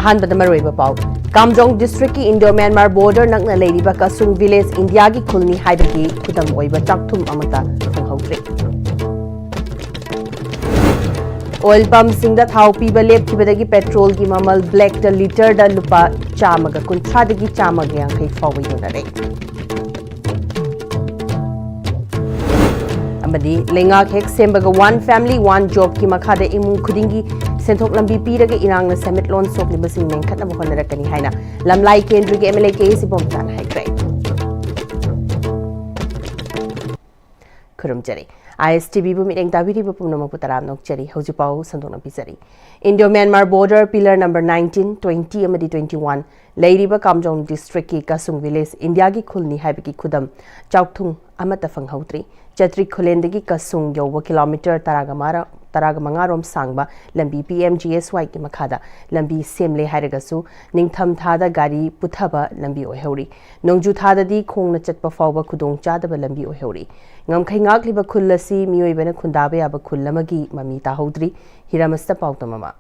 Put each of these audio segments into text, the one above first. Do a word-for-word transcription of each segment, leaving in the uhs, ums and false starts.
ꯑꯍꯥꯟꯕꯗ ꯃꯔꯨꯑꯣꯏꯕ ꯄꯥꯎ꯫ ꯀꯥꯝꯖꯣꯡ ꯗꯤꯁꯇ꯭ꯔꯤꯛꯀꯤ ꯏꯟꯗꯣ ꯃ꯭ꯌꯥꯟꯃꯥꯔ ꯕꯣꯔꯗꯔ ꯅꯛꯅ ꯂꯩꯔꯤꯕ ꯀꯁꯨꯡ ꯚꯤꯂꯦꯖ ꯏꯟꯗꯤꯌꯥꯒꯤ ꯈꯨꯜꯅꯤ ꯍꯥꯏꯕꯒꯤ ꯈꯨꯗꯝ ꯑꯣꯏꯕ ꯆꯥꯛꯊꯨꯝ ꯑꯃꯠꯇ ꯐꯪꯍꯧꯗ꯭ꯔꯤ꯫ ꯑꯣꯏꯜ ꯄꯝꯁꯤꯡꯗ ꯊꯥꯎ ꯄꯤꯕ ꯂꯦꯞꯈꯤꯕꯗꯒꯤ ꯄꯦꯇ꯭ꯔꯣꯜꯒꯤ ꯃꯃꯜ ꯕ꯭ꯂꯦꯛꯇ ꯂꯤꯇꯔꯗ ꯂꯨꯄꯥ ꯆꯥꯝꯃꯒ ꯀꯨꯟꯊ꯭ꯔꯥꯗꯒꯤ ꯆꯥꯝꯃꯒ ꯌꯥꯡꯈꯩ ꯐꯥꯎꯕ ꯌꯣꯟꯅꯔꯦ꯫ ꯑꯃꯗꯤ ꯂꯩꯉꯥꯛ ꯍꯦꯛ ꯁꯦꯝꯕꯒ ꯋꯥꯟ ꯐꯦꯃꯤꯂꯤ ꯋꯥꯟ ꯖꯣꯕꯀꯤ ꯃꯈꯥꯗ ꯏꯃꯨꯡ ꯈꯨꯗꯤꯡꯒꯤ ꯁꯦꯟꯊꯣꯛ ꯂꯝꯕꯤ ꯄꯤꯔꯒ ꯏꯔꯥꯡꯅ ꯁꯦꯟꯃꯤꯠꯂꯣꯟ ꯁꯣꯛꯂꯤꯕꯁꯤꯡ ꯃꯦꯟꯈꯠꯅꯕ ꯍꯣꯠꯅꯔꯛꯀꯅꯤ ꯍꯥꯏꯅ ꯂꯝꯂꯥꯏ ꯀꯦꯟꯗ꯭ꯔꯒꯤ M L A K A ꯁꯤꯕꯣꯝꯆꯥꯅ ꯍꯥꯏꯈ꯭ꯔꯦ꯫ ꯈꯨꯔꯨꯝꯖꯔꯤ꯫ ꯑꯥꯏ ꯑꯦꯁ ꯇꯤ ꯚꯤꯕꯨ ꯃꯤꯠꯌꯦꯡ ꯇꯥꯕꯤꯔꯤꯕ ꯄꯨꯝꯅꯃꯛꯄꯨ ꯇꯔꯥꯝꯅ ꯑꯣꯛꯆꯔꯤ꯫ ꯍꯧꯖꯤꯛ ꯄꯥꯎ ꯁꯟꯗꯣꯛꯅ ꯄꯤꯖꯔꯤ꯫ Indo Myanmar border pillar number nineteen, twenty ꯑꯃꯗꯤ ꯇ꯭ꯋꯦꯟꯇꯤ ꯋꯥꯟ ꯂꯩꯔꯤꯕ ꯀꯥꯝꯖꯣꯡ ꯗꯤꯁꯇ꯭ꯔꯤꯛꯀꯤ ꯀꯁꯨꯡ ꯚꯤꯂꯦꯖ ꯏꯟꯗꯤꯌꯥꯒꯤ ꯈꯨꯜꯅꯤ ꯍꯥꯏꯕꯒꯤ ꯈꯨꯗꯝ ꯆꯥꯛꯊꯨꯡ ꯑꯃꯠꯇ ꯐꯪꯍꯧꯗ꯭ꯔꯤ꯫ ꯆꯇ꯭ꯔꯤꯛ ꯈꯨꯂꯦꯟꯗꯒꯤ ꯀꯁꯨꯡ ꯌꯧꯕ ꯀꯤꯂꯣꯃꯤꯇꯔ ꯇꯔꯥꯒ ꯃꯉꯥ, ꯇꯔꯥꯒ ꯃꯉꯥ ꯔꯣꯝ ꯁꯥꯡꯕ ꯂꯝꯕꯤ ꯄꯤ ꯑꯦꯝ ꯖꯤ ꯑꯦꯁ ꯋꯥꯏꯒꯤ ꯃꯈꯥꯗ ꯂꯝꯕꯤ ꯁꯦꯝꯂꯦ ꯍꯥꯏꯔꯒꯁꯨ, ꯅꯤꯡꯊꯝ ꯊꯥꯗ ꯒꯥꯔꯤ ꯄꯨꯊꯕ ꯂꯝꯕꯤ ꯑꯣꯏꯍꯧꯔꯤ꯫ ꯅꯣꯡꯖꯨ ꯊꯥꯗꯗꯤ ꯈꯣꯡꯅ ꯆꯠꯄ ꯐꯥꯎꯕ ꯈꯨꯗꯣꯡ ꯆꯥꯗꯕ ꯂꯝꯕꯤ ꯑꯣꯏꯍꯧꯔꯤ꯫ ꯉꯝꯈꯩ ꯉꯥꯛꯂꯤꯕ ꯈꯨꯜ ꯑꯁꯤ ꯃꯤꯑꯣꯏꯕꯅ ꯈꯨꯟꯗꯥꯕ ꯌꯥꯕ ꯈꯨꯜ ꯑꯃꯒꯤ ꯃꯃꯤ ꯇꯥꯍꯧꯗ꯭ꯔꯤ꯫ ꯍꯤꯔꯥꯃꯁꯇ ꯄꯥꯎꯗꯝ ꯑꯃ꯫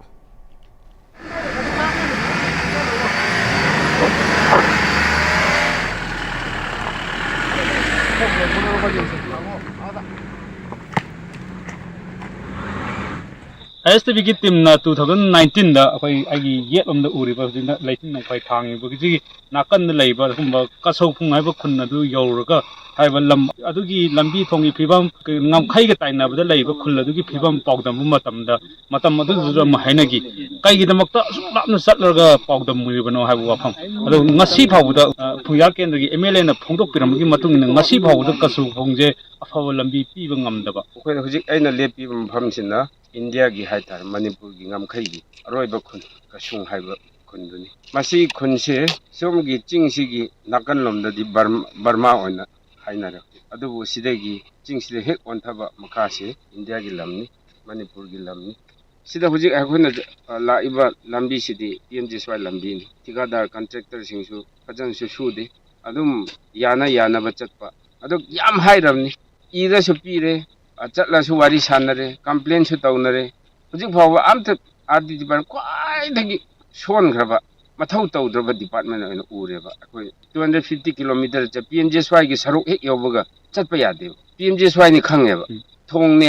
ꯑꯥꯏ ꯑꯦꯁ ꯇꯤ ꯚꯤꯒꯤ ꯇꯤꯝꯅ ꯇꯨ ꯊꯥꯎꯖꯟ ꯅꯥꯏꯟꯇꯤꯟꯗ ꯑꯩꯈꯣꯏ ꯑꯩꯒꯤ ꯌꯦꯠꯂꯣꯝꯗ ꯎꯔꯤꯕ ꯍꯧꯖꯤꯛꯅ ꯂꯩꯆꯤꯟ ꯅꯣꯡꯐꯥꯏ ꯊꯥꯡꯉꯤꯕꯒꯤ ꯅꯥꯀꯟꯗ ꯂꯩꯕ ꯑꯗꯨꯒꯨꯝꯕ ꯀꯁꯧ ꯈꯨꯡ ꯍꯥꯏꯕ ꯈꯨꯟ ꯑꯗꯨ ꯌꯧꯔꯒ ꯍꯥꯏꯕ ꯂꯝ ꯑꯗꯨꯒꯤ ꯂꯝꯕꯤ ꯊꯣꯡꯒꯤ ꯐꯤꯕꯝ, ꯉꯝꯈꯩꯒ ꯇꯥꯏꯅꯕꯗ ꯂꯩꯕ ꯈꯨꯜ ꯑꯗꯨꯒꯤ ꯐꯤꯕꯝ ꯄꯥꯎꯗꯝꯕ ꯃꯇꯝꯗ, ꯃꯇꯝ ꯑꯗꯨꯗꯨꯗ ꯑꯃ ꯍꯥꯏꯅꯈꯤ, "ꯀꯩꯒꯤꯗꯃꯛꯇ ꯑꯁꯨꯛ ꯂꯥꯞꯅ ꯆꯠꯂꯒ ꯄꯥꯎꯗꯝꯃꯨꯔꯤꯕꯅꯣ?" ꯍꯥꯏꯕ ꯋꯥꯐꯝ꯫ ꯑꯗꯣ ꯉꯁꯤ ꯐꯥꯎꯕꯗ, ꯑ, ꯐꯨꯡꯌꯥꯔ ꯀꯦꯟꯗ꯭ꯔꯒꯤ ꯑꯦꯝ ꯑꯦꯜ ꯑꯦꯅ ꯐꯣꯡꯗꯣꯛꯄꯤꯔꯝꯕꯒꯤ ꯃꯇꯨꯡ ꯏꯟꯅ ꯉꯁꯤ ꯐꯥꯎꯕꯗ ꯀꯁꯧ ꯈꯣꯡꯁꯦ ꯑꯐꯕ ꯂꯝꯕꯤ ꯄꯤꯕ ꯉꯝꯗꯕ꯫ ꯑꯩꯈꯣꯏꯅ ꯍꯧꯖꯤꯛ ꯑꯩꯅ ꯂꯦꯞꯄꯤꯕ ꯃꯐꯝꯁꯤꯅ ꯏꯟꯗꯤꯌꯥꯒꯤ ꯍꯥꯏꯇꯥꯔꯦ, ꯃꯅꯤꯄꯨꯔꯒꯤ ꯉꯝꯈꯩꯒꯤ ꯑꯔꯣꯏꯕ ꯈꯨꯟ ꯀꯁꯨꯡ ꯍꯥꯏꯕ ꯈꯨꯟꯗꯨꯅꯤ꯫ ꯃꯁꯤ ꯈꯨꯟꯁꯦ ꯁꯣꯝꯒꯤ ꯆꯤꯡꯁꯤꯒꯤ ꯅꯥꯀꯟꯂꯣꯝꯗꯗꯤ ꯕꯔꯃ, ꯕꯔꯃꯥ ꯑꯣꯏꯅ ꯍꯥꯏꯅꯔꯦ꯫ ꯑꯗꯨꯕꯨ ꯁꯤꯗꯒꯤ ꯆꯤꯡꯁꯤꯗ ꯍꯦꯛ ꯑꯣꯟꯊꯕ ꯃꯈꯥꯁꯤ ꯏꯟꯗꯤꯌꯥꯒꯤ ꯂꯝꯅꯤ, ꯃꯅꯤꯄꯨꯔꯒꯤ ꯂꯝꯅꯤ꯫ ꯁꯤꯗ ꯍꯧꯖꯤꯛ ꯑꯩꯈꯣꯏꯅ, ꯑ, ꯂꯥꯛꯏꯕ ꯂꯝꯕꯤꯁꯤꯗꯤ ꯄꯤ ꯑꯦꯝ ꯖꯤ ꯑꯦꯁ ꯋꯥꯏ ꯂꯝꯕꯤꯅꯤ꯫ ꯊꯤꯀꯥꯗꯥꯔ ꯀꯟꯇ꯭ꯔꯦꯛꯇꯔꯁꯤꯡꯁꯨ ꯐꯖꯅꯁꯨ ꯁꯨꯗꯦ꯫ ꯑꯗꯨꯝ ꯌꯥꯅ ꯌꯥꯅꯕ ꯆꯠꯄ꯫ ꯑꯗꯨ ꯌꯥꯝ ꯍꯥꯏꯔꯕꯅꯤ꯫ ꯏꯔꯁꯨ ꯄꯤꯔꯦ, ꯑ, ꯆꯠꯂꯁꯨ ꯋꯥꯔꯤ ꯁꯥꯟꯅꯔꯦ, ꯀꯝꯄ꯭ꯂꯦꯟꯁꯨ ꯇꯧꯅꯔꯦ꯫ ꯍꯧꯖꯤꯛ ꯐꯥꯎꯕ ꯑꯝꯇ ꯑꯥꯔ ꯗꯤ ꯗꯤꯄꯥꯔꯠꯃꯦꯟ ꯈ꯭ꯋꯥꯏꯗꯒꯤ ꯁꯣꯟꯈ꯭ꯔꯕ, ꯃꯊꯧ ꯇꯧꯗ꯭ꯔꯕ ꯗꯤꯄꯥꯔꯠꯃꯦꯟ ꯑꯣꯏꯅ ꯎꯔꯦꯕ꯫ ꯑꯩꯈꯣꯏ two hundred fifty kilometre P M G S ꯋꯥꯏꯒꯤ ꯁꯔꯨꯛ ꯍꯦꯛ ꯌꯧꯕꯒ ꯆꯠꯄ ꯌꯥꯗꯦꯕ꯫ ꯄꯤ ꯑꯦꯝ ꯖꯤ ꯑꯦꯁ ꯋꯥꯏꯅꯤ ꯈꯪꯉꯦꯕ꯫ ꯎꯝ꯫ ꯊꯣꯡꯅꯦ,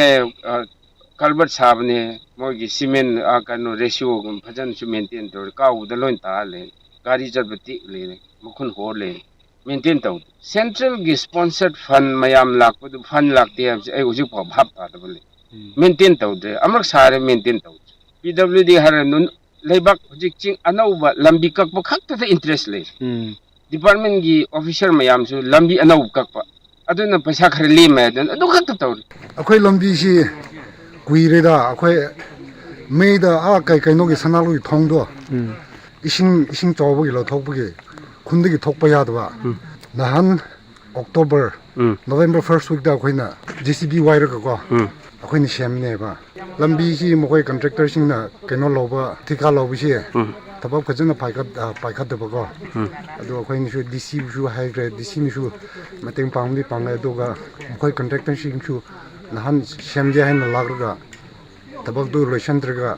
ꯑ, ꯀꯜꯕꯔꯠ ꯁꯥꯕꯅꯦ, ꯃꯣꯏꯒꯤ ꯁꯤꯃꯦꯟ, ꯑ, ꯀꯩꯅꯣ, ꯔꯦꯁꯤꯌꯣꯒꯨꯝꯕ ꯐꯖꯅꯁꯨ ꯃꯦꯟꯇꯦꯟ ꯇꯧꯔꯦ꯫ ꯀꯥꯎꯕꯗ ꯂꯣꯏ ꯇꯥꯔ ꯂꯩ꯫ ꯒꯥꯔꯤ ꯆꯠꯄ ꯇꯦꯛ ꯂꯩꯔꯦ, ꯃꯈꯨꯟ ꯍꯣꯔ ꯂꯩꯔꯦ, ꯃꯦꯟꯇꯦꯟ ꯇꯧꯗꯦ꯫ ꯁꯦꯟꯇ꯭ꯔꯦꯜꯒꯤ ꯁ꯭ꯄꯣꯟꯁꯔ ꯐꯟ ꯃꯌꯥꯝ ꯂꯥꯛꯄꯗꯨ, ꯐꯟ ꯂꯥꯛꯇꯦ ꯍꯥꯏꯕꯁꯦ ꯑꯩ ꯍꯧꯖꯤꯛ ꯐꯥꯎ ꯚꯥꯞ ꯇꯥꯗꯕ ꯂꯩ꯫ ꯎꯝ꯫ ꯃꯦꯟꯇꯦꯟ ꯇꯧꯗ꯭ꯔꯦ꯫ ꯑꯃꯨꯛ ꯁꯥꯔꯦ, ꯃꯦꯟꯇꯦꯟ ꯇꯧꯗ꯭ꯔꯦ꯫ ꯄꯤ ꯗꯕ꯭ꯂꯤꯎ ꯗꯤ ꯍꯥꯏꯔ ꯅꯨꯟ-, ꯂꯩꯕꯥꯛ ꯍꯧꯖꯤꯛ ꯆꯤꯡ ꯑꯅꯧꯕ ꯂꯝꯕꯤ ꯀꯛꯄ ꯈꯛꯇꯗ ꯏꯟꯇꯔꯦꯁ ꯂꯩ꯫ ꯎꯝ꯫ ꯗꯤꯄꯥꯔꯠꯃꯦꯟꯒꯤ ꯑꯣꯐꯤꯁꯔ ꯃꯌꯥꯝꯁꯨ ꯂꯝꯕꯤ ꯑꯅꯧꯕ ꯀꯛꯄ, ꯑꯗꯨꯅ ꯄꯩꯁꯥ ꯈꯔ ꯂꯦꯝꯃꯦ ꯍꯥꯏꯗꯅ ꯑꯗꯨ ꯈꯛꯇ ꯇꯧꯔꯤ꯫ ꯑꯩꯈꯣꯏ ꯂꯝꯕꯤꯁꯤ ꯀꯨꯏꯔꯦꯗ, ꯑꯩꯈꯣꯏ ꯃꯩꯗ, ꯑꯥ, ꯀꯩ ꯀꯩꯅꯣꯒꯤ ꯁꯅꯥꯂꯨꯒꯤ ꯊꯣꯡꯗꯣ, ꯎꯝ꯫ ꯏꯁꯤꯡ, ꯏꯁꯤꯡ ꯆꯥꯎꯕꯒꯤ ꯂꯧꯊꯣꯛꯄꯒꯤ ꯈꯨꯟꯗꯒꯤ ꯊꯣꯛꯄ ꯌꯥꯗꯕ꯫ ꯎꯝ꯫ ꯅꯍꯥꯟ ꯑꯣꯛꯇꯣꯕꯔ, ꯎꯝ꯫ ꯅꯣꯕꯦꯝꯕꯔ ꯐꯥꯔꯁ ꯋꯤꯛꯇ ꯑꯩꯈꯣꯏꯅ ꯖꯦ ꯁꯤ ꯕꯤ ꯋꯥꯏꯔꯒꯀꯣ, ꯎꯝ꯫ ꯑꯩꯈꯣꯏꯅ ꯁꯦꯝꯕꯅꯦꯕ꯫ ꯂꯝꯕꯤꯁꯤ ꯃꯈꯣꯏ ꯀꯟꯇ꯭ꯔꯦꯛꯇꯔꯁꯤꯡꯅ ꯀꯩꯅꯣ ꯂꯧꯕ, ꯊꯤꯀꯥ ꯂꯧꯕꯁꯤ, ꯎꯝ꯫ ꯊꯕꯛ ꯐꯖꯅ ꯄꯥꯏꯈꯠ-, ꯑ, ꯄꯥꯏꯈꯠꯇꯕꯀꯣ꯫ ꯎꯝ꯫ ꯑꯗꯨ ꯑꯩꯈꯣꯏꯅꯁꯨ ꯗꯤ ꯁꯤꯕꯨꯁꯨ ꯍꯥꯏꯈ꯭ꯔꯦ, ꯗꯤ ꯁꯤꯅꯁꯨ ꯃꯇꯦꯡ ꯄꯥꯡꯕꯗꯤ ꯄꯥꯡꯉꯦ, ꯑꯗꯨꯒ ꯃꯈꯣꯏ ꯀꯟꯇ꯭ꯔꯦꯛꯇꯔꯁꯤꯡꯁꯨ ꯅꯍꯥꯟ ꯁꯦꯝꯒꯦ ꯍꯥꯏꯅ ꯂꯥꯛꯂꯒ ꯊꯕꯛꯇꯨ ꯂꯣꯏꯁꯤꯟꯗ꯭ꯔꯒ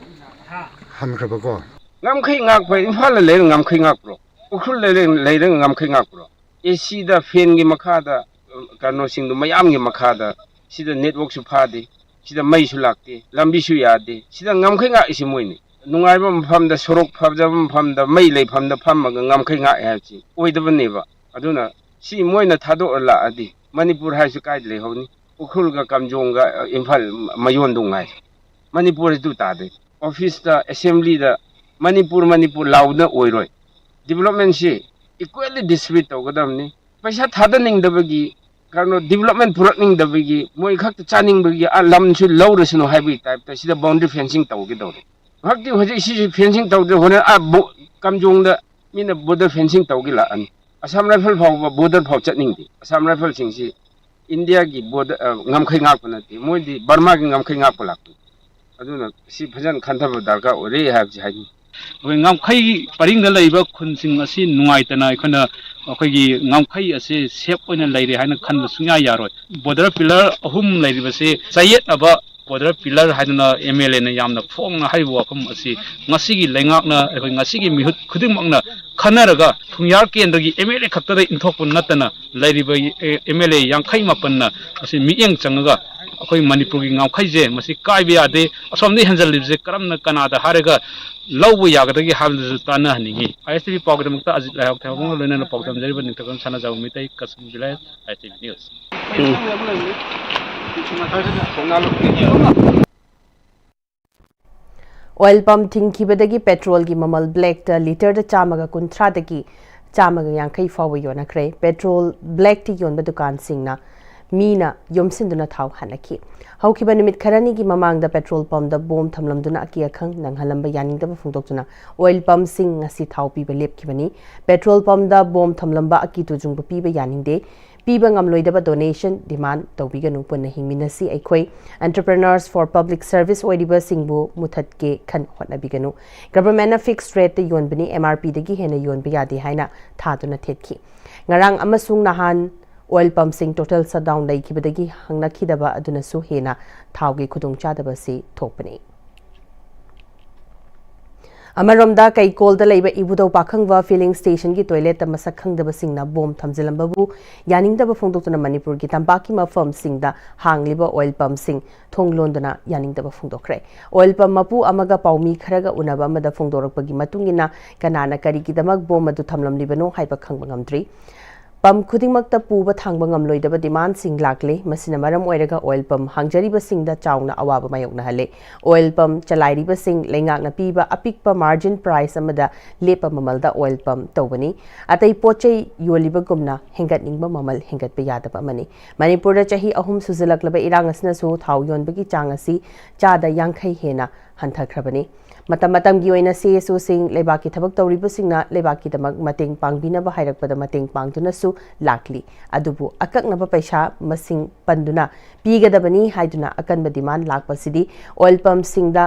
ꯍꯟꯈ꯭ꯔꯕꯀꯣ꯫ ꯉꯝꯈꯩ ꯉꯥꯛꯄ, ꯏꯝꯐꯥꯜꯗ ꯂꯩꯔꯒ ꯉꯝꯈꯩ ꯉꯥꯛꯄ꯭ꯔꯣ? ꯎꯈ꯭ꯔꯨꯜꯗ ꯂꯩꯔꯒ, ꯂꯩꯔꯒ ꯉꯝꯈꯩ ꯉꯥꯛꯄ꯭ꯔꯣ? ꯑꯦ ꯁꯤꯗ, ꯐꯦꯟꯒꯤ ꯃꯈꯥꯗ, ꯀꯩꯅꯣꯁꯤꯡꯗꯨ ꯃꯌꯥꯝꯒꯤ ꯃꯈꯥꯗ, ꯁꯤꯗ ꯅꯦꯠꯋꯥꯛꯁꯨ ꯐꯥꯗꯦ, ꯁꯤꯗ ꯃꯩꯁꯨ ꯂꯥꯛꯇꯦ, ꯂꯝꯕꯤꯁꯨ ꯌꯥꯗꯦ, ꯁꯤꯗ ꯉꯝꯈꯩ ꯉꯥꯛꯏꯁꯤ ꯃꯣꯏꯅꯤ꯫ ꯅꯨꯡꯉꯥꯏꯕ ꯃꯐꯝꯗ, ꯁꯣꯔꯣꯛ ꯐꯖꯕ ꯃꯐꯝꯗ, ꯃꯩ ꯂꯩꯐꯝꯗ ꯐꯝꯃꯒ ꯉꯝꯈꯩ ꯉꯥꯛꯑꯦ ꯍꯥꯏꯕꯁꯤ ꯑꯣꯏꯗꯕꯅꯦꯕ꯫ ꯑꯗꯨꯅ ꯁꯤ ꯃꯣꯏꯅ ꯊꯥꯗꯣꯛꯑ ꯂꯥꯛꯑꯗꯤ ꯃꯅꯤꯄꯨꯔ ꯍꯥꯏꯁꯤ ꯀꯥꯏꯗ ꯂꯩꯍꯧꯅꯤ? ꯎꯈ꯭ꯔꯨꯜꯒ ꯀꯥꯝꯖꯣꯡꯒ, ꯑ, ꯏꯝꯐꯥꯜ ꯃꯌꯣꯟꯗꯨ ꯉꯥꯏꯔꯦ꯫ ꯃꯅꯤꯄꯨꯔ ꯑꯗꯨ ꯇꯥꯗꯦ꯫ ꯑꯣꯐꯤꯁꯇ, ꯑꯦꯁꯦꯝꯕ꯭ꯂꯤꯗ ꯃꯅꯤꯄꯨꯔ, ꯃꯅꯤꯄꯨꯔ ꯂꯥꯎꯅ ꯑꯣꯏꯔꯣꯏ꯫ ꯗꯤꯕꯂꯞꯃꯦꯟꯁꯤ ꯏꯀ꯭ꯋꯦꯜꯂꯤ ꯗꯤꯁꯇ꯭ꯔꯤꯕ꯭ꯌꯨꯠ ꯇꯧꯒꯗꯕꯅꯤ꯫ ꯄꯩꯁꯥ ꯊꯥꯗꯅꯤꯡꯗꯕꯒꯤ, ꯀꯩꯅꯣ, ꯗꯤꯕꯂꯞꯃꯦꯟ ꯄꯨꯔꯛꯅꯤꯡꯗꯕꯒꯤ, ꯃꯣꯏ ꯈꯛꯇ ꯆꯥꯅꯤꯡꯕꯒꯤ, ꯑꯥ, ꯂꯝꯁꯨ ꯂꯧꯔꯁꯅꯨ ꯍꯥꯏꯕꯒꯤ ꯇꯥꯏꯞꯇ ꯁꯤꯗ ꯕꯥꯎꯟꯗꯔꯤ ꯐꯦꯟꯁꯤꯡ ꯇꯧꯒꯦ ꯇꯧꯔꯦ꯫ ꯉꯥꯏꯍꯥꯛꯇꯤ ꯍꯧꯖꯤꯛ ꯁꯤꯁꯨ ꯐꯦꯟꯁꯤꯡ ꯇꯧꯗ꯭ꯔꯦ, ꯍꯣꯔꯦꯟ ꯑꯥ ꯕꯣ-, ꯀꯥꯝꯖꯣꯡꯗ ꯃꯤꯅ ꯕꯣꯔꯗꯔ ꯐꯦꯟꯁꯤꯡ ꯇꯧꯒꯦ ꯂꯥꯛꯑꯅꯤ꯫ ꯑꯁꯥꯝ ꯔꯥꯏꯐꯜ ꯐꯥꯎꯕ ꯕꯣꯔꯗꯔ ꯐꯥꯎ ꯆꯠꯅꯤꯡꯗꯦ꯫ ꯑꯁꯥꯝ ꯔꯥꯏꯐꯜꯁꯤꯡꯁꯤ ꯏꯟꯗꯤꯌꯥꯒꯤ ꯕꯣꯔꯗꯔ, ꯑ, ꯉꯝꯈꯩ ꯉꯥꯛꯄ ꯅꯠꯇꯦ, ꯃꯣꯏꯗꯤ ꯕꯔꯃꯥꯒꯤ ꯉꯝꯈꯩ ꯉꯥꯛꯄ ꯂꯥꯛꯄꯅꯤ꯫ ꯑꯗꯨꯅ ꯁꯤ ꯐꯖꯅ ꯈꯟꯊꯕ ꯗꯔꯀꯥꯔ ꯑꯣꯏꯔꯦ ꯍꯥꯏꯕꯁꯤ ꯍꯥꯏꯅꯤꯡꯉꯤ꯫ ꯑꯩꯈꯣꯏ ꯉꯝꯈꯩ ꯄꯔꯤꯡꯗ ꯂꯩꯕ ꯈꯨꯟꯁꯤꯡ ꯑꯁꯤ ꯅꯨꯡꯉꯥꯏꯇꯅ ꯑꯩꯈꯣꯏꯅ, ꯑꯩꯈꯣꯏꯒꯤ ꯉꯝꯈꯩ ꯑꯁꯤ ꯁꯦꯞ ꯑꯣꯏꯅ ꯂꯩꯔꯦ ꯍꯥꯏꯅ ꯈꯟꯕ ꯁꯨꯡꯌꯥ ꯌꯥꯔꯣꯏ꯫ ꯕꯣꯔꯗꯔ ꯄꯤꯂꯔ ꯑꯍꯨꯝ ꯂꯩꯔꯤꯕꯁꯤ ꯆꯌꯦꯠꯅꯕ ꯀ꯭ꯋꯥꯗ꯭ꯔ ꯄꯤꯂꯔ ꯍꯥꯏꯗꯨꯅ ꯑꯦꯝ ꯑꯦꯜ ꯑꯦꯅ ꯌꯥꯝꯅ ꯐꯣꯡꯅ ꯍꯥꯏꯔꯤꯕ ꯋꯥꯐꯝ ꯑꯁꯤ ꯉꯁꯤꯒꯤ ꯂꯩꯉꯥꯛꯅ, ꯑꯩꯈꯣꯏ ꯉꯁꯤꯒꯤ ꯃꯤꯍꯨꯠ ꯈꯨꯗꯤꯡꯃꯛꯅ ꯈꯟꯅꯔꯒ ꯊꯨꯡꯌꯥꯔ ꯀꯦꯟꯗ꯭ꯔꯒꯤ ꯑꯦꯝ ꯑꯦꯜ ꯑꯦ ꯈꯛꯇꯗ ꯏꯟꯊꯣꯛꯄ ꯅꯠꯇꯅ ꯂꯩꯔꯤꯕ ꯑꯦꯝ ꯑꯦꯜ ꯑꯦ ꯌꯥꯡꯈꯩ ꯃꯥꯄꯟꯅ ꯑꯁꯤ ꯃꯤꯠꯌꯦꯡ ꯆꯪꯉꯒ ꯑꯩꯈꯣꯏ ꯃꯅꯤꯄꯨꯔꯒꯤ ꯉꯝꯈꯩꯁꯦ ꯃꯁꯤ ꯀꯥꯏꯕ ꯌꯥꯗꯦ, ꯑꯁꯣꯝꯗ ꯍꯦꯟꯖꯜꯂꯤꯕꯁꯦ ꯀꯔꯝꯅ ꯀꯅꯥꯗ ꯍꯥꯏꯔꯒ ꯂꯧꯕ ꯌꯥꯒꯗꯒꯦ ꯍꯥꯏꯕꯗꯨꯁꯨ ꯇꯥꯟꯅꯍꯟꯅꯤꯡꯉꯤ꯫ ꯑꯥꯏ ꯑꯦꯁ ꯇꯤ ꯚꯤ ꯄꯥꯎꯒꯤꯗꯃꯛꯇ ꯑꯖꯤꯠ ꯂꯥꯏꯍꯥꯎ ꯊꯦꯝꯕꯒ ꯂꯣꯏꯅꯅ ꯄꯥꯎ ꯇꯝꯖꯔꯤꯕ ꯅꯤꯡꯊꯧꯖꯝ ꯁꯅꯥꯖꯥꯎꯕ ꯃꯤꯇꯩ, ꯀꯁꯨꯝ village, I S T V news. Oil pump ꯊꯤꯡꯈꯤꯕꯗꯒꯤ ꯄꯦꯇ꯭ꯔꯣꯜꯒꯤ ꯃꯃꯜ ꯕ꯭ꯂꯦꯛꯇ ꯂꯤꯇꯔꯗ ꯆꯥꯝꯃꯒ ꯀꯨꯟꯊ꯭ꯔꯥꯗꯒꯤ ꯆꯥꯝꯃꯒ ꯌꯥꯡꯈꯩ ꯐꯥꯎꯕ ꯌꯣꯟꯅꯈ꯭ꯔꯦ꯫ ꯄꯦꯇ꯭ꯔꯣꯜ ꯕ꯭ꯂꯦꯛꯇ ꯌꯣꯟꯕ ꯗꯨꯀꯥꯟꯁꯤꯡꯅ ꯃꯤꯅ ꯌꯣꯝꯁꯤꯟꯗꯨꯅ ꯊꯥꯎ ꯍꯥꯟꯅꯈꯤ꯫ ꯍꯧꯈꯤꯕ ꯅꯨꯃꯤꯠ ꯈꯔꯅꯤꯒꯤ ꯃꯃꯥꯡꯗ ꯄꯦꯇ꯭ꯔꯣꯜ ꯄꯝꯗ ꯕꯣꯝ ꯊꯝꯂꯝꯗꯨꯅ ꯑꯀꯤ ꯑꯈꯪ ꯅꯪꯍꯜꯂꯝꯕ ꯌꯥꯅꯤꯡꯗꯕ ꯐꯣꯡꯗꯣꯛꯇꯨꯅ ꯑꯣꯏꯜ ꯄꯝꯁꯤꯡ ꯉꯁꯤ ꯊꯥꯎ ꯄꯤꯕ ꯂꯦꯞꯈꯤꯕꯅꯤ꯫ ꯄꯦꯇ꯭ꯔꯣꯜ ꯄꯝꯗ ꯕꯣꯝ ꯊꯝꯂꯝꯕ ꯑꯀꯤ ꯇꯨꯖꯨꯡꯕ ꯄꯤꯕ ꯌꯥꯅꯤꯡꯗꯦ꯫ ꯄꯤꯕ ꯉꯝꯂꯣꯏꯗꯕ ꯗꯣꯅꯦꯁꯟ ꯗꯤꯃꯥꯟ ꯇꯧꯕꯤꯒꯅꯨ꯫ ꯄꯨꯟꯅ ꯍꯤꯡꯃꯤꯟꯅꯁꯤ꯫ ꯑꯩꯈꯣꯏ Entrepreneurs for Public Service ꯑꯣꯏꯔꯤꯕꯁꯤꯡꯕꯨ ꯃꯨꯊꯠꯀꯦ ꯈꯟ ꯍꯣꯠꯅꯕꯤꯒꯅꯨ꯫ ꯒꯚꯔꯟꯃꯦꯟꯠꯅ ꯐꯤꯛꯁ ꯔꯦꯠꯇ ꯌꯣꯟꯕꯅꯤ, ꯑꯦꯝ ꯑꯥꯔ ꯄꯤꯗꯒꯤ ꯍꯦꯟꯅ ꯌꯣꯟꯕ ꯌꯥꯗꯦ ꯍꯥꯏꯅ ꯊꯥꯗꯨꯅ ꯊꯦꯠꯈꯤ꯫ ꯉꯔꯥꯡ ꯑꯃꯁꯨꯡ ꯅꯍꯥꯟ ꯑꯣꯏꯜ ꯄꯝꯁꯤꯡ ꯇꯣꯇꯦꯜ ꯁꯠꯗꯥꯎꯟ ꯂꯩꯈꯤꯕꯗꯒꯤ ꯍꯪꯅꯈꯤꯗꯕ ꯑꯗꯨꯅꯁꯨ ꯍꯦꯟꯅ ꯊꯥꯎꯒꯤ ꯈꯨꯗꯣꯡꯆꯥꯗꯕ ꯑꯁꯤ ꯊꯣꯛꯄꯅꯤ꯫ ꯑꯃꯔꯣꯝꯗ ꯀꯩꯀꯣꯜꯗ ꯂꯩꯕ ꯏꯕꯨꯙꯧ ꯄꯥꯈꯪꯕ ꯐꯤꯂꯤꯡ ꯁ꯭ꯇꯦꯁꯟꯒꯤ ꯇꯣꯏꯂꯦꯠꯇ ꯃꯁꯛ ꯈꯪꯗꯕꯁꯤꯡꯅ ꯕꯣꯝ ꯊꯝꯖꯤꯜꯂꯝꯕꯕꯨ ꯌꯥꯅꯤꯡꯗꯕ ꯐꯣꯡꯗꯣꯛꯇꯨꯅ ꯃꯅꯤꯄꯨꯔꯒꯤ ꯇꯝꯄꯥꯛꯀꯤ ꯃꯐꯝꯁꯤꯡꯗ ꯍꯥꯡꯂꯤꯕ ꯑꯣꯏꯜ ꯄꯝꯁꯤꯡ ꯊꯣꯡ ꯂꯣꯟꯗꯨꯅ ꯌꯥꯅꯤꯡꯗꯕ ꯐꯣꯡꯗꯣꯛꯈ꯭ꯔꯦ꯫ ꯑꯣꯏꯜ ꯄꯝ ꯃꯄꯨ ꯑꯃꯒ ꯄꯥꯎꯃꯤ ꯈꯔꯒ ꯎꯅꯕ ꯑꯃꯗ ꯐꯣꯡꯗꯣꯔꯛꯄꯒꯤ ꯃꯇꯨꯡ ꯏꯟꯅ ꯀꯅꯥꯅ ꯀꯔꯤꯒꯤꯗꯃꯛ ꯕꯣꯝ ꯑꯗꯨ ꯊꯝꯂꯝꯂꯤꯕꯅꯣ ꯍꯥꯏꯕ ꯈꯪꯕ ꯉꯝꯗ꯭ꯔꯤ꯫ ꯄꯝ ꯈꯨꯗꯤꯡꯃꯛꯇ ꯄꯨꯕ ꯊꯥꯡꯕ ꯉꯝꯂꯣꯏꯗꯕ ꯗꯤꯃꯥꯟꯁꯤꯡ ꯂꯥꯛꯂꯦ꯫ ꯃꯁꯤꯅ ꯃꯔꯝ ꯑꯣꯏꯔꯒ ꯑꯣꯏꯜ ꯄꯝ ꯍꯥꯡꯖꯔꯤꯕꯁꯤꯡꯗ ꯆꯥꯎꯅ ꯑꯋꯥꯕ ꯃꯥꯌꯣꯛꯅꯍꯜꯂꯦ꯫ ꯑꯣꯏꯜ ꯄꯝ ꯆꯂꯥꯏꯔꯤꯕꯁꯤꯡ ꯂꯩꯉꯥꯛꯅ ꯄꯤꯕ ꯑꯄꯤꯛꯄ ꯃꯥꯔꯖꯤꯟ ꯄ꯭ꯔꯥꯏꯁ ꯑꯃꯗ ꯂꯦꯞꯄ ꯃꯃꯜꯗ ꯑꯣꯏꯜ ꯄꯝ ꯇꯧꯕꯅꯤ꯫ ꯑꯇꯩ ꯄꯣꯠ ꯆꯩ ꯌꯣꯜꯂꯤꯕꯒꯨꯝꯅ ꯍꯦꯟꯒꯠꯅꯤꯡꯕ ꯃꯃꯜ ꯍꯦꯟꯒꯠꯄ ꯌꯥꯗꯕ ꯑꯃꯅꯤ꯫ ꯃꯅꯤꯄꯨꯔꯗ ꯆꯍꯤ ꯑꯍꯨꯝ ꯁꯨꯖꯤꯜꯂꯛꯂꯕ ꯏꯔꯥꯡ ꯑꯁꯤꯅꯁꯨ ꯊꯥꯎ ꯌꯣꯟꯕꯒꯤ ꯆꯥꯡ ꯑꯁꯤ ꯆꯥꯗ ꯌꯥꯡꯈꯩ ꯍꯦꯟꯅ ꯍꯟꯊꯈ꯭ꯔꯕꯅꯤ꯫ ꯃꯇꯝ ꯃꯇꯝꯒꯤ ꯑꯣꯏꯅ ꯁꯤ ꯑꯦꯁ ꯑꯣꯁꯤꯡ, ꯂꯩꯕꯥꯛꯀꯤ ꯊꯕꯛ ꯇꯧꯔꯤꯕꯁꯤꯡꯅ ꯂꯩꯕꯥꯛꯀꯤꯗꯃꯛ ꯃꯇꯦꯡ ꯄꯥꯡꯕꯤꯅꯕ ꯍꯥꯏꯔꯛꯄꯗ ꯃꯇꯦꯡ ꯄꯥꯡꯗꯨꯅꯁꯨ ꯂꯥꯛꯂꯤ꯫ ꯑꯗꯨꯕꯨ ꯑꯀꯛꯅꯕ ꯄꯩꯁꯥ ꯃꯁꯤꯡ ꯄꯟꯗꯨꯅ ꯄꯤꯒꯗꯕꯅꯤ ꯍꯥꯏꯗꯨꯅ ꯑꯀꯟꯕ ꯗꯤꯃꯥꯟ ꯂꯥꯛꯄꯁꯤꯗꯤ ꯑꯣꯏꯜ ꯄꯝꯁꯤꯡꯗ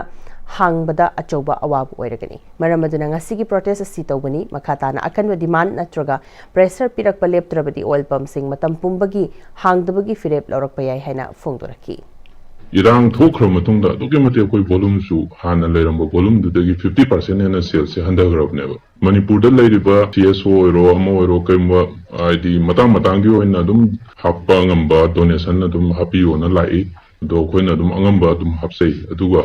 ꯍꯥꯡꯕꯗ ꯑꯆꯧꯕ ꯑꯋꯥꯕ ꯑꯣꯏꯔꯒꯅꯤ꯫ ꯃꯔꯝ ꯑꯗꯨꯅ ꯉꯁꯤꯒꯤ ꯄ꯭ꯔꯣꯇꯦꯁ ꯑꯁꯤ ꯇꯧꯕꯅꯤ꯫ ꯃꯈꯥ ꯇꯥꯅ ꯑꯀꯟꯕ ꯗꯤꯃꯥꯟ ꯅꯠꯇ꯭ꯔꯒ ꯄ꯭ꯔꯦꯁꯔ ꯄꯤꯔꯛꯄ ꯂꯦꯞꯇ꯭ꯔꯕꯗꯤ ꯑꯣꯏꯜ ꯄꯝꯁꯤꯡ ꯃꯇꯝ ꯄꯨꯝꯕꯒꯤ ꯍꯥꯡꯗꯕꯒꯤ ꯐꯤꯔꯦꯞ ꯂꯧꯔꯛꯄ ꯌꯥꯏ ꯍꯥꯏꯅ ꯐꯣꯡꯗꯣꯔꯛꯈꯤ꯫ ꯏꯔꯥꯡ ꯊꯣꯛꯈ꯭ꯔ ꯃꯇꯨꯡꯗ ꯑꯗꯨꯛꯀꯤ ꯃꯇꯤꯛ ꯑꯩꯈꯣꯏ volume ꯁꯨ ꯍꯥꯟꯅ ꯂꯩꯔꯝꯕ volume ꯗꯨꯗꯒꯤ fifty percent ꯍꯦꯟꯅ sales ꯁꯦ ꯍꯟꯊꯈ꯭ꯔꯕꯅꯦꯕ꯫ ꯃꯅꯤꯄꯨꯔꯗ ꯂꯩꯔꯤꯕ C S O ꯑꯣꯏꯔꯣ, ꯑꯃ ꯑꯣꯏꯔꯣ, ꯀꯔꯤꯒꯨꯝꯕ ꯍꯥꯏꯗꯤ ꯃꯇꯥꯡ ꯃꯇꯥꯡꯒꯤ ꯑꯣꯏꯅ ꯑꯗꯨꯝ ꯍꯥꯞꯄ ꯉꯝꯕ donation ꯑꯗꯨꯝ ꯍꯥꯞꯄꯤꯌꯣꯅ ꯂꯥꯛꯏ꯫ ꯑꯗꯣ ꯑꯩꯈꯣꯏꯅ ꯑꯗꯨꯝ ꯑꯉꯝꯕ ꯑꯗꯨꯝ ꯍꯥꯞꯆꯩ꯫ ꯑꯗꯨꯒ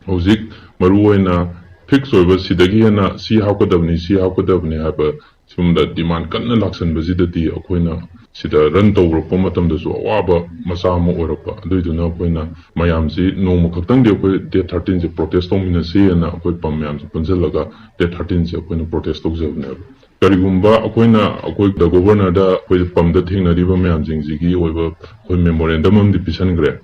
ꯍꯧꯖꯤꯛ ꯃꯔꯨꯑꯣꯏꯅ fix ꯑꯣꯏꯕ ꯁꯤꯗꯒꯤ ꯍꯦꯟꯅ ꯁꯤ ꯍꯥꯞꯀꯗꯕꯅꯤ, ꯁꯤ ꯍꯥꯞꯀꯗꯕꯅꯤ ꯍꯥꯏꯕ ꯁꯤꯒꯨꯝꯕꯗ demand ꯀꯟꯅ ꯂꯥꯛꯁꯟꯕꯁꯤꯗꯗꯤ ꯑꯩꯈꯣꯏꯅ ꯁꯤꯗ run ꯇꯧꯔꯛꯄ ꯃꯇꯝꯗꯁꯨ ꯑꯋꯥꯕ ꯃꯆꯥ ꯑꯃ ꯑꯣꯏꯔꯛꯄ꯫ ꯑꯗꯨꯏꯗꯨꯅ ꯑꯩꯈꯣꯏꯅ ꯃꯌꯥꯝꯁꯤ ꯅꯣꯡꯃ ꯈꯛꯇꯪꯗꯤ ꯑꯩꯈꯣꯏ date thirteen ꯁꯦ protest ꯇꯧꯃꯤꯟꯅꯁꯤꯅ ꯑꯩꯈꯣꯏ ꯄꯝ ꯃꯌꯥꯝꯁꯦ ꯄꯨꯟꯁꯤꯜꯂꯒ date thirteen ꯁꯦ ꯑꯩꯈꯣꯏꯅ protest ꯇꯧꯖꯕꯅꯦꯕ꯫ ꯀꯔꯤꯒꯨꯝꯕ ꯑꯩꯈꯣꯏꯅ ꯑꯩꯈꯣꯏ the governor ꯗ ꯑꯩꯈꯣꯏ ꯄꯝꯗ ꯊꯦꯡꯅꯔꯤꯕ ꯃꯌꯥꯝꯁꯤꯡꯁꯤꯒꯤ ꯑꯣꯏꯕ ꯑꯩꯈꯣꯏ memorandum ꯑꯃꯗꯤ ꯄꯤꯁꯟꯈ꯭ꯔꯦ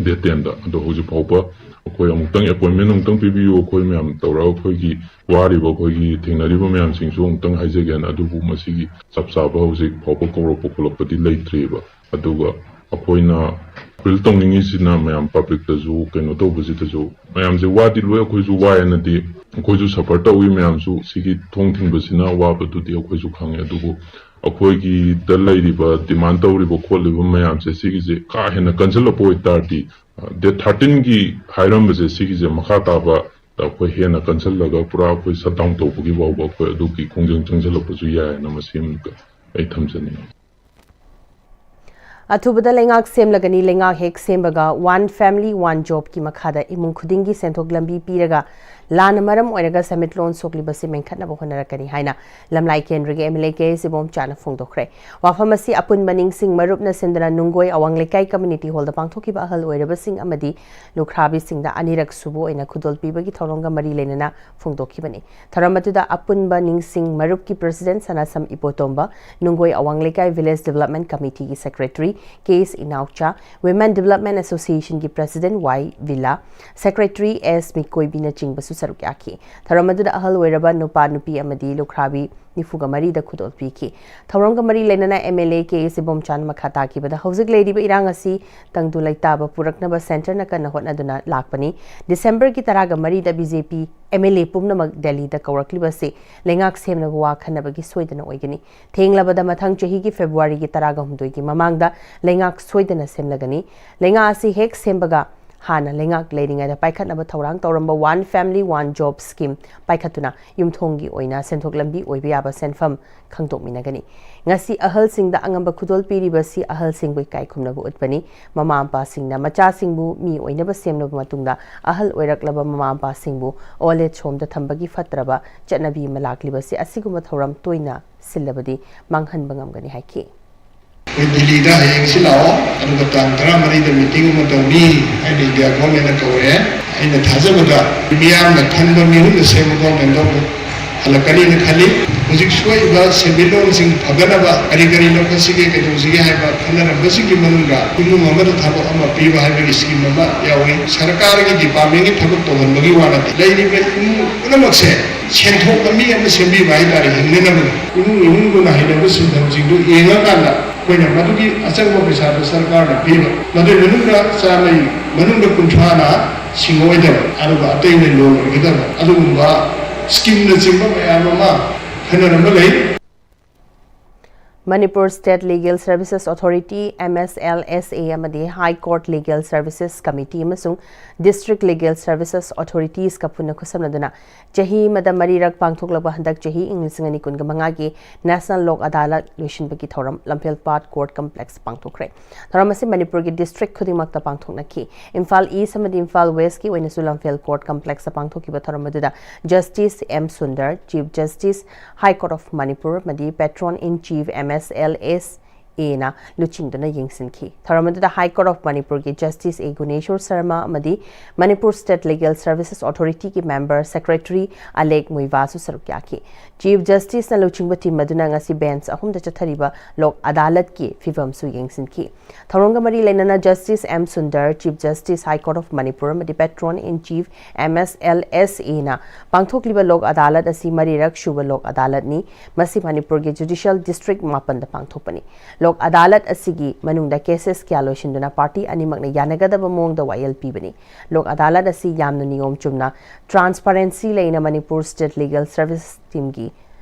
date ten ꯗ꯫ ꯑꯗꯣ ꯍꯧꯖꯤꯛ ꯐꯥꯎꯕ ꯑꯩꯈꯣꯏ ꯑꯃꯨꯛꯇꯪ appointment ꯑꯃꯨꯛꯇꯪ ꯄꯤꯕꯤꯌꯨ, ꯑꯩꯈꯣꯏ ꯃꯌꯥꯝ ꯇꯧꯔꯒ ꯑꯩꯈꯣꯏꯒꯤ ꯋꯥꯔꯤꯕ ꯑꯩꯈꯣꯏꯒꯤ ꯊꯦꯡꯅꯔꯤꯕ ꯃꯌꯥꯝꯁꯤꯡꯁꯨ ꯑꯃꯨꯛꯇꯪ ꯍꯥꯏꯖꯒꯦꯅ꯫ ꯑꯗꯨꯕꯨ ꯃꯁꯤꯒꯤ ꯆꯞ ꯆꯥꯕ ꯍꯧꯖꯤꯛ ꯐꯥꯎꯕ ꯀꯧꯔꯛꯄ ꯈꯣꯠꯂꯛꯄꯗꯤ ꯂꯩꯇ꯭ꯔꯤꯕ꯫ ꯑꯗꯨꯒ ꯑꯩꯈꯣꯏꯅ appeal ꯇꯧꯅꯤꯡꯉꯤꯁꯤꯅ ꯃꯌꯥꯝ public ꯇꯁꯨ ꯀꯩꯅꯣ ꯇꯧꯕꯁꯤꯗꯁꯨ ꯃꯌꯥꯝꯁꯦ ꯋꯥꯗꯤ ꯂꯣꯏ ꯑꯩꯈꯣꯏꯁꯨ ꯋꯥꯏꯅꯗꯤ ꯑꯩꯈꯣꯏꯁꯨ suffer ꯇꯧꯏ ꯃꯌꯥꯝꯁꯨ꯫ ꯁꯤꯒꯤ ꯊꯣꯡ ꯊꯤꯡꯕꯁꯤꯅ ꯑꯋꯥꯕꯗꯨꯗꯤ ꯑꯩꯈꯣꯏꯁꯨ ꯈꯪꯉꯦ꯫ ꯑꯗꯨꯕꯨ ꯑꯩꯈꯣꯏꯒꯤꯗ ꯂꯩꯔꯤꯕ demand ꯇꯧꯔꯤꯕ ꯈꯣꯠꯂꯤꯕ ꯃꯌꯥꯝꯁꯦ ꯁꯤꯒꯤꯁꯦ ꯀꯥ ꯍꯦꯟꯅ ꯀꯟꯁꯤꯜꯂꯛꯄ ꯑꯣꯏꯇꯥꯔꯗꯤ, date thirteen ꯒꯤ ꯍꯥꯏꯔꯝꯕꯁꯦ ꯁꯤꯒꯤꯁꯦ ꯃꯈꯥ ꯇꯥꯕ ꯑꯩꯈꯣꯏ ꯍꯦꯟꯅ ꯀꯟꯁꯤꯜꯂꯒ ꯄꯨꯔꯥ ꯑꯩꯈꯣꯏ shutdown ꯇꯧꯕꯒꯤ ꯐꯥꯎꯕ ꯑꯩꯈꯣꯏ ꯑꯗꯨꯒꯤ ꯈꯣꯡꯖꯪ ꯆꯪꯁꯤꯜꯂꯛꯄꯁꯨ ꯌꯥꯏꯅ ꯃꯁꯤ ꯑꯃꯨꯛꯀ ꯑꯩ ꯊꯝꯖꯅꯤꯡꯉꯤ꯫ ꯑꯊꯨꯕꯗ ꯂꯩꯉꯥꯛ ꯁꯦꯝꯂꯒꯅꯤ꯫ ꯂꯩꯉꯥꯛ ꯍꯦꯛ ꯁꯦꯝꯕꯒ One Family One Job ꯀꯤ ꯃꯈꯥꯗ ꯏꯃꯨꯡ ꯈꯨꯗꯤꯡꯒꯤ ꯁꯦꯟꯊꯣꯛ ꯂꯝꯕꯤ ꯄꯤꯔꯒ ꯂꯥꯟꯅ ꯃꯔꯝ ꯑꯣꯏꯔꯒ ꯁꯦꯟꯃꯤꯠꯂꯣꯟ ꯁꯣꯛꯂꯤꯕꯁꯤ ꯃꯦꯟꯈꯠꯅꯕ ꯍꯣꯠꯅꯔꯛꯀꯅꯤ ꯍꯥꯏꯅ ꯂꯝꯂꯥꯏ ꯀꯦꯟꯗ꯭ꯔꯒꯤ M L A ꯀꯦ ꯑꯦꯁ ꯏꯕꯣꯝꯆꯥꯅ ꯐꯣꯡꯗꯣꯛꯈ꯭ꯔꯦ꯫ ꯋꯥꯐꯝ ꯑꯁꯤ ꯑꯄꯨꯟꯕ ꯅꯤꯡꯁꯤꯡ ꯃꯔꯨꯞꯅ ꯁꯤꯟꯗꯨꯅ ꯅꯨꯡꯒꯣꯏ ꯑꯋꯥꯡ ꯂꯩꯀꯥꯏ community hall ꯗ ꯄꯥꯡꯊꯣꯛꯈꯤꯕ ꯑꯍꯜ ꯑꯣꯏꯔꯕꯁꯤꯡ ꯑꯃꯗꯤ ꯂꯨꯈ꯭ꯔꯥꯕꯤꯁꯤꯡꯗ ꯑꯅꯤꯔꯛ ꯁꯨꯕ ꯑꯣꯏꯅ ꯈꯨꯗꯣꯜ ꯄꯤꯕꯒꯤ ꯊꯧꯔꯝꯒ ꯃꯔꯤ ꯂꯩꯅꯅ ꯐꯣꯡꯗꯣꯛꯈꯤꯕꯅꯤ꯫ ꯊꯧꯔꯝ ꯑꯗꯨꯗ ꯑꯄꯨꯟꯕ ꯅꯤꯡꯁꯤꯡ ꯃꯔꯨꯞꯀꯤ president ꯁꯅꯥꯁꯝ ꯏꯕꯣꯇꯣꯝꯕ, ꯅꯨꯡꯒꯣꯏ ꯑꯋꯥꯡ ꯂꯩꯀꯥꯏ village development committee ꯒꯤ secretary ꯀꯦ ꯑꯦꯁ ꯏꯅꯥꯎꯆꯥ, Women Development Association ꯒꯤ president ꯋꯥꯏ ꯕꯤꯂꯥ, secretary ꯑꯦꯁ ꯃꯤꯀꯣꯏꯕꯤꯅꯆꯤꯡꯕꯁꯨ ꯁꯔꯨꯛ ꯌꯥꯈꯤ꯫ ꯊꯧꯔꯝ ꯑꯗꯨꯗ ꯑꯍꯜ ꯑꯣꯏꯔꯕ ꯅꯨꯄꯥ, ꯅꯨꯄꯤ ꯑꯃꯗꯤ ꯂꯨꯈ꯭ꯔꯥꯕꯤ ꯅꯤꯐꯨꯒ ꯃꯔꯤꯗ ꯈꯨꯗꯣꯜ ꯄꯤꯈꯤ꯫ ꯊꯧꯔꯝꯒ ꯃꯔꯤ ꯂꯩꯅꯅ MLA ꯀꯦ ꯏꯕꯣꯝꯆꯥꯟ ꯃꯈꯥ ꯇꯥꯈꯤꯕꯗ, ꯍꯧꯖꯤꯛ ꯂꯩꯔꯤꯕ ꯏꯔꯥꯡ ꯑꯁꯤ ꯇꯪꯗꯨ ꯂꯩꯇꯥꯕ ꯄꯨꯔꯛꯅꯕ centreꯅ ꯀꯟꯅ ꯍꯣꯠꯅꯗꯨꯅ ꯂꯥꯛꯄꯅꯤ꯫ ꯗꯤꯁꯦꯝꯕꯔꯒꯤ ꯇꯔꯥꯒ ꯃꯔꯤꯗ BJP MLA ꯄꯨꯝꯅꯃꯛ ꯗꯦꯜꯂꯤꯗ ꯀꯧꯔꯛꯂꯤꯕꯁꯤ ꯂꯩꯉꯥꯛ ꯁꯦꯝꯅꯕ ꯋꯥ ꯈꯟꯅꯕꯒꯤ ꯁꯣꯏꯗꯅ ꯑꯣꯏꯒꯅꯤ꯫ ꯊꯦꯡꯂꯕꯗ ꯃꯊꯪ ꯆꯍꯤꯒꯤ ꯐꯦꯕ꯭ꯔꯨꯋꯥꯔꯤꯒꯤ ꯇꯔꯥꯒ ꯍꯨꯝꯗꯣꯏꯒꯤ ꯃꯃꯥꯡꯗ ꯂꯩꯉꯥꯛ ꯁꯣꯏꯗꯅ ꯁꯦꯝꯂꯒꯅꯤ꯫ ꯂꯩꯉꯥꯛ ꯑꯁꯤ ꯍꯦꯛ ꯁꯦꯝꯕꯒ ꯍꯥꯟꯅ ꯂꯩꯉꯥꯛ ꯂꯩꯔꯤꯉꯩꯗ ꯄꯥꯏꯈꯠꯅꯕ ꯊꯧꯔꯥꯡ ꯇꯧꯔꯝꯕ One Family One Job Scheme ꯄꯥꯏꯈꯠꯇꯨꯅ ꯌꯨꯝꯊꯣꯡꯒꯤ ꯑꯣꯏꯅ ꯁꯦꯟꯊꯣꯛ ꯂꯝꯕꯤ ꯑꯣꯏꯕ ꯌꯥꯕ ꯁꯦꯟꯐꯝ ꯈꯪꯗꯣꯛꯃꯤꯟꯅꯒꯅꯤ꯫ ꯉꯁꯤ ꯑꯍꯜꯁꯤꯡꯗ ꯑꯉꯝꯕ ꯈꯨꯗꯣꯜ ꯄꯤꯔꯤꯕꯁꯤ ꯑꯍꯜꯁꯤꯡꯕꯨ ꯏꯀꯥꯏ ꯈꯨꯝꯅꯕ ꯎꯠꯄꯅꯤ꯫ ꯃꯃꯥ ꯃꯄꯥꯁꯤꯡꯅ ꯃꯆꯥꯁꯤꯡꯕꯨ ꯃꯤ ꯑꯣꯏꯅꯕ ꯁꯦꯝꯂꯕ ꯃꯇꯨꯡꯗ, ꯑꯍꯜ ꯑꯣꯏꯔꯛꯂꯕ ꯃꯃꯥ ꯃꯄꯥꯁꯤꯡꯕꯨ old age homeꯗ ꯊꯝꯕꯒꯤ ꯐꯠꯇ꯭ꯔꯕ ꯆꯠꯅꯕꯤ ꯑꯃ ꯂꯥꯛꯂꯤꯕꯁꯤ ꯑꯁꯤꯒꯨꯝꯕ ꯊꯧꯔꯝ ꯇꯣꯏꯅ ꯁꯤꯜꯂꯕꯗꯤ ꯃꯥꯡꯍꯟꯕ ꯉꯝꯒꯅꯤ ꯍꯥꯏꯈꯤ꯫ ꯑꯩꯈꯣꯏ ꯗꯤꯜꯂꯤꯗ ꯍꯌꯦꯡꯁꯤ ꯂꯥꯛꯑꯣ, ꯑꯗꯨꯒ ꯇꯥꯡ ꯇꯔꯥꯃꯔꯤꯗ meeting ꯑꯃ ꯇꯧꯅꯤ ꯍꯥꯏꯅ India governmentꯅ ꯀꯧꯔꯦ꯫ ꯑꯩꯅ ꯊꯥꯖꯕꯗ ꯃꯤꯌꯥꯝꯅ ꯈꯟꯕ ꯃꯤꯍꯨꯠꯅ ꯁꯦꯝꯕ government ꯑꯃ ꯍꯜꯂꯛꯀꯅꯤꯅ ꯈꯜꯂꯤ꯫ ꯍꯧꯖꯤꯛ ꯁꯣꯛꯏꯕ ꯁꯦꯟꯃꯤꯠꯂꯣꯟꯁꯤꯡ ꯐꯒꯠꯅꯕ ꯀꯔꯤ ꯀꯔꯤ ꯂꯧꯈꯠꯁꯤꯒꯦ, ꯀꯩꯗꯧꯁꯤꯒꯦ ꯍꯥꯏꯕ ꯈꯟꯅꯔꯝꯕꯁꯤꯡꯒꯤ ꯃꯅꯨꯡꯗ ꯏꯃꯨꯡ ꯑꯃꯗ ꯊꯕꯛ ꯑꯃ ꯄꯤꯕ ꯍꯥꯏꯕꯒꯤ scheme ꯑꯃ ꯌꯥꯎꯏ꯫ ꯁꯔꯀꯥꯔꯒꯤ departmentꯀꯤ ꯊꯕꯛ ꯇꯧꯍꯟꯕꯒꯤ ꯋꯥ ꯅꯠꯇꯦ꯫ ꯂꯩꯔꯤꯕ ꯏꯃꯨꯡ ꯄꯨꯝꯅꯃꯛꯁꯦ ꯁꯦꯟꯊꯣꯛ ꯂꯝꯕꯤ ꯑꯃ ꯁꯦꯝꯕꯤꯕ ꯍꯥꯏꯇꯥꯔꯦ, ꯍꯤꯡꯅꯅꯕ꯫ ꯏꯃꯨꯡ ꯏꯃꯨꯡꯗꯨꯅ ꯍꯩꯅꯕ ꯁꯤꯟꯐꯝꯁꯤꯡꯗꯨ ꯌꯦꯡꯉꯀꯥꯟꯗ ꯑꯩꯈꯣꯏꯅ ꯃꯗꯨꯒꯤ ꯑꯆꯪꯕ ꯄꯩꯁꯥꯗꯨ ꯁꯔꯀꯥꯔꯅ ꯄꯤꯕ, ꯃꯗꯨꯒꯤ ꯃꯅꯨꯡꯗ ꯆꯥꯝꯃꯩ ꯃꯅꯨꯡꯗ ꯀꯨꯟꯊ꯭ꯔꯥꯅ ꯁꯤꯡꯑꯣꯏꯗꯕ, ꯑꯗꯨꯒ ꯑꯇꯩꯅ ꯂꯣꯟ ꯑꯣꯏꯒꯗꯕ, ꯑꯗꯨꯒꯨꯝꯕ schemeꯅꯆꯤꯡꯕ ꯃꯌꯥꯝ ꯑꯃ ꯈꯟꯅꯔꯝꯕ ꯂꯩ꯫ Manipur State Legal Services Authority, MSLSA, ꯑꯃꯗꯤ High Court Legal Services Committee ꯑꯃꯁꯨꯡ District Legal Services Authoritieska ꯄꯨꯟꯅ ꯈꯨꯠꯁꯝꯅꯗꯨꯅ ꯆꯍꯤ ꯑꯃꯗ ꯃꯔꯤꯔꯛ ꯄꯥꯡꯊꯣꯛꯂꯛꯄ ꯍꯟꯗꯛ ꯆꯍꯤ, ꯏꯪ ꯂꯤꯁꯤꯡ ꯑꯅꯤ ꯀꯨꯟꯒ ꯃꯉꯥꯒꯤ National Lok Adalat ꯂꯣꯏꯁꯤꯟꯕꯒꯤ ꯊꯧꯔꯝ ꯂꯝꯐꯦꯜ ꯄꯥꯠ Court Complexꯇ ꯄꯥꯡꯊꯣꯛꯈ꯭ꯔꯦ꯫ ꯊꯧꯔꯝ ꯑꯁꯤ ꯃꯅꯤꯄꯨꯔꯒꯤ district ꯈꯨꯗꯤꯡꯃꯛꯇ ꯄꯥꯡꯊꯣꯛꯅꯈꯤ꯫ ꯏꯝꯐꯥꯜ East ꯑꯃꯗꯤ ꯏꯝꯐꯥꯜ Westꯀꯤ ꯑꯣꯏꯅꯁꯨ ꯂꯝꯐꯦꯜ Court Complexꯇ ꯄꯥꯡꯊꯣꯛꯈꯤꯕ ꯊꯧꯔꯝ ꯑꯗꯨꯗ Justice M Sundar, Chief Justice, High Court of Manipur, ꯑꯃꯗꯤ Patron in Chief, MSLSA, ꯑꯦꯅ ꯂꯨꯆꯤꯡꯗꯨꯅ ꯌꯦꯡꯁꯤꯟꯈꯤ꯫ ꯊꯧꯔꯝ ꯑꯗꯨꯗ High Court of Manipurꯒꯤ Justice A Guneshor Sharma ꯑꯃꯗꯤ Manipur State Legal Services Authorityꯒꯤ member secretary ꯑꯂꯦꯛ ꯃꯨꯏꯚꯥꯁꯨ ꯁꯔꯨꯛ ꯌꯥꯈꯤ꯫ Chief Justiceꯅ ꯂꯨꯆꯤꯡꯕ team ꯑꯗꯨꯅ ꯉꯁꯤ bench ꯑꯍꯨꯝꯗ ꯆꯠꯊꯔꯤꯕ ꯂꯣꯛ ꯑꯗꯥꯂꯠꯀꯤ ꯐꯤꯕꯝꯁꯨ ꯌꯦꯡꯁꯤꯟꯈꯤ꯫ ꯊꯧꯔꯝꯒ ꯃꯔꯤ ꯂꯩꯅꯅ Justice M Sundar, Chief Justice High Court of Manipur ꯑꯃꯗꯤ Patron in Chief M S L S Aꯅ ꯄꯥꯡꯊꯣꯛꯂꯤꯕ ꯂꯣꯛ ꯑꯗꯥꯂꯠ ꯑꯁꯤ ꯃꯔꯤꯔꯛ ꯁꯨꯕ ꯂꯣꯛ ꯑꯗꯥꯂꯠꯅꯤ꯫ ꯃꯁꯤ ꯃꯅꯤꯄꯨꯔꯒꯤ judicial district ꯃꯥꯄꯟꯗ ꯄꯥꯡꯊꯣꯛꯄꯅꯤ꯫ ꯂꯣꯛ ꯑꯗꯥꯂꯠ ꯑꯁꯤꯒꯤ ꯃꯅꯨꯡꯗ cases ꯀꯌꯥ ꯂꯣꯏꯁꯤꯟꯗꯨꯅ party ꯑꯅꯤꯃꯛꯅ ꯌꯥꯅꯒꯗꯕ ꯃꯑꯣꯡꯗ ꯋꯥꯌꯦꯜ ꯄꯤꯕꯅꯤ꯫ ꯂꯣꯛ ꯑꯗꯥꯂꯠ ꯑꯁꯤ ꯌꯥꯝꯅ ꯅꯤꯌꯣꯝ ꯆꯨꯝꯅ transparency ꯂꯩꯅ Manipur State Legal Service teamꯒꯤ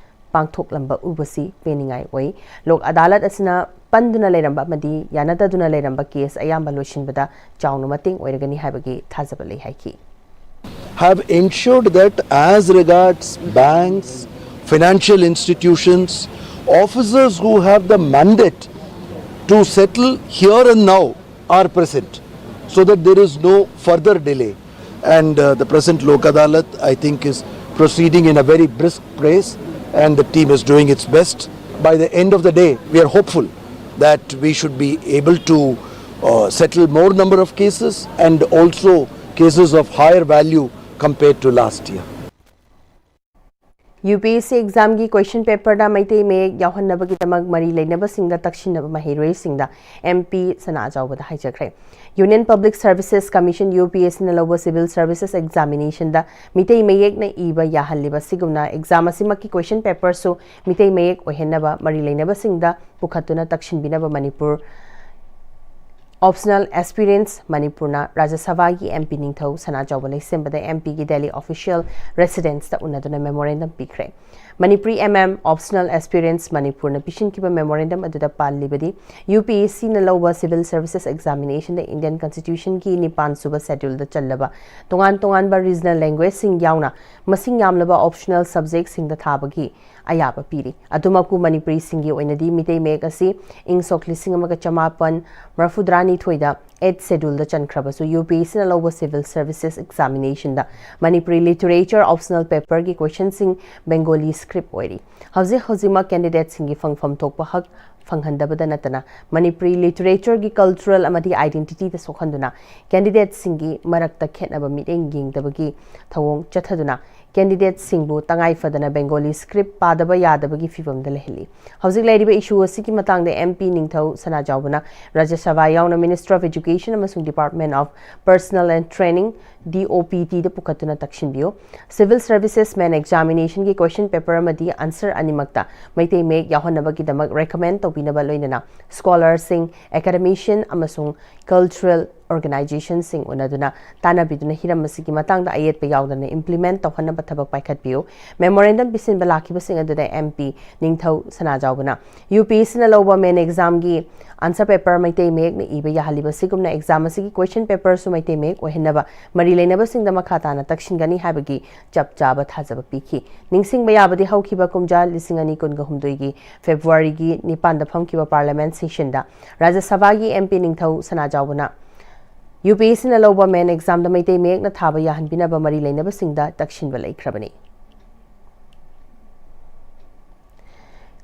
ꯄꯥꯡꯊꯣꯛꯂꯝꯕ ꯎꯕꯁꯤ ꯄꯦꯟꯅꯤꯡꯉꯥꯏ ꯑꯣꯏ꯫ ꯂꯣꯛ ꯑꯗꯥꯂꯠ ꯑꯁꯤꯅ ꯄꯟꯗꯨꯅ ꯂꯩꯔꯝꯕ ꯑꯃꯗꯤ ꯌꯥꯅꯗꯗꯨꯅ ꯂꯩꯔꯝꯕ case ꯑꯌꯥꯝꯕ ꯂꯣꯏꯁꯤꯟꯕꯗ ꯆꯥꯎꯅ ꯃꯇꯦꯡ ꯑꯣꯏꯔꯒꯅꯤ ꯍꯥꯏꯕꯒꯤ ꯊꯥꯖꯕ ꯂꯩ ꯍꯥꯏꯈꯤ꯫ Have ensured that as regards banks, financial institutions, officers who have the mandate to settle here and now are present, so that there is no further delay. And uh, the present Lok Adalat, I think, is proceeding in a very brisk pace, and the team is doing its best. By the end of the day, we are hopeful that we should be able to uh, settle more number of cases and also cases of higher value compared to last year. UPSC examꯒꯤ question paperꯗ Meitei ꯃꯌꯦꯛ ꯌꯥꯎꯍꯟꯅꯕꯒꯤꯗꯃꯛ ꯃꯔꯤ ꯂꯩꯅꯕꯁꯤꯡꯗ ꯇꯛꯁꯤꯟꯅꯕ ꯃꯍꯩꯔꯣꯏꯁꯤꯡꯗ MP ꯁꯅꯥꯖꯥꯎꯕꯗ ꯍꯥꯏꯖꯈ꯭ꯔꯦ꯫ Union Public Services Commission, UPSCꯅ ꯂꯧꯕ civil services examinationꯗ Meitei ꯃꯌꯦꯛꯅ ꯏꯕ ꯌꯥꯍꯜꯂꯤꯕ ꯁꯤꯒꯨꯝꯅ exam ꯑꯁꯤꯃꯛꯀꯤ question paperꯁꯨ Meitei ꯃꯌꯦꯛ ꯑꯣꯏꯍꯟꯅꯕ ꯃꯔꯤ ꯂꯩꯅꯕꯁꯤꯡꯗ ꯄꯨꯈꯠꯇꯨꯅ ꯇꯛꯁꯤꯟꯕꯤꯅꯕ Manipur Optional Aspirants ꯃꯅꯤꯄꯨꯔꯅ ꯔꯥꯖ꯭ꯌ ꯁꯚꯥꯒꯤ MP ꯅꯤꯡꯊꯧ ꯁꯅꯥꯖꯥꯎꯕ ꯂꯩꯁꯦꯝꯕꯗ MPꯒꯤ Delhi official residenceꯇ ꯎꯅꯗꯨꯅ memorandum ꯄꯤꯈ꯭ꯔꯦ꯫ ꯃꯅꯤꯄꯨꯔꯤ MM Optional Aspirants ꯃꯅꯤꯄꯨꯔꯅ ꯄꯤꯁꯤꯟꯈꯤꯕ memorandum ꯑꯗꯨꯗ ꯄꯥꯜꯂꯤꯕꯗꯤ, UPSCꯅ ꯂꯧꯕ civil services examinationꯗ Indian Constitutionꯒꯤ ꯅꯤꯄꯥꯟ ꯁꯨꯕ scheduleꯗ ꯆꯜꯂꯕ ꯇꯣꯉꯥꯟ ꯇꯣꯉꯥꯟꯕ regional languageetꯁꯤꯡ ꯌꯥꯎꯅ ꯃꯁꯤꯡ ꯌꯥꯝꯂꯕ optional subjectꯁꯤꯡꯗ ꯊꯥꯕꯒꯤ ꯑꯌꯥꯕ ꯄꯤꯔꯤ꯫ ꯑꯗꯨꯃꯛꯄꯨ ꯃꯅꯤꯄꯨꯔꯤꯁꯤꯡꯒꯤ ꯑꯣꯏꯅꯗꯤ ꯃꯤꯇꯩ ꯃꯌꯦꯛ ꯑꯁꯤ ꯏꯪ ꯁꯣꯛ ꯂꯤꯁꯤꯡ ꯑꯃꯒ ꯆꯃꯥꯄꯟ ꯃꯔꯐꯨꯇꯔꯥꯅꯤꯊꯣꯏꯗ Eighth Scheduleꯗ ꯆꯟꯈ꯭ꯔꯕꯁꯨ, UPSCꯅ ꯂꯧꯕ civil services examinationꯗ Manipuri literature optional paperꯒꯤ questionꯁꯤꯡ Bengali script ꯑꯣꯏꯔꯤ꯫ ꯍꯧꯖꯤꯛ ꯍꯧꯖꯤꯛꯃꯛ candidateꯁꯤꯡꯒꯤ ꯐꯪꯐꯝ ꯊꯣꯛꯄ ꯍꯛ ꯐꯪꯍꯟꯗꯕꯗ ꯅꯠꯇꯅ ꯃꯅꯤꯄꯨꯔꯤ ꯂꯤꯇꯔꯦꯆꯔꯒꯤ ꯀꯜꯆꯔꯦꯜ ꯑꯃꯗꯤ ꯑꯥꯏꯗꯦꯟꯇꯤꯇꯤꯗ ꯁꯣꯛꯍꯟꯗꯨꯅ ꯀꯦꯟꯗꯤꯗꯦꯠꯁꯤꯡꯒꯤ ꯃꯔꯛꯇ ꯈꯦꯠꯅꯕ ꯃꯤꯠꯌꯦꯡ ꯌꯦꯡꯗꯕꯒꯤ ꯊꯧꯑꯣꯡ ꯆꯠꯊꯗꯨꯅ ꯀꯦꯟꯗꯤꯗꯦꯠꯁꯤꯡꯕꯨ ꯇꯉꯥꯏ ꯐꯗꯅ ꯕꯦꯡꯒꯣꯂꯤ ꯁ꯭ꯀ꯭ꯔꯤꯞ ꯄꯥꯗꯕ ꯌꯥꯗꯕꯒꯤ ꯐꯤꯚꯝꯗ ꯂꯩꯍꯜꯂꯤ꯫ ꯍꯧꯖꯤꯛ ꯂꯩꯔꯤꯕ ꯏꯁꯨ ꯑꯁꯤꯒꯤ ꯃꯇꯥꯡꯗ ꯑꯦꯝ ꯄꯤ ꯅꯤꯡꯊꯧ ꯁꯅꯥꯖꯥꯎꯕꯅ ꯔꯥꯖ꯭ꯌ ꯁꯚꯥ ꯌꯥꯎꯅ Minister of Education ꯑꯃꯁꯨꯡ Department of Personnel and Training, D O P T the ꯄꯨꯈꯠꯇꯨꯅ ꯇꯛꯁꯤꯟꯕꯤꯌꯨ꯫ Civil Services Main Examination ꯒꯤ question paper ꯑꯃꯗꯤ answer ꯑꯅꯤꯃꯛꯇ ꯃꯩꯇꯩ ꯃꯌꯦꯛ ꯌꯥꯎꯍꯟꯅꯕꯒꯤꯗꯃꯛ recommend ꯇꯧꯕꯤꯅꯕ ꯂꯣꯏꯅꯅ scholarꯁꯤꯡ, academician ꯑꯃꯁꯨꯡ cultural organizationꯁꯤꯡ ꯎꯅꯗꯨꯅ ꯇꯥꯟꯅꯕꯤꯗꯨꯅ ꯍꯤꯔꯝ ꯑꯁꯤꯒꯤ ꯃꯇꯥꯡꯗ ꯑꯌꯦꯠꯄ ꯌꯥꯎꯗꯅ implement ꯇꯧꯍꯟꯅꯕ ꯊꯕꯛ ꯄꯥꯏꯈꯠꯄꯤꯌꯨ꯫ Memorandum ꯄꯤꯁꯤꯟꯕ ꯂꯥꯛꯈꯤꯕꯁꯤꯡ ꯑꯗꯨꯗ ꯑꯦꯝ ꯄꯤ ꯅꯤꯡꯊꯧ ꯁꯅꯥꯖꯥꯎꯕꯅ UPSCꯅ ꯂꯧꯕ main examꯒꯤ answer paper ꯃꯩꯇꯩ ꯃꯌꯦꯛꯅ ꯏꯕ ꯌꯥꯍꯜꯂꯤꯕ ꯑꯁꯤꯒꯨꯝꯅ exam ꯑꯁꯤꯒꯤ question paperꯁꯨ ꯃꯩꯇꯩ ꯃꯌꯦꯛ ꯑꯣꯏꯍꯟꯅꯕ ꯃꯔꯤ ꯂꯩꯅꯕꯁꯤꯡꯗ ꯃꯈꯥ ꯇꯥꯅ ꯇꯛꯁꯤꯟꯒꯅꯤ ꯍꯥꯏꯕꯒꯤ ꯆꯞ ꯆꯥꯕ ꯊꯥꯖꯕ ꯄꯤꯈꯤ꯫ ꯅꯤꯡꯁꯤꯡꯕ ꯌꯥꯕꯗꯤ ꯍꯧꯈꯤꯕ ꯀꯨꯝꯖꯥ ꯂꯤꯁꯤꯡ ꯑꯅꯤ ꯀꯨꯟꯒ ꯍꯨꯝꯗꯣꯏꯒꯤ Februaryꯒꯤ ꯅꯤꯄꯥꯟꯗ ꯐꯝꯈꯤꯕ Parliament sessionꯗ ꯔꯥꯖ꯭ꯌ ꯁꯚꯥꯒꯤ ꯑꯦꯝ ꯄꯤ ꯅꯤꯡꯊꯧ ꯁꯅꯥꯖꯥꯎꯕꯅ UPSCꯅ ꯂꯧꯕ main examꯗ ꯃꯩꯇꯩ ꯃꯌꯦꯛꯅ ꯊꯥꯕ ꯌꯥꯍꯟꯕꯤꯅꯕ ꯃꯔꯤ ꯂꯩꯅꯕꯁꯤꯡꯗ ꯇꯛꯁꯤꯟꯕ ꯂꯩꯈ꯭ꯔꯕꯅꯤ꯫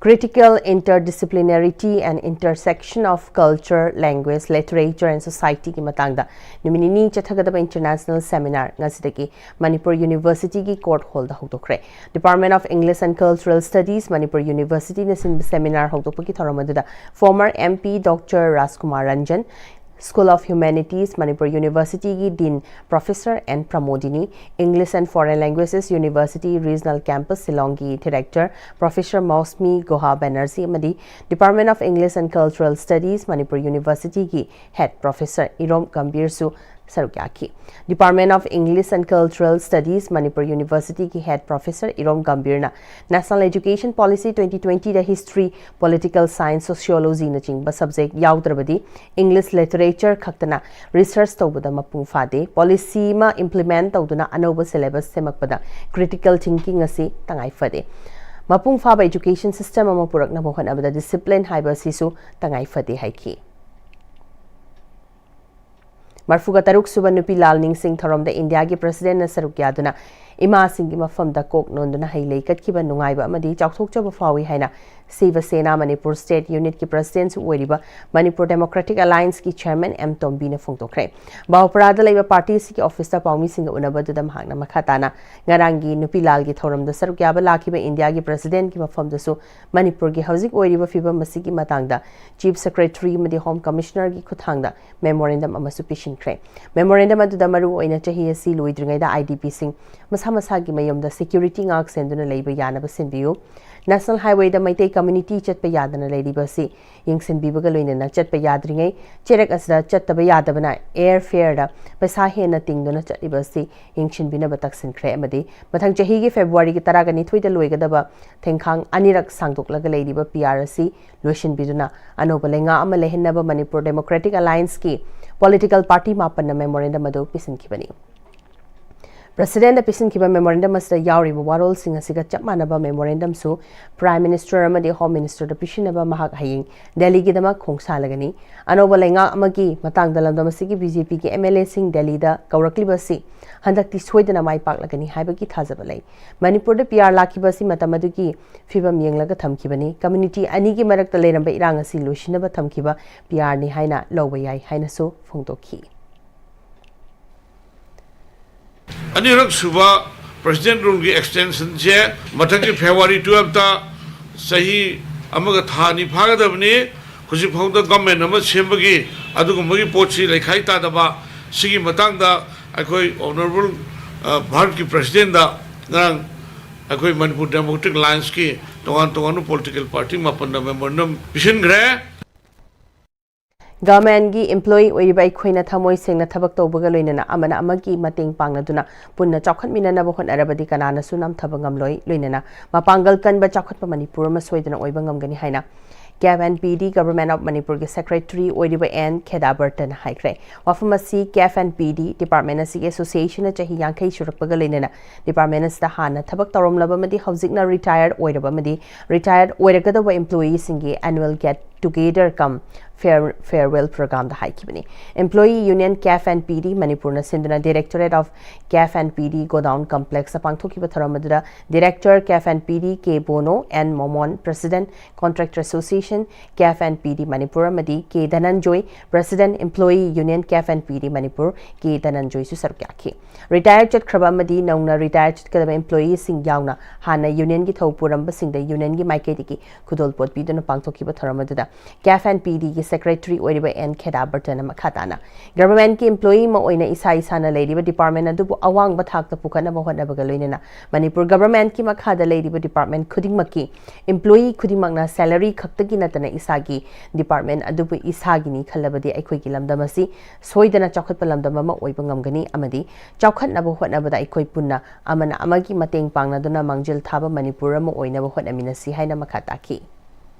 Critical interdisciplinarity and intersection of culture, language, literature and societyꯒꯤ ꯃꯇꯥꯡꯗ ꯅꯨꯃꯤꯠ ꯅꯤꯅꯤ ꯆꯠꯊꯒꯗꯕ international seminar ꯉꯁꯤꯗꯒꯤ Manipur Universityꯒꯤ court hallꯗ ꯍꯧꯗꯣꯛꯈ꯭ꯔꯦ꯫ Department of English and Cultural Studies, Manipur Universityꯅ ꯁꯤꯟꯕ seminar ꯍꯧꯗꯣꯛꯄꯒꯤ ꯊꯧꯔꯝ ꯑꯗꯨꯗ former M P Doctor Rajkumar Ranjan, School of Humanities, Manipur Universityꯒꯤ Dean Professor N Pramodini, English and Foreign Languages University Regional Campus Shillongꯒꯤ Director Professor Mousmi Guha Banerjee ꯑꯃꯗꯤ Department of English and Cultural Studies, Manipur Universityꯒꯤ Head Professor ꯏꯔꯣꯝ ꯒꯝꯚꯤꯔꯁꯨ ꯁꯔꯨꯛ ꯌꯥꯈꯤ꯫ Department of English and Cultural Studies, Manipur Universityꯒꯤ Head Professor Irom ꯒꯝꯚꯤꯔꯅ National Education Policy twenty twentyꯗ history, political science, sociologyꯅꯆꯤꯡꯕ subject ꯌꯥꯎꯗ꯭ꯔꯕꯗꯤ English literature ꯈꯛꯇꯅ research ꯇꯧꯕꯗ ꯃꯄꯨꯡ ꯐꯥꯗꯦ꯫ Policy ꯑꯃ implement ꯇꯧꯗꯨꯅ ꯑꯅꯧꯕ syllabus ꯁꯦꯝꯃꯛꯄꯗ critical thinking ꯑꯁꯤ ꯇꯉꯥꯏ ꯐꯗꯦ꯫ ꯃꯄꯨꯡ ꯐꯥꯕ education system ꯑꯃ ꯄꯨꯔꯛꯅꯕ ꯍꯣꯠꯅꯕꯗ discipline ꯍꯥꯏꯕ ꯑꯁꯤꯁꯨ ꯇꯉꯥꯏ ꯐꯗꯦ ꯍꯥꯏꯈꯤ꯫ ꯃꯔꯐꯨꯒ ꯇꯔꯨꯛ ꯁꯨꯕ ꯅꯨꯄꯤ ꯂꯥꯜ ꯅꯤꯡꯁꯤꯡ ꯊꯧꯔꯝꯗ ꯏꯟꯗꯤꯌꯥꯒꯤ Presidentꯅ ꯁꯔꯨꯛ ꯌꯥꯗꯨꯅ ꯏꯃꯥꯁꯤꯡꯒꯤ ꯃꯐꯝꯗ ꯀꯣꯛ ꯅꯣꯟꯗꯨꯅ ꯍꯩ ꯂꯩ ꯀꯠꯈꯤꯕ ꯅꯨꯡꯉꯥꯏꯕ ꯑꯃꯗꯤ ꯆꯥꯎꯊꯣꯛꯆꯕ ꯐꯥꯎꯏ ꯍꯥꯏꯅ ꯁꯤꯕ ꯁꯦꯅꯥ ꯃꯅꯤꯄꯨꯔ ꯁ꯭ꯇꯦꯠ ꯌꯨꯅꯤꯠꯀꯤ ꯄ꯭ꯔꯁꯤꯗꯦꯟꯁꯨ ꯑꯣꯏꯔꯤꯕ ꯃꯅꯤꯄꯨꯔ ꯗꯦꯃꯣꯀ꯭ꯔꯦꯇꯤꯛ ꯑꯦꯂꯥꯏꯟꯁꯀꯤ ꯆꯤꯌꯔꯃꯦꯟ ꯑꯦꯝ ꯇꯣꯝꯕꯤꯅ ꯐꯣꯡꯗꯣꯛꯈ꯭ꯔꯦ꯫ ꯕꯥꯎꯄꯔꯥꯗ ꯂꯩꯕ ꯄꯥꯔꯇꯤ ꯑꯁꯤꯒꯤ ꯑꯣꯐꯤꯁꯇ ꯄꯥꯎꯃꯤꯁꯤꯡꯒ ꯎꯅꯕꯗꯨꯗ ꯃꯍꯥꯛꯅ ꯃꯈꯥ ꯇꯥꯅ ꯉꯔꯥꯡꯒꯤ ꯅꯨꯄꯤ ꯂꯥꯜꯒꯤ ꯊꯧꯔꯝꯗ ꯁꯔꯨꯛ ꯌꯥꯕ ꯂꯥꯛꯈꯤꯕ ꯏꯟꯗꯤꯌꯥꯒꯤ ꯄ꯭ꯔꯁꯤꯗꯦꯟꯠꯀꯤ ꯃꯐꯝꯗꯁꯨ ꯃꯅꯤꯄꯨꯔꯒꯤ ꯍꯧꯖꯤꯛ ꯑꯣꯏꯔꯤꯕ ꯐꯤꯕꯝ ꯑꯁꯤꯒꯤ ꯃꯇꯥꯡꯗ ꯆꯤꯐ ꯁꯦꯀ꯭ꯔꯦꯇꯔꯤ ꯑꯃꯗꯤ ꯍꯣꯝ ꯀꯃꯤꯁꯅꯔꯒꯤ ꯈꯨꯠꯊꯥꯡꯗ ꯃꯦꯃꯣꯔꯦꯟꯗꯝ ꯑꯃꯁꯨ ꯄꯤꯁꯤꯟꯈ꯭ꯔꯦ꯫ ꯃꯦꯃꯣꯔꯦꯟꯗꯝ ꯑꯗꯨꯗ ꯃꯔꯨ ꯑꯣꯏꯅ ꯆꯍꯤ ꯑꯁꯤ ꯂꯣꯏꯗ꯭ꯔꯤꯉꯩꯗ ꯑꯥꯏ ꯗꯤ ꯄꯤꯁꯤꯡ ꯃꯁꯥ ꯃꯁꯥꯒꯤ ꯃꯌꯨꯝꯗ ꯁꯦꯀ꯭ꯌꯨꯔꯤꯇꯤ ꯉꯥꯛ ꯁꯦꯟꯗꯨꯅ ꯂꯩꯕ ꯌꯥꯅꯕ ꯁꯤꯟꯕꯤꯌꯨ꯫ ꯅꯦꯁꯅꯦꯜ ꯍꯥꯏꯋꯦꯗ ꯃꯩꯇꯩ ꯀꯝꯃ꯭ꯌꯨꯅꯤꯇꯤ ꯆꯠꯄ ꯌꯥꯗꯅ ꯂꯩꯔꯤꯕ ꯑꯁꯤ ꯌꯦꯡꯁꯤꯟꯕꯤꯕꯒ ꯂꯣꯏꯅꯅ ꯆꯠꯄ ꯌꯥꯗ꯭ꯔꯤꯉꯩ ꯆꯦꯔꯦꯛ ꯑꯁꯤꯗ ꯆꯠꯇꯕ ꯌꯥꯗꯕꯅ ꯑꯦꯌꯔ ꯐꯤꯌꯔꯗ ꯄꯩꯁꯥ ꯍꯦꯟꯅ ꯇꯤꯡꯗꯨꯅ ꯆꯠꯂꯤꯕ ꯑꯁꯤ ꯌꯦꯡꯁꯤꯟꯕꯤꯅꯕ ꯇꯛꯁꯤꯟꯈ꯭ꯔꯦ ꯑꯃꯗꯤ ꯃꯊꯪ ꯆꯍꯤꯒꯤ ꯐꯦꯕ꯭ꯔꯨꯋꯥꯔꯤꯒꯤ ꯇꯔꯥꯒ ꯅꯤꯊꯣꯏꯗ ꯂꯣꯏꯒꯗꯕ ꯊꯦꯡꯈꯥꯡ ꯑꯅꯤꯔꯛ ꯁꯥꯡꯗꯣꯛꯂꯒ ꯂꯩꯔꯤꯕ ꯄꯤ ꯑꯥꯔ ꯑꯁꯤ ꯂꯣꯏꯁꯤꯟꯕꯤꯗꯨꯅ ꯑꯅꯧꯕ ꯂꯩꯉꯥꯛ ꯑꯃ ꯂꯩꯍꯟꯅꯕ ꯃꯅꯤꯄꯨꯔ ꯗꯦꯃꯣꯀ꯭ꯔꯦꯇꯤꯛ ꯑꯦꯂꯥꯏꯟꯁꯀꯤ ꯄꯣꯂꯤꯇꯤꯀꯦꯜ ꯄꯥꯔꯇꯤ ꯃꯥꯄꯟꯅ ꯃꯦꯃꯣꯔꯦꯟꯗꯝ ꯑꯗꯨ ꯄꯤꯁꯤꯟꯈꯤꯕꯅꯤ꯫ ꯄ꯭ꯔꯁꯤꯗꯦꯟꯠꯅ ꯄꯤꯁꯤꯟꯈꯤꯕ ꯃꯦꯃꯣꯔꯦꯟꯗꯝ ꯑꯁꯤꯗ ꯌꯥꯎꯔꯤꯕ ꯋꯥꯔꯣꯜꯁꯤꯡ ꯑꯁꯤꯒ ꯆꯞ ꯃꯥꯟꯅꯕ ꯃꯦꯃꯣꯔꯦꯟꯗꯝꯁꯨ ꯄ꯭ꯔꯥꯏꯝ ꯃꯤꯅꯤꯁꯇꯔ ꯑꯃꯗꯤ ꯍꯣꯝ ꯃꯤꯅꯤꯁꯇꯔꯗ ꯄꯤꯁꯤꯟꯅꯕ ꯃꯍꯥꯛ ꯍꯌꯦꯡ ꯗꯦꯜꯂꯤꯒꯤꯗꯃꯛ ꯈꯣꯡꯁꯥꯜꯂꯒꯅꯤ꯫ ꯑꯅꯧꯕ ꯂꯩꯉꯥꯛ ꯑꯃꯒꯤ ꯃꯇꯥꯡꯗ ꯂꯝꯗꯝ ꯑꯁꯤꯒꯤ ꯕꯤ ꯖꯦ ꯄꯤꯒꯤ ꯑꯦꯝ ꯑꯦꯜ ꯑꯦꯁꯤꯡ ꯗꯦꯜꯂꯤꯗ ꯀꯧꯔꯛꯂꯤꯕ ꯑꯁꯤ ꯍꯟꯗꯛꯇꯤ ꯁꯣꯏꯗꯅ ꯃꯥꯏ ꯄꯥꯛꯂꯒꯅꯤ ꯍꯥꯏꯕꯒꯤ ꯊꯥꯖꯕ ꯂꯩ꯫ ꯃꯅꯤꯄꯨꯔꯗ ꯄꯤ ꯑꯥꯔ ꯂꯥꯛꯈꯤꯕ ꯑꯁꯤ ꯃꯇꯝ ꯑꯗꯨꯒꯤ ꯐꯤꯕꯝ ꯌꯦꯡꯂꯒ ꯊꯝꯈꯤꯕꯅꯤ꯫ ꯀꯝꯃ꯭ꯌꯨꯅꯤꯇꯤ ꯑꯅꯤꯒꯤ ꯃꯔꯛꯇ ꯂꯩꯔꯝꯕ ꯏꯔꯥꯡ ꯑꯁꯤ ꯂꯣꯏꯁꯤꯟꯅꯕ ꯊꯝꯈꯤꯕ ꯄꯤ ꯑꯥꯔꯅꯤ ꯍꯥꯏꯅ ꯂꯧꯕ ꯌꯥꯏ ꯍꯥꯏꯅꯁꯨ ꯐꯣꯡꯗꯣꯛꯈꯤ꯫ ꯑꯅꯤꯔꯛ ꯁꯨꯕ ꯄ꯭ꯔꯁꯤꯗꯦꯟꯠ ꯔꯨꯜꯒꯤ ꯑꯦꯛꯁꯇꯦꯟꯁꯟꯁꯦ ꯃꯊꯪꯒꯤ ꯐꯦꯕ꯭ꯔꯨꯋꯥꯔꯤ ꯇꯨꯌꯦꯜꯞꯇ ꯆꯍꯤ ꯑꯃꯒ ꯊꯥ ꯑꯅꯤ ꯐꯥꯒꯗꯕꯅꯤ꯫ ꯍꯧꯖꯤꯛ ꯐꯥꯎꯗ ꯒꯃꯦꯟ ꯑꯃ ꯁꯦꯝꯕꯒꯤ ꯑꯗꯨꯒꯨꯝꯕꯒꯤ ꯄꯣꯠꯁꯤ ꯂꯩꯈꯥꯏ ꯇꯥꯗꯕ, ꯁꯤꯒꯤ ꯃꯇꯥꯡꯗ ꯑꯩꯈꯣꯏ ꯑꯣꯅꯔꯦꯕꯜ ꯚꯥꯔꯠꯀꯤ ꯄ꯭ꯔꯁꯤꯗꯦꯟꯠꯗ ꯉꯔꯥꯡ ꯑꯩꯈꯣꯏ ꯃꯅꯤꯄꯨꯔ ꯗꯦꯃꯣꯀ꯭ꯔꯦꯇꯤꯛ ꯑꯦꯂꯥꯏꯟꯁꯀꯤ ꯇꯣꯉꯥꯟ ꯇꯣꯉꯥꯟꯕ ꯄꯣꯂꯤꯇꯤꯀꯦꯜ ꯄꯥꯔꯇꯤ ꯃꯥꯄꯟꯗ ꯃꯦꯃꯣꯔꯦꯟꯗꯝ ꯄꯤꯁꯤꯟꯈ꯭ꯔꯦ꯫ ꯒꯚꯔꯟꯃꯦꯟꯠꯀꯤ ꯏꯝꯄ꯭ꯂꯣꯌꯤ ꯑꯣꯏꯔꯤꯕ ꯑꯩꯈꯣꯏꯅ ꯊꯃꯣꯏ ꯁꯦꯡꯅ ꯊꯕꯛ ꯇꯧꯕꯒ ꯂꯣꯏꯅꯅ ꯑꯃꯅ ꯑꯃꯒꯤ ꯃꯇꯦꯡ ꯄꯥꯡꯅꯗꯨꯅ ꯄꯨꯟꯅ ꯆꯥꯎꯈꯠꯃꯤꯟꯅꯅꯕ ꯍꯣꯠꯅꯔꯕꯗꯤ ꯀꯅꯥꯅꯁꯨ ꯅꯝꯊꯕ ꯉꯝꯂꯣꯏ, ꯂꯣꯏꯅꯅ ꯃꯄꯥꯡꯒꯜ ꯀꯟꯕ ꯆꯥꯎꯈꯠꯄ ꯃꯅꯤꯄꯨꯔ ꯑꯃ ꯁꯣꯏꯗꯅ ꯑꯣꯏꯕ ꯉꯝꯒꯅꯤ ꯍꯥꯏꯅ ꯀꯦꯞ N P D government of ꯃꯅꯤꯄꯨꯔꯒꯤ ꯁꯦꯀ꯭ꯔꯦꯇꯔꯤ ꯑꯣꯏꯔꯤꯕ ꯑꯦꯟ ꯈꯦꯗꯥꯕꯔꯇꯟꯅ ꯍꯥꯏꯈ꯭ꯔꯦ꯫ ꯋꯥꯐꯝ ꯑꯁꯤ ꯀꯦꯞ ꯑꯦꯟ ꯄꯤ ꯗꯤ ꯗꯤꯄꯥꯔꯠꯃꯦꯟꯠ ꯑꯁꯤꯒꯤ ꯑꯦꯁꯣꯁꯤꯌꯦꯁꯟꯅ ꯆꯍꯤ ꯌꯥꯡꯈꯩ ꯁꯨꯔꯛꯄꯒ ꯂꯣꯏꯅꯅ ꯗꯤꯄꯥꯔꯠꯃꯦꯟꯠ ꯑꯁꯤꯗ ꯍꯥꯟꯅ ꯊꯕꯛ ꯇꯧꯔꯝꯂꯕ ꯑꯃꯗꯤ ꯍꯧꯖꯤꯛꯅ ꯔꯤꯇꯥꯌꯔ ꯑꯣꯏꯔꯕ ꯑꯃꯗꯤ ꯔꯤꯇꯥꯌꯔ ꯑꯣꯏꯔꯒꯗꯧꯕ ꯏꯝꯄ꯭ꯂꯣꯌꯤꯁꯤꯡꯒꯤ annual get Together cum Fare- Farewell Programmeꯗ ꯍꯥꯏꯈꯤꯕꯅꯤ꯫ Employee Union CAF and PD ꯃꯅꯤꯄꯨꯔꯅ ꯁꯤꯟꯗꯨꯅ Directorate of CAF and PD Godown Complexꯇ ꯄꯥꯡꯊꯣꯛꯈꯤꯕ ꯊꯧꯔꯝ ꯑꯗꯨꯗ Director CAF and PD K Bono, N Momon, President Contractor Association CAF and PD Manipur ꯑꯃꯗꯤ K Dhananjoy, President Employee Union CAF and PD Manipur K Dhananjoyꯁꯨ ꯁꯔꯨꯛ ꯌꯥꯈꯤ꯫ Retire ꯆꯠꯈ꯭ꯔꯕ ꯑꯃꯗꯤ ꯅꯧꯅ retire ꯆꯠꯀꯗꯕ employeeꯁꯤꯡ ꯌꯥꯎꯅ ꯍꯥꯟꯅ unionꯒꯤ ꯊꯧ ꯄꯨꯔꯝꯕꯁꯤꯡꯗ unionꯒꯤ ꯃꯥꯏꯀꯩꯗꯒꯤ ꯈꯨꯗꯣꯜꯄꯣꯠ ꯄꯤꯗꯨꯅ ꯄꯥꯡꯊꯣꯛꯈꯤꯕ ꯊꯧꯔꯝ ꯑꯗꯨꯗ CAF and PDꯒꯤ Secretary ꯑꯣꯏꯔꯤꯕ N Khedabartana ꯃꯈꯥ ꯇꯥꯅ, Governmentꯀꯤ employee ꯑꯃ ꯑꯣꯏꯅ ꯏꯁꯥ ꯏꯁꯥꯅ ꯂꯩꯔꯤꯕ department ꯑꯗꯨꯕꯨ ꯑꯋꯥꯡꯕ ꯊꯥꯛꯇ ꯄꯨꯈꯠꯅꯕ ꯍꯣꯠꯅꯕꯒ ꯂꯣꯏꯅꯅ Manipur Governmentꯀꯤ ꯃꯈꯥꯗ ꯂꯩꯔꯤꯕ department ꯈꯨꯗꯤꯡꯃꯛꯀꯤ employee ꯈꯨꯗꯤꯡꯃꯛꯅ salary ꯈꯛꯇꯒꯤ ꯅꯠꯇꯅ ꯏꯁꯥꯒꯤ department ꯑꯗꯨꯕꯨ ꯏꯁꯥꯒꯤꯅꯤ ꯈꯜꯂꯕꯗꯤ ꯑꯩꯈꯣꯏꯒꯤ ꯂꯝꯗꯝ ꯑꯁꯤ ꯁꯣꯏꯗꯅ ꯆꯥꯎꯈꯠꯄ ꯂꯝꯗꯝ ꯑꯃ ꯑꯣꯏꯕ ꯉꯝꯒꯅꯤ ꯑꯃꯗꯤ ꯆꯥꯎꯈꯠꯅꯕ ꯍꯣꯠꯅꯕꯗ ꯑꯩꯈꯣꯏ ꯄꯨꯟꯅ ꯑꯃꯅ ꯑꯃꯒꯤ ꯃꯇꯦꯡ ꯄꯥꯡꯅꯗꯨꯅ ꯃꯥꯡꯖꯤꯜ ꯊꯥꯕ ꯃꯅꯤꯄꯨꯔ ꯑꯃ ꯑꯣꯏꯅꯕ ꯍꯣꯠꯅꯃꯤꯟꯅꯁꯤ ꯍꯥꯏꯅ ꯃꯈꯥ ꯇꯥꯈꯤ꯫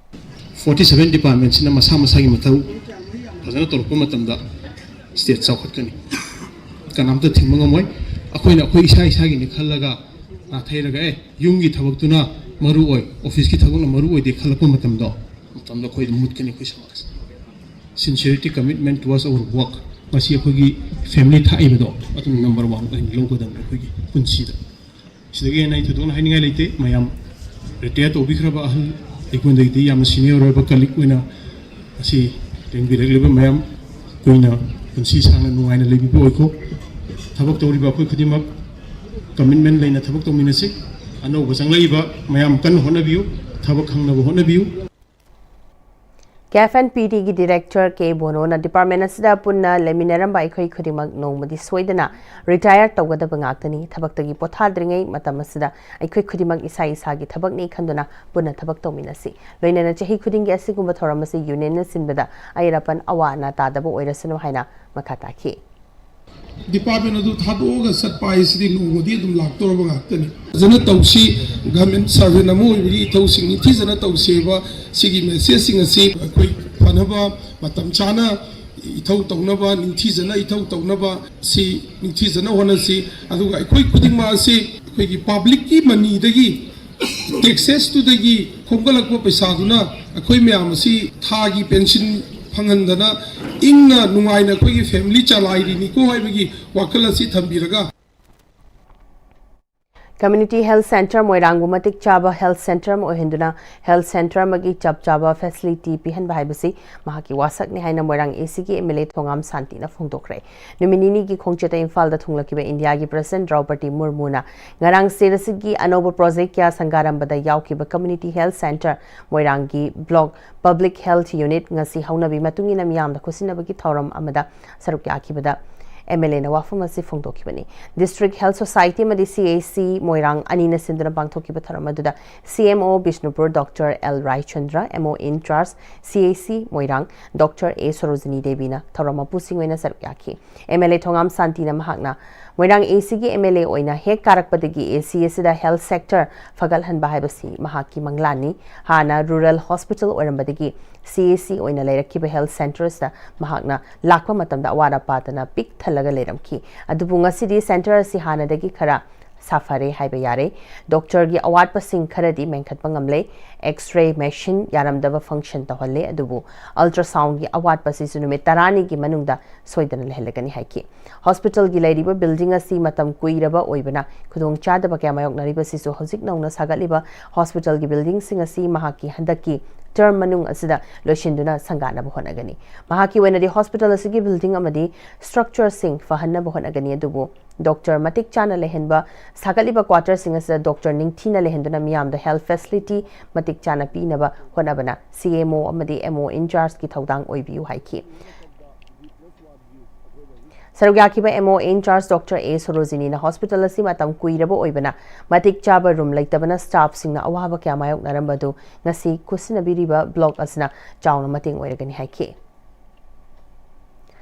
Forty seven departmentꯁꯤꯅ ꯃꯁꯥ ꯃꯁꯥꯒꯤ ꯃꯊꯧ ꯐꯖꯅ ꯇꯧꯔꯛꯄ ꯃꯇꯝꯗ state ꯆꯥꯎꯈꯠꯀꯅꯤ꯫ ꯀꯅꯥꯝꯇ ꯊꯤꯡꯕ ꯉꯝꯃꯣꯏ꯫ ꯑꯩꯈꯣꯏꯅ ꯑꯩꯈꯣꯏ ꯏꯁꯥ ꯏꯁꯥꯒꯤꯅꯤ ꯈꯜꯂꯒ ꯅꯥꯊꯩꯔꯒ ꯑꯦ ꯌꯨꯝꯒꯤ ꯊꯕꯛꯇꯨꯅ ꯃꯔꯨ ꯑꯣꯏ, officeꯀꯤ ꯊꯕꯛꯅ ꯃꯔꯨ ꯑꯣꯏꯗꯦ ꯈꯜꯂꯛꯄ ꯃꯇꯝꯗꯣ ꯃꯇꯝꯗ ꯑꯩꯈꯣꯏ ꯑꯗꯨꯝ ꯃꯨꯠꯀꯅꯤ ꯑꯩꯈꯣꯏ ꯁꯃꯥꯖ꯫ Sincerity, commitment towards our work ꯃꯁꯤ ꯑꯩꯈꯣꯏꯒꯤ family ꯊꯥꯛꯏꯕꯗꯣ ꯑꯗꯨꯅ number one ꯑꯣꯏꯅ ꯂꯧꯒꯗꯕꯅꯤ ꯑꯩꯈꯣꯏꯒꯤ ꯄꯨꯟꯁꯤꯗ꯫ ꯁꯤꯗꯒꯤ ꯍꯦꯟꯅ ꯑꯩ ꯊꯣꯏꯗꯣꯛꯅ ꯍꯥꯏꯅꯤꯡꯉꯥꯏ ꯂꯩꯇꯦ꯫ ꯃꯌꯥꯝ retire ꯇꯧꯕꯤꯈ꯭ꯔꯕ ꯑꯍꯜ ꯑꯩꯉꯣꯟꯗꯒꯤꯗꯤ ꯌꯥꯝꯅ senior ꯑꯣꯏꯕ colleague ꯑꯣꯏꯅ ꯉꯁꯤ ꯂꯦꯡꯕꯤꯔꯛꯂꯤꯕ ꯃꯌꯥꯝ ꯀꯨꯏꯅ ꯄꯨꯟꯁꯤ ꯁꯥꯡꯅ ꯅꯨꯡꯉꯥꯏꯅ ꯂꯩꯕꯤꯕ ꯑꯣꯏꯈꯣ꯫ ꯊꯕꯛ ꯇꯧꯔꯤꯕ ꯑꯩꯈꯣꯏ ꯈꯨꯗꯤꯡꯃꯛ commitment ꯂꯩꯅ ꯊꯕꯛ ꯇꯧꯃꯤꯟꯅꯁꯤ꯫ ꯑꯅꯧꯕ ꯆꯪꯂꯛꯏꯕ ꯃꯌꯥꯝ ꯀꯟꯅ ꯍꯣꯠꯅꯕꯤꯌꯨ꯫ ꯊꯕꯛ ꯈꯪꯅꯕ ꯍꯣꯠꯅꯕꯤꯌꯨ꯫ CAF and PDꯒꯤ Director K Bonoꯅ department ꯑꯁꯤꯗ ꯄꯨꯟꯅ ꯂꯩꯃꯤꯟꯅꯔꯝꯕ ꯑꯩꯈꯣꯏ ꯈꯨꯗꯤꯡꯃꯛ ꯅꯣꯡꯃꯗꯤ ꯁꯣꯏꯗꯅ retire ꯇꯧꯒꯗꯕ ꯉꯥꯛꯇꯅꯤ꯫ ꯊꯕꯛꯇꯒꯤ ꯄꯣꯊꯥꯗ꯭ꯔꯤꯉꯩ ꯃꯇꯝ ꯑꯁꯤꯗ ꯑꯩꯈꯣꯏ ꯈꯨꯗꯤꯡꯃꯛ ꯏꯁꯥ ꯏꯁꯥꯒꯤ ꯊꯕꯛꯅꯤ ꯈꯟꯗꯨꯅ ꯄꯨꯟꯅ ꯊꯕꯛ ꯇꯧꯃꯤꯟꯅꯁꯤ꯫ ꯂꯣꯏꯅꯅ ꯆꯍꯤ ꯈꯨꯗꯤꯡꯒꯤ ꯑꯁꯤꯒꯨꯝꯕ ꯊꯧꯔꯝ ꯑꯁꯤ unionꯅ ꯁꯤꯟꯕꯗ ꯑꯌꯦꯠ ꯑꯄꯟ ꯑꯋꯥ ꯑꯅꯥ ꯇꯥꯗꯕ ꯑꯣꯏꯔꯁꯅꯨ ꯍꯥꯏꯅ ꯃꯈꯥ ꯇꯥꯈꯤ꯫ Department ꯑꯗꯨ ꯊꯥꯗꯣꯛꯑꯒ ꯆꯠꯄ ꯍꯥꯏꯁꯤꯗꯤ ꯅꯣꯡꯃꯗꯤ ꯑꯗꯨꯝ ꯂꯥꯛꯇꯧꯔꯕ ꯉꯥꯛꯇꯅꯤ꯫ ꯐꯖꯅ ꯇꯧꯁꯤ, government servant ꯑꯃ ꯑꯣꯏꯕꯒꯤ ꯏꯊꯧꯁꯤꯡ ꯅꯤꯡꯊꯤꯖꯅ ꯇꯧꯁꯦꯕ꯫ ꯁꯤꯒꯤ messageꯁꯤꯡ ꯑꯁꯤ ꯑꯩꯈꯣꯏ ꯐꯅꯕ, ꯃꯇꯝ ꯆꯥꯅ ꯏꯊꯧ ꯇꯧꯅꯕ, ꯅꯤꯡꯊꯤꯖꯅ ꯏꯊꯧ ꯇꯧꯅꯕ ꯁꯤ ꯅꯤꯡꯊꯤꯖꯅ ꯍꯣꯠꯅꯁꯤ꯫ ꯑꯗꯨꯒ ꯑꯩꯈꯣꯏ ꯈꯨꯗꯤꯡꯃꯛ ꯑꯁꯤ ꯑꯩꯈꯣꯏꯒꯤ publicꯀꯤ moneyꯗꯒꯤ, taxesꯇꯨꯗꯒꯤ ꯈꯣꯝꯒꯠꯂꯛꯄ ꯄꯩꯁꯥꯗꯨꯅ ꯑꯩꯈꯣꯏ ꯃꯌꯥꯝ ꯑꯁꯤ ꯊꯥꯒꯤ ꯄꯦꯟꯁꯤꯟ ꯐꯪꯍꯟꯗꯅ ꯏꯪꯅ ꯅꯨꯡꯉꯥꯏꯅ ꯑꯩꯈꯣꯏꯒꯤ ꯐꯦꯃꯤꯂꯤ ꯆꯂꯥꯏꯔꯤꯅꯤꯀꯣ ꯍꯥꯏꯕꯒꯤ ꯋꯥꯈꯜ ꯑꯁꯤ ꯊꯝꯕꯤꯔꯒ, Community Health Centre ꯃꯣꯏꯔꯥꯡꯕꯨ ꯃꯇꯤꯛ ꯆꯥꯕ health centre ꯑꯃ ꯑꯣꯏꯍꯟꯗꯨꯅ health centre ꯑꯃꯒꯤ ꯆꯞ ꯆꯥꯕ facility ꯄꯤꯍꯟꯕ ꯍꯥꯏꯕꯁꯤ ꯃꯍꯥꯛꯀꯤ ꯋꯥꯁꯛꯅꯤ ꯍꯥꯏꯅ ꯃꯣꯏꯔꯥꯡ ACꯒꯤ MLA ꯊꯣꯉꯥꯝ ꯁꯥꯟꯇꯤꯅ ꯐꯣꯡꯗꯣꯛꯈ꯭ꯔꯦ꯫ ꯅꯨꯃꯤꯠ ꯅꯤꯅꯤꯒꯤ ꯈꯣꯡꯆꯠꯇ ꯏꯝꯐꯥꯜꯗ ꯊꯨꯡꯂꯛꯈꯤꯕ ꯏꯟꯗꯤꯌꯥꯒꯤ President ꯗ꯭ꯔꯧꯄꯗꯤ ꯃꯨꯔꯃꯨꯅ ꯉꯔꯥꯡ state ꯑꯁꯤꯒꯤ ꯑꯅꯧꯕ project ꯀꯌꯥ ꯁꯪꯒꯥꯔꯝꯕꯗ ꯌꯥꯎꯈꯤꯕ Community Health Centre ꯃꯣꯏꯔꯥꯡꯒꯤ Block Public Health Unit ꯉꯁꯤ ꯍꯧꯅꯕꯤ ꯃꯇꯨꯡ ꯏꯟꯅ ꯃꯤꯌꯥꯝꯗ ꯈꯨꯠꯁꯤꯟꯅꯕꯒꯤ ꯊꯧꯔꯝ ꯑꯃꯗ ꯁꯔꯨꯛ ꯌꯥꯈꯤꯕꯗ MLAꯅ ꯋꯥꯐꯝ ꯑꯁꯤ ꯐꯣꯡꯗꯣꯛꯈꯤꯕꯅꯤ꯫ District Health Society ꯑꯃꯗꯤ CHC ꯃꯣꯏꯔꯥꯡ ꯑꯅꯤꯅ ꯁꯤꯟꯗꯨꯅ ꯄꯥꯡꯊꯣꯛꯈꯤꯕ ꯊꯧꯔꯝ ꯑꯗꯨꯗ CMO Bishnupur Doctor L Raichandra, MO in charge CHC Moirang Doctor A Sarojini ꯗꯦꯕꯤꯅ ꯊꯧꯔꯝ ꯃꯄꯨꯁꯤꯡ ꯑꯣꯏꯅ ꯁꯔꯨꯛ ꯌꯥꯈꯤ꯫ MLA ꯊꯣꯉꯥꯝ ꯁꯥꯟꯇꯤꯅ ꯃꯍꯥꯛꯅ ꯃꯣꯏꯔꯥꯡ ACꯒꯤ MLA ꯑꯣꯏꯅ ꯍꯦꯛ ꯀꯥꯔꯛꯄꯗꯒꯤ AC ꯑꯁꯤꯗ health sector ꯐꯒꯠꯍꯟꯕ ꯍꯥꯏꯕꯁꯤ ꯃꯍꯥꯛꯀꯤ ꯃꯪꯂꯥꯟꯅꯤ꯫ ꯍꯥꯟꯅ rural hospital ꯑꯣꯏꯔꯝꯕꯗꯒꯤ CHC ꯑꯣꯏꯅ ꯂꯩꯔꯛꯈꯤꯕ health centre ꯑꯁꯤꯗ ꯃꯍꯥꯛꯅ ꯂꯥꯛꯄ ꯃꯇꯝꯗ ꯑꯋꯥꯠ ꯑꯄꯥꯗꯅ ꯄꯤꯛ ꯊꯜꯂꯒ ꯂꯩꯔꯝꯈꯤ꯫ ꯑꯗꯨꯕꯨ ꯉꯁꯤꯗꯤ centre ꯑꯁꯤ ꯍꯥꯟꯅꯗꯒꯤ ꯈꯔ ꯁꯥꯐꯔꯦ ꯍꯥꯏꯕ ꯌꯥꯔꯦ꯫ Doctorꯒꯤ ꯑꯋꯥꯠꯄꯁꯤꯡ ꯈꯔꯗꯤ ꯃꯦꯟꯈꯠꯄ ꯉꯝꯂꯦ꯫ X-ray machine ꯌꯥꯔꯝꯗꯕ function ꯇꯧꯍꯜꯂꯦ, ꯑꯗꯨꯕꯨ ultrasoundꯒꯤ ꯑꯋꯥꯠꯄꯁꯤꯁꯨ ꯅꯨꯃꯤꯠ ꯇꯔꯥꯅꯤꯒꯤ ꯃꯅꯨꯡꯗ ꯁꯣꯏꯗꯅ ꯂꯩꯍꯜꯂꯒꯅꯤ ꯍꯥꯏꯈꯤ꯫ Hospitalꯒꯤ ꯂꯩꯔꯤꯕ building ꯑꯁꯤ ꯃꯇꯝ ꯀꯨꯏꯔꯕ ꯑꯣꯏꯕꯅ ꯈꯨꯗꯣꯡꯆꯥꯗꯕ ꯀꯌꯥ ꯃꯥꯌꯣꯛꯅꯔꯤꯕꯁꯤꯁꯨ ꯍꯧꯖꯤꯛ ꯅꯧꯅ ꯁꯥꯒꯠꯂꯤꯕ hospitalꯒꯤ buildingꯁꯤꯡ ꯑꯁꯤ ꯃꯍꯥꯛꯀꯤ ꯍꯟꯗꯛꯀꯤ term ꯃꯅꯨꯡ ꯑꯁꯤꯗ ꯂꯣꯏꯁꯤꯟꯗꯨꯅ ꯁꯪꯒꯥꯅꯕ ꯍꯣꯠꯅꯒꯅꯤ꯫ ꯃꯍꯥꯛꯀꯤ ꯑꯣꯏꯅꯗꯤ hospital ꯑꯁꯤꯒꯤ building ꯑꯃꯗꯤ structureꯁꯤꯡ ꯐꯍꯟꯅꯕ ꯍꯣꯠꯅꯒꯅꯤ, ꯑꯗꯨꯕꯨ doctor ꯃꯇꯤꯛ ꯆꯥꯅ ꯂꯩꯍꯟꯕ, ꯁꯥꯒꯠꯂꯤꯕ quarterꯁꯤꯡ ꯑꯁꯤꯗ doctor ꯅꯤꯡꯊꯤꯅ ꯂꯩꯍꯟꯗꯨꯅ ꯃꯤꯌꯥꯝꯗ health facility ꯃꯇꯤꯛ ꯆꯥꯅ ꯄꯤꯅꯕ ꯍꯣꯠꯅꯕꯅ CMO ꯑꯃꯗꯤ MO in chargeꯀꯤ ꯊꯧꯗꯥꯡ ꯑꯣꯏꯕꯤꯌꯨ ꯍꯥꯏꯈꯤ꯫ ꯁꯔꯨꯛ ꯌꯥꯈꯤꯕ MO in charge Doctor A ꯁꯣꯔꯣꯖꯤꯅꯤꯅ hospital ꯑꯁꯤ ꯃꯇꯝ ꯀꯨꯏꯔꯕ ꯑꯣꯏꯕꯅ ꯃꯇꯤꯛ ꯆꯥꯕ room ꯂꯩꯇꯕꯅ staffꯁꯤꯡꯅ ꯑꯋꯥꯕ ꯀꯌꯥ ꯃꯥꯌꯣꯛꯅꯔꯝꯕꯗꯨ ꯉꯁꯤ ꯈꯨꯠꯁꯤꯟꯅꯕꯤꯔꯤꯕ block ꯑꯁꯤꯅ ꯆꯥꯎꯅ ꯃꯇꯦꯡ ꯑꯣꯏꯔꯒꯅꯤ ꯍꯥꯏꯈꯤ꯫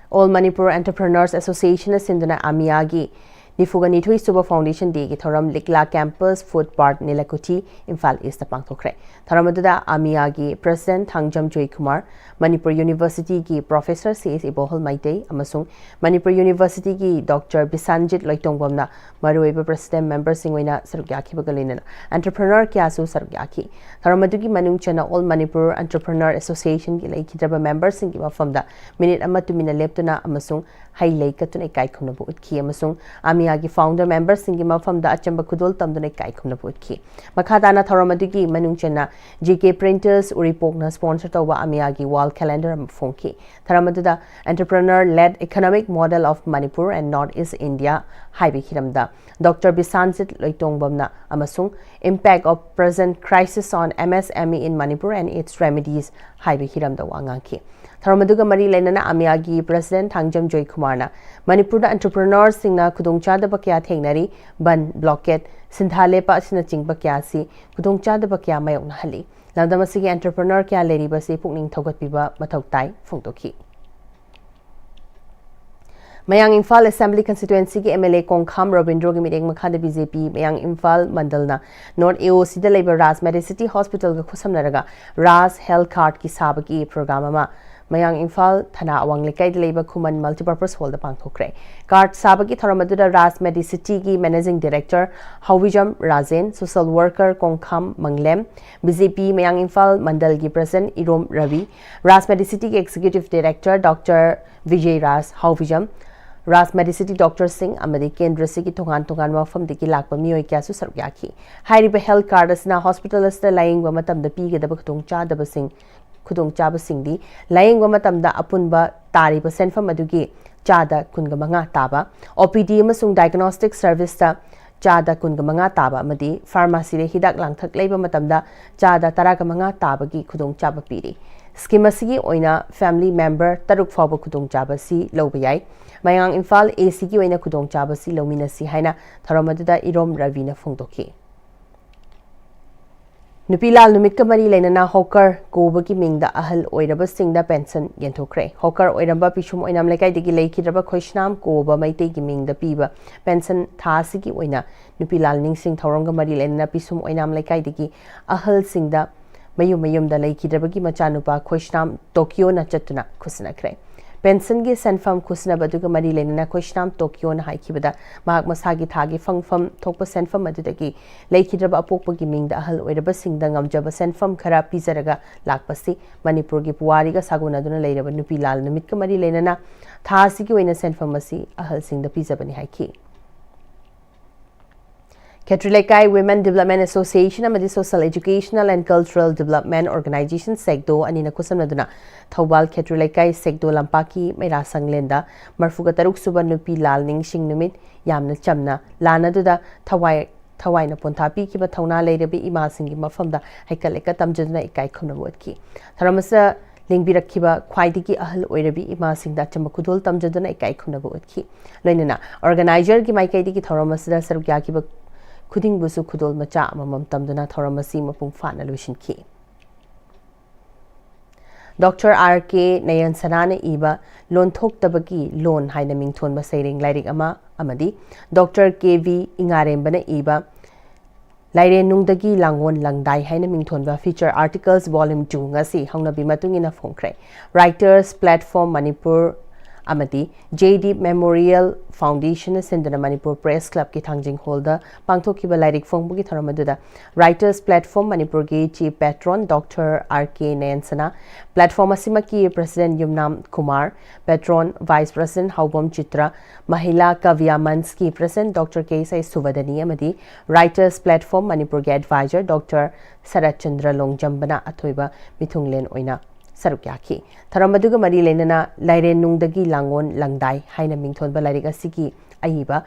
All Manipur Entrepreneurs Associationꯅ ꯁꯤꯟꯗꯨꯅ AMIAꯒꯤ ꯅꯤꯐꯨꯒ ꯅꯤꯊꯣꯏ ꯁꯨꯕ Foundation Day ꯒꯤ ꯊꯧꯔꯝ ꯂꯤꯛꯂꯥ Campus Food Park ꯅꯤꯂꯀꯨꯊꯤ, Imphal East ꯇ ꯄꯥꯡꯊꯣꯛꯈ꯭ꯔꯦ꯫ ꯊꯧꯔꯝ ꯑꯗꯨꯗ ꯑꯃꯤꯌꯥꯒꯤ President ꯊꯥꯡꯖꯝ ꯖꯣꯏꯀꯨꯃꯥꯔ, ꯃꯅꯤꯄꯨꯔ University ꯒꯤ Professor ꯁꯤ ꯑꯦꯁ ꯏꯕꯣꯍꯜ ꯃꯩꯇꯩ ꯑꯃꯁꯨꯡ ꯃꯅꯤꯄꯨꯔ University ꯒꯤ Doctor ꯕꯤꯁꯥꯟꯖꯤꯠ ꯂꯣꯏꯇꯣꯡꯕꯝꯅ ꯃꯔꯨꯑꯣꯏꯕ President member ꯁꯤꯡ ꯑꯣꯏꯅ ꯁꯔꯨꯛ ꯌꯥꯈꯤꯕꯒ ꯂꯣꯏꯅꯅ entrepreneur ꯀꯌꯥꯁꯨ ꯁꯔꯨꯛ ꯌꯥꯈꯤ꯫ ꯊꯧꯔꯝ ꯑꯗꯨꯒꯤ ꯃꯅꯨꯡ ꯆꯟꯅ All Manipur Entrepreneur Association ꯒꯤ ꯂꯩꯈꯤꯗ꯭ꯔꯕ member ꯁꯤꯡꯒꯤ ꯃꯐꯝꯗ ꯃꯤꯅꯤꯠ ꯑꯃ ꯇꯨꯃꯤꯟꯅ ꯂꯦꯞꯇꯨꯅ ꯑꯃꯁꯨꯡ ꯍꯩ ꯂꯩ ꯀꯠꯇꯨꯅ ꯏꯀꯥꯏ ꯈꯨꯝꯅꯕ ꯎꯠꯈꯤ ꯑꯃꯁꯨꯡ ꯑꯃꯤꯌꯥꯒꯤ founder member ꯁꯤꯡꯒꯤ ꯃꯐꯝꯗ ꯑꯆꯝꯕ ꯈꯨꯗꯣꯜ ꯇꯝꯗꯨꯅ ꯏꯀꯥꯏ ꯈꯨꯝꯅꯕ ꯎꯠꯈꯤ꯫ ꯃꯈꯥ ꯇꯥꯅ ꯊꯧꯔꯝ ꯑꯗꯨꯒꯤ ꯃꯅꯨꯡ ꯆꯟꯅ J K Printers ꯎꯔꯤꯄꯣꯛꯅ sponsor ꯇꯧꯕ ꯑꯃꯤꯌꯥꯒꯤ wall calendar ꯑꯃ ꯐꯣꯡꯈꯤ꯫ ꯊꯧꯔꯝ ꯑꯗꯨꯗ Entrepreneur Led Economic Model of Manipur and North East India ꯍꯥꯏꯕ ꯍꯤꯔꯝꯗ Doctor ꯕꯤꯁꯥꯟꯖꯤꯠ ꯂꯣꯏꯇꯣꯡꯕꯝꯅ ꯑꯃꯁꯨꯡ Impact of Present Crisis on M S M E in Manipur and Its Remedies ꯍꯥꯏꯕ ꯍꯤꯔꯝꯗ ꯋꯥ ꯉꯥꯡꯈꯤ꯫ ꯊꯧꯔꯝ ꯑꯗꯨꯒ ꯃꯔꯤ ꯂꯩꯅꯅ ꯑꯃꯤꯌꯥꯒꯤ President ꯊꯥꯡꯖꯝ ꯖꯣꯏꯀꯨꯃꯥꯔꯅ ꯃꯅꯤꯄꯨꯔꯗ entrepreneur ꯁꯤꯡꯅ ꯈꯨꯗꯣꯡꯆꯥꯗꯕ ꯀꯌꯥ ꯊꯦꯡꯅꯔꯤ, ꯕꯟ, blockade, ꯁꯤꯟꯊꯥ ꯂꯦꯞꯄ ꯑꯁꯤꯅꯆꯤꯡꯕ ꯀꯌꯥ ꯑꯁꯤ ꯈꯨꯗꯣꯡꯆꯥꯗꯕ ꯀꯌꯥ ꯃꯥꯌꯣꯛꯅꯍꯜꯂꯤ꯫ ꯂꯝꯗꯝ ꯑꯁꯤꯒꯤ entrepreneur ꯀꯌꯥ ꯂꯩꯔꯤꯕ ꯑꯁꯤ ꯄꯨꯛꯅꯤꯡ ꯊꯧꯒꯠꯄꯤꯕ ꯃꯊꯧ ꯇꯥꯏ ꯐꯣꯡꯗꯣꯛꯈꯤ꯫ ꯃꯌꯥꯡ ꯏꯝꯐꯥꯜ Assembly Constituency ꯒꯤ M L A ꯀꯣꯡꯈꯥꯝ ꯔꯣꯕꯤꯟꯗ꯭ꯔꯣꯒꯤ ꯃꯤꯠꯌꯦꯡ ꯃꯈꯥꯗ B J P ꯃꯌꯥꯡ Imphal ꯃꯟꯗꯜꯅ North A O C ꯗ ꯂꯩꯕ Raj Medicity Hospital ꯒ ꯈꯨꯠꯁꯝꯅꯔꯒ Raj Health Card ꯀꯤ ꯁꯥꯕꯒꯤ program ꯑꯃ ꯃꯌꯥꯡ ꯏꯝꯐꯥꯜ ꯊꯅꯥ ꯑꯋꯥꯡ ꯂꯩꯀꯥꯏꯗ ꯂꯩꯕ ꯈꯨꯃꯟ Multipurpose Hall ꯗ ꯄꯥꯡꯊꯣꯛꯈ꯭ꯔꯦ꯫ Card ꯁꯥꯕꯒꯤ ꯊꯧꯔꯝ ꯑꯗꯨꯗ Raj Medicity ꯒꯤ Managing Director ꯍꯥꯎꯕꯤꯖꯝ Rajen, social worker ꯀꯣꯡꯈꯥꯝ ꯃꯪꯂꯦꯝ, B J P ꯃꯌꯥꯡ ꯏꯝꯐꯥꯜ ꯃꯟꯗꯜꯒꯤ President ꯏꯔꯣꯝ ꯔꯕꯤ, Raj Medicity ꯒꯤ Executive Director Doctor ꯕꯤꯖꯦ ꯔꯥꯖ ꯍꯥꯎꯕꯤꯖꯝ, Raj Medicity doctor ꯁꯤꯡ ꯑꯃꯗꯤ ꯀꯦꯟꯗ꯭ꯔꯁꯤꯒꯤ ꯇꯣꯉꯥꯟ ꯇꯣꯉꯥꯟꯕ ꯃꯐꯝꯗꯒꯤ ꯂꯥꯛꯄ ꯃꯤꯑꯣꯏ ꯀꯌꯥꯁꯨ ꯁꯔꯨꯛ ꯌꯥꯈꯤ꯫ ꯍꯥꯏꯔꯤꯕ health card ꯑꯁꯤꯅ hospital ꯑꯁꯤꯗ ꯂꯥꯌꯦꯡꯕ ꯃꯇꯝꯗ ꯄꯤꯒꯗꯕ ꯈꯨꯗꯣꯡꯆꯥꯗꯕꯁꯤꯡ, ꯈꯨꯗꯣꯡꯆꯥꯕꯁꯤꯡꯗꯤ ꯂꯥꯌꯦꯡꯕ ꯃꯇꯝꯗ ꯑꯄꯨꯟꯕ ꯇꯥꯔꯤꯕ ꯁꯦꯟꯐꯝ ꯑꯗꯨꯒꯤ ꯆꯥꯗ ꯀꯨꯟꯒ ꯃꯉꯥ ꯇꯥꯕ, O P D ꯑꯃꯁꯨꯡ diagnostic service ꯇ ꯆꯥꯗ ꯀꯨꯟꯒ ꯃꯉꯥ ꯇꯥꯕ ꯑꯃꯗꯤ pharmacy ꯗ ꯍꯤꯗꯥꯛ ꯂꯥꯡꯊꯛ ꯂꯩꯕ ꯃꯇꯝꯗ ꯆꯥꯗ ꯇꯔꯥꯒ ꯃꯉꯥ ꯇꯥꯕꯒꯤ ꯈꯨꯗꯣꯡꯆꯥꯕ ꯄꯤꯔꯤ꯫ Scheme ꯑꯁꯤꯒꯤ ꯑꯣꯏꯅ family member ꯇꯔꯨꯛ ꯐꯥꯎꯕ ꯈꯨꯗꯣꯡꯆꯥꯕ ꯑꯁꯤ ꯂꯧꯕ ꯌꯥꯏ꯫ ꯃꯌꯥꯡ ꯏꯝꯐꯥꯜ A C ꯒꯤ ꯑꯣꯏꯅ ꯈꯨꯗꯣꯡꯆꯥꯕ ꯑꯁꯤ ꯂꯧꯃꯤꯟꯅꯁꯤ ꯍꯥꯏꯅ ꯊꯧꯔꯝ ꯑꯗꯨꯗ ꯏꯔꯣꯝ ꯔꯕꯤꯅ ꯐꯣꯡꯗꯣꯛꯈꯤ꯫ ꯅꯨꯄꯤ ꯂꯥꯜ ꯅꯨꯃꯤꯠꯀ ꯃꯔꯤ ꯂꯩꯅꯅ ꯍꯣꯀꯔ ꯀꯣꯕꯒꯤ ꯃꯤꯡꯗ ꯑꯍꯜ ꯑꯣꯏꯔꯕꯁꯤꯡꯗ ꯄꯦꯟꯁꯟ ꯌꯦꯟꯊꯣꯛꯈ꯭ꯔꯦ꯫ ꯍꯣꯀꯔ ꯑꯣꯏꯔꯝꯕ ꯄꯤꯁꯨꯝ ꯑꯣꯏꯅꯥꯝ ꯂꯩꯀꯥꯏꯗꯒꯤ ꯂꯩꯈꯤꯗ꯭ꯔꯕ ꯈꯣꯏꯁꯅꯥꯝ ꯀꯣꯕ ꯃꯩꯇꯩꯒꯤ ꯃꯤꯡꯗ ꯄꯤꯕ ꯄꯦꯟꯁꯟ ꯊꯥ ꯑꯁꯤꯒꯤ ꯑꯣꯏꯅ ꯅꯨꯄꯤ ꯂꯥꯜ ꯅꯤꯡꯁꯤꯡ ꯊꯧꯔꯝꯒ ꯃꯔꯤ ꯂꯩꯅꯅ ꯄꯤꯁꯨꯝ ꯑꯣꯏꯅꯥꯝ ꯂꯩꯀꯥꯏꯗꯒꯤ ꯑꯍꯜꯁꯤꯡꯗ ꯃꯌꯨꯝ ꯃꯌꯨꯝꯗ ꯂꯩꯈꯤꯗ꯭ꯔꯕꯒꯤ ꯃꯆꯥꯅꯨꯄꯥ ꯈꯣꯏꯁꯅꯥꯝ ꯇꯣꯀꯤꯌꯣꯅ ꯆꯠꯇꯨꯅ ꯈꯨꯠꯁꯤꯟꯅꯈ꯭ꯔꯦ꯫ ꯄꯦꯟꯁꯟꯒꯤ ꯁꯦꯟꯐꯝ ꯈꯨꯠꯁꯤꯟꯅꯕ ꯑꯗꯨꯒ ꯃꯔꯤ ꯂꯩꯅꯅ ꯈꯣꯏꯁꯅꯥꯝ ꯇꯣꯀꯤꯌꯣꯅ ꯍꯥꯏꯈꯤꯕꯗ, ꯃꯍꯥꯛ ꯃꯁꯥꯒꯤ ꯊꯥꯒꯤ ꯐꯪꯐꯝ ꯊꯣꯛꯄ ꯁꯦꯟꯐꯝ ꯑꯗꯨꯗꯒꯤ ꯂꯩꯈꯤꯗ꯭ꯔꯕ ꯑꯄꯣꯛꯄꯒꯤ ꯃꯤꯡꯗ ꯑꯍꯜ ꯑꯣꯏꯔꯕꯁꯤꯡꯗ ꯉꯝꯖꯕ ꯁꯦꯟꯐꯝ ꯈꯔ ꯄꯤꯖꯔꯒ ꯂꯥꯛꯄꯁꯤ ꯃꯅꯤꯄꯨꯔꯒꯤ ꯄꯨꯋꯥꯔꯤꯒ ꯁꯥꯒꯣꯟꯅꯗꯨꯅ ꯂꯩꯔꯕ ꯅꯨꯄꯤ ꯂꯥꯜ ꯅꯨꯃꯤꯠꯀ ꯃꯔꯤ ꯂꯩꯅꯅ ꯊꯥ ꯑꯁꯤꯒꯤ ꯑꯣꯏꯅ ꯁꯦꯟꯐꯝ ꯑꯁꯤ ꯑꯍꯜꯁꯤꯡꯗ ꯄꯤꯖꯕꯅꯤ ꯍꯥꯏꯈꯤ꯫ ꯈꯦꯇ꯭ꯔꯤ ꯂꯩꯀꯥꯏ Women Development Association ꯑꯃꯗꯤ Social Educational and Cultural Development Organization, ꯁꯦꯛꯗꯣ ꯑꯅꯤꯅ ꯈꯨꯠꯁꯝꯅꯗꯨꯅ ꯊꯧꯕꯥꯜ ꯈꯦꯇ꯭ꯔꯤ ꯂꯩꯀꯥꯏ ꯁꯦꯛꯗꯣ ꯂꯝꯄꯥꯛꯀꯤ ꯃꯩꯔꯥ ꯁꯪꯂꯦꯟꯗ ꯃꯔꯤꯐꯨꯒ ꯇꯔꯨꯛ ꯁꯨꯕ ꯅꯨꯄꯤ ꯂꯥꯜ ꯅꯤꯡꯁꯤꯡ ꯅꯨꯃꯤꯠ ꯌꯥꯝꯅ ꯆꯝꯅ ꯂꯥꯟ ꯑꯗꯨꯗ ꯊꯋꯥꯏ ꯊꯋꯥꯏꯅ ꯄꯣꯟꯊꯥ ꯄꯤꯈꯤꯕ ꯊꯧꯅꯥ ꯂꯩꯔꯕꯤ ꯏꯃꯥꯁꯤꯡꯒꯤ ꯃꯐꯝꯗ ꯍꯩꯀꯠ ꯂꯩꯀꯠ ꯇꯝꯖꯗꯨꯅ ꯏꯀꯥꯏ ꯈꯨꯝꯅꯕ ꯎꯠꯈꯤ꯫ ꯊꯧꯔꯝ ꯑꯁꯤꯗ ꯂꯦꯡꯕꯤꯔꯛꯈꯤꯕ ꯈ꯭ꯋꯥꯏꯗꯒꯤ ꯑꯍꯜ ꯑꯣꯏꯔꯕꯤ ꯏꯃꯥꯁꯤꯡꯗ ꯑꯆꯝꯕ ꯈꯨꯗꯣꯜ ꯇꯝꯖꯗꯨꯅ ꯏꯀꯥꯏ ꯈꯨꯝꯅꯕ ꯎꯠꯈꯤ꯫ ꯂꯣꯏꯅꯅ ꯑꯣꯔꯒꯅꯥꯏꯖꯔꯒꯤ ꯃꯥꯏꯀꯩꯗꯒꯤ ꯊꯧꯔꯝ ꯑꯁꯤꯗ ꯁꯔꯨꯛ ꯌꯥꯈꯤꯕ ꯈꯨꯗꯤꯡꯕꯨꯁꯨ ꯈꯨꯗꯣꯜ ꯃꯆꯥ ꯑꯃꯃꯝ ꯇꯝꯗꯨꯅ ꯊꯧꯔꯝ ꯑꯁꯤ ꯃꯄꯨꯡ ꯐꯥꯅ ꯂꯣꯏꯁꯤꯟꯈꯤ꯫ ꯗꯣꯛꯇꯔ ꯑꯥꯔ ꯀꯦ ꯅꯌꯟꯁꯅꯥꯅ ꯏꯕ ꯂꯣꯟꯊꯣꯛꯇꯕꯒꯤ ꯂꯣꯟ ꯍꯥꯏꯅ ꯃꯤꯡꯊꯣꯟꯕ ꯁꯩꯔꯦꯡ ꯂꯥꯏꯔꯤꯛ ꯑꯃ ꯑꯃꯗꯤ ꯗꯣꯛꯇꯔ ꯀꯦ ꯚꯤ ꯏꯉꯥꯔꯦꯝꯕꯅ ꯏꯕ ꯂꯥꯏꯔꯦꯟꯅꯨꯡꯗꯒꯤ ꯂꯥꯡꯑꯣꯟ ꯂꯪꯗꯥꯏ ꯍꯥꯏꯅ ꯃꯤꯡꯊꯣꯟꯕ feature articles volume two ꯉꯁꯤ ꯍꯧꯅꯕꯤ ꯃꯇꯨꯡ ꯏꯟꯅ ꯐꯣꯡꯈ꯭ꯔꯦ꯫ Writers Platform ꯃꯅꯤꯄꯨꯔ ꯑꯃꯗꯤ J D Memorial Foundationꯅ ꯁꯤꯟꯗꯨꯅ ꯃꯅꯤꯄꯨꯔ Press Clubꯀꯤ ꯊꯥꯡꯖꯤꯡ ꯍꯣꯜꯗ ꯄꯥꯡꯊꯣꯛꯈꯤꯕ ꯂꯥꯏꯔꯤꯛ ꯐꯣꯡꯕꯒꯤ ꯊꯧꯔꯝ ꯑꯗꯨꯗ Writers Platform ꯃꯅꯤꯄꯨꯔꯒꯤ chief patron doctor R K ꯅꯌꯟꯁꯅꯥ, platform ꯑꯁꯤꯃꯛꯀꯤ president Yumnam Kumar, patron vice president Haobam Chitra, Mahila Kavya ꯃꯟꯆꯀꯤ president doctor K S I ꯁꯨꯚꯗꯅꯤ ꯑꯃꯗꯤ Writers Platform ꯃꯅꯤꯄꯨꯔꯒꯤ advisor ꯗꯣꯛꯇꯔ ꯁꯔꯠꯆꯟꯗ꯭ꯔ ꯂꯣꯡꯖꯝꯕꯅ ꯑꯊꯣꯏꯕ ꯃꯤꯊꯨꯡꯂꯦꯟ ꯑꯣꯏꯅ ꯁꯔꯨꯛ ꯌꯥꯈꯤ꯫ ꯊꯧꯔꯝ ꯑꯗꯨꯒ ꯃꯔꯤ ꯂꯩꯅꯅ ꯂꯥꯏꯔꯦꯟꯅꯨꯡꯗꯒꯤ ꯂꯥꯡꯑꯣꯟ ꯂꯪꯗꯥꯏ ꯍꯥꯏꯅ ꯃꯤꯡꯊꯣꯟꯕ ꯂꯥꯏꯔꯤꯛ ꯑꯁꯤꯒꯤ ꯑꯏꯕ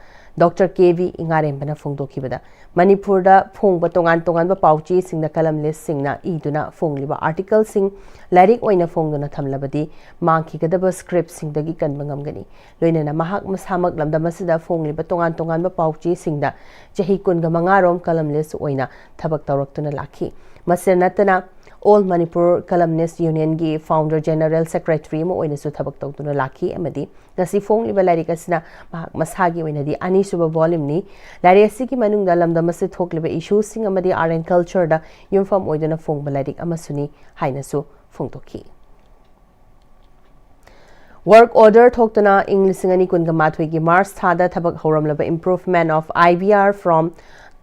ꯗꯣꯛꯇꯔ ꯀꯦ ꯚꯤ ꯏꯉꯥꯔꯦꯝꯕꯅ ꯐꯣꯡꯗꯣꯛꯈꯤꯕꯗ, ꯃꯅꯤꯄꯨꯔꯗ ꯐꯣꯡꯕ ꯇꯣꯉꯥꯟ ꯇꯣꯉꯥꯟꯕ ꯄꯥꯎꯆꯦꯁꯤꯡꯗ columnistꯁꯤꯡꯅ ꯏꯗꯨꯅ ꯐꯣꯡꯂꯤꯕ articleꯁꯤꯡ ꯂꯥꯏꯔꯤꯛ ꯑꯣꯏꯅ ꯐꯣꯡꯗꯨꯅ ꯊꯝꯂꯕꯗꯤ ꯃꯥꯡꯈꯤꯒꯗꯕ scriptꯁꯤꯡꯗꯒꯤ ꯀꯟꯕ ꯉꯝꯒꯅꯤ꯫ ꯂꯣꯏꯅꯅ ꯃꯍꯥꯛ ꯃꯁꯥꯃꯛ ꯂꯝꯗꯝ ꯑꯁꯤꯗ ꯐꯣꯡꯂꯤꯕ ꯇꯣꯉꯥꯟ ꯇꯣꯉꯥꯟꯕ ꯄꯥꯎꯆꯦꯁꯤꯡꯗ ꯆꯍꯤ ꯀꯨꯟꯒ ꯃꯉꯥꯔꯣꯝ columnist ꯑꯣꯏꯅ ꯊꯕꯛ ꯇꯧꯔꯛꯇꯨꯅ ꯂꯥꯛꯈꯤ꯫ ꯃꯁꯤꯗ ꯅꯠꯇꯅ All Manipur Columnist Unionꯒꯤ Founder General Secretary ꯑꯃ ꯑꯣꯏꯅꯁꯨ ꯊꯕꯛ ꯇꯧꯗꯨꯅ ꯂꯥꯛꯈꯤ ꯑꯃꯗꯤ ꯉꯁꯤ ꯐꯣꯡꯂꯤꯕ ꯂꯥꯏꯔꯤꯛ ꯑꯁꯤꯅ ꯃꯍꯥꯛ ꯃꯁꯥꯒꯤ ꯑꯣꯏꯅꯗꯤ ꯑꯅꯤꯁꯨꯕ volumeꯅꯤ꯫ ꯂꯥꯏꯔꯤꯛ ꯑꯁꯤꯒꯤ ꯃꯅꯨꯡꯗ ꯂꯝꯗꯝ ꯑꯁꯤꯗ ꯊꯣꯛꯂꯤꯕ issueꯁꯤꯡ ꯑꯃꯗꯤ Art and Cultureꯗ ꯌꯨꯝꯐꯝ ꯑꯣꯏꯗꯨꯅ ꯐꯣꯡꯕ ꯂꯥꯏꯔꯤꯛ ꯑꯃꯁꯨꯅꯤ ꯍꯥꯏꯅꯁꯨ ꯐꯣꯡꯗꯣꯛꯈꯤ꯫ Work order ꯊꯣꯛꯇꯨꯅ ꯏꯪ ꯂꯤꯁꯤꯡ ꯑꯅꯤ ꯀꯨꯟꯒ ꯃꯥꯊꯣꯏꯒꯤ March ꯊꯥꯗ ꯊꯕꯛ ꯍꯧꯔꯝꯂꯕ Improvement of I V R from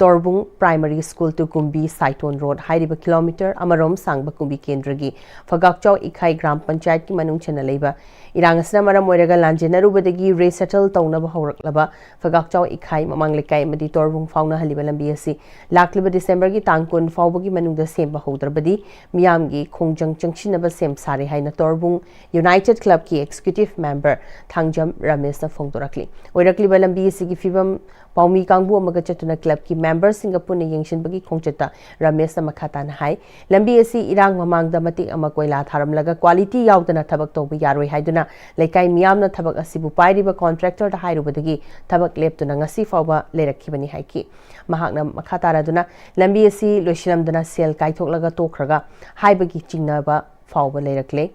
Torbung Primary School to Kumbi Saiton Road ꯍꯥꯏꯔꯤꯕ kilometre ꯑꯃꯔꯣꯝ ꯁꯥꯡꯕ ꯀꯨꯝꯕꯤ ꯀꯦꯟꯗ꯭ꯔꯒꯤ ꯐꯒꯥꯛꯆꯥꯎ ꯏꯈꯥꯏ ꯒ꯭ꯔꯥꯝ ꯄꯟꯆꯥꯌꯠꯀꯤ ꯃꯅꯨꯡ ꯆꯟꯅ ꯂꯩꯕ ꯏꯔꯥꯡ ꯑꯁꯤꯅ ꯃꯔꯝ ꯑꯣꯏꯔꯒ ꯂꯥꯟꯖꯦꯟꯅꯔꯨꯕꯗꯒꯤ resettle ꯇꯧꯅꯕ ꯍꯧꯔꯛꯂꯕ ꯐꯒꯥꯛꯆꯥꯎ ꯏꯈꯥꯏ ꯃꯃꯥꯡ ꯂꯩꯀꯥꯏ ꯑꯃꯗꯤ ꯇꯣꯔꯕꯨꯡ ꯐꯥꯎꯅꯍꯜꯂꯤꯕ ꯂꯝꯕꯤ ꯑꯁꯤ ꯂꯥꯛꯂꯤꯕ Decemberꯒꯤ ꯇꯥꯡ ꯀꯨꯟ ꯐꯥꯎꯕꯒꯤ ꯃꯅꯨꯡꯗ ꯁꯦꯝꯕ ꯍꯧꯗ꯭ꯔꯕꯗꯤ ꯃꯤꯌꯥꯝꯒꯤ ꯈꯣꯡꯖꯪ ꯆꯪꯁꯤꯟꯅꯕ ꯁꯦꯝ ꯁꯥꯔꯦ ꯍꯥꯏꯅ ꯇꯣꯔꯕꯨꯡ United Clubꯀꯤ Executive Member ꯊꯥꯡꯖꯝ ꯔꯃꯦꯁꯅ ꯐꯣꯡꯗꯣꯔꯛꯂꯤ꯫ ꯑꯣꯏꯔꯛꯂꯤꯕ ꯂꯝꯕꯤ ꯑꯁꯤꯒꯤ ꯐꯤꯕꯝ ꯄꯥꯎꯃꯤ ꯀꯥꯡꯕꯨ ꯑꯃꯒ ꯆꯠꯇꯨꯅ clubꯀꯤ memberꯁꯤꯡꯒ ꯄꯨꯟꯅ ꯌꯦꯡꯁꯤꯟꯕꯒꯤ ꯈꯣꯡꯆꯠꯇ ꯔꯃꯦꯁꯅ ꯃꯈꯥ ꯇꯥꯅ ꯍꯥꯏ, ꯂꯝꯕꯤ ꯑꯁꯤ ꯏꯔꯥꯡ ꯃꯃꯥꯡꯗ ꯃꯇꯦꯛ ꯑꯃ ꯀꯣꯏꯂꯥ ꯊꯥꯔꯝꯂꯒ quality ꯌꯥꯎꯗꯅ ꯊꯕꯛ ꯇꯧꯕ ꯌꯥꯔꯣꯏ ꯍꯥꯏꯗꯨꯅ ꯂꯩꯀꯥꯏ ꯃꯤꯌꯥꯝꯅ ꯊꯕꯛ ꯑꯁꯤꯕꯨ ꯄꯥꯏꯔꯤꯕ contractorꯗ ꯍꯥꯏꯔꯨꯕꯗꯒꯤ ꯊꯕꯛ ꯂꯦꯞꯇꯨꯅ ꯉꯁꯤ ꯐꯥꯎꯕ ꯂꯩꯔꯛꯈꯤꯕꯅꯤ ꯍꯥꯏꯈꯤ꯫ ꯃꯍꯥꯛꯅ ꯃꯈꯥ ꯇꯥꯔꯗꯨꯅ ꯂꯝꯕꯤ ꯑꯁꯤ ꯂꯣꯏꯁꯤꯜꯂꯝꯗꯅ ꯁꯦꯜ ꯀꯥꯏꯊꯣꯛꯂꯒ ꯇꯣꯛꯈ꯭ꯔꯒ ꯍꯥꯏꯕꯒꯤ ꯆꯤꯡꯅꯕ ꯐꯥꯎꯕ ꯂꯩꯔꯛꯂꯦ꯫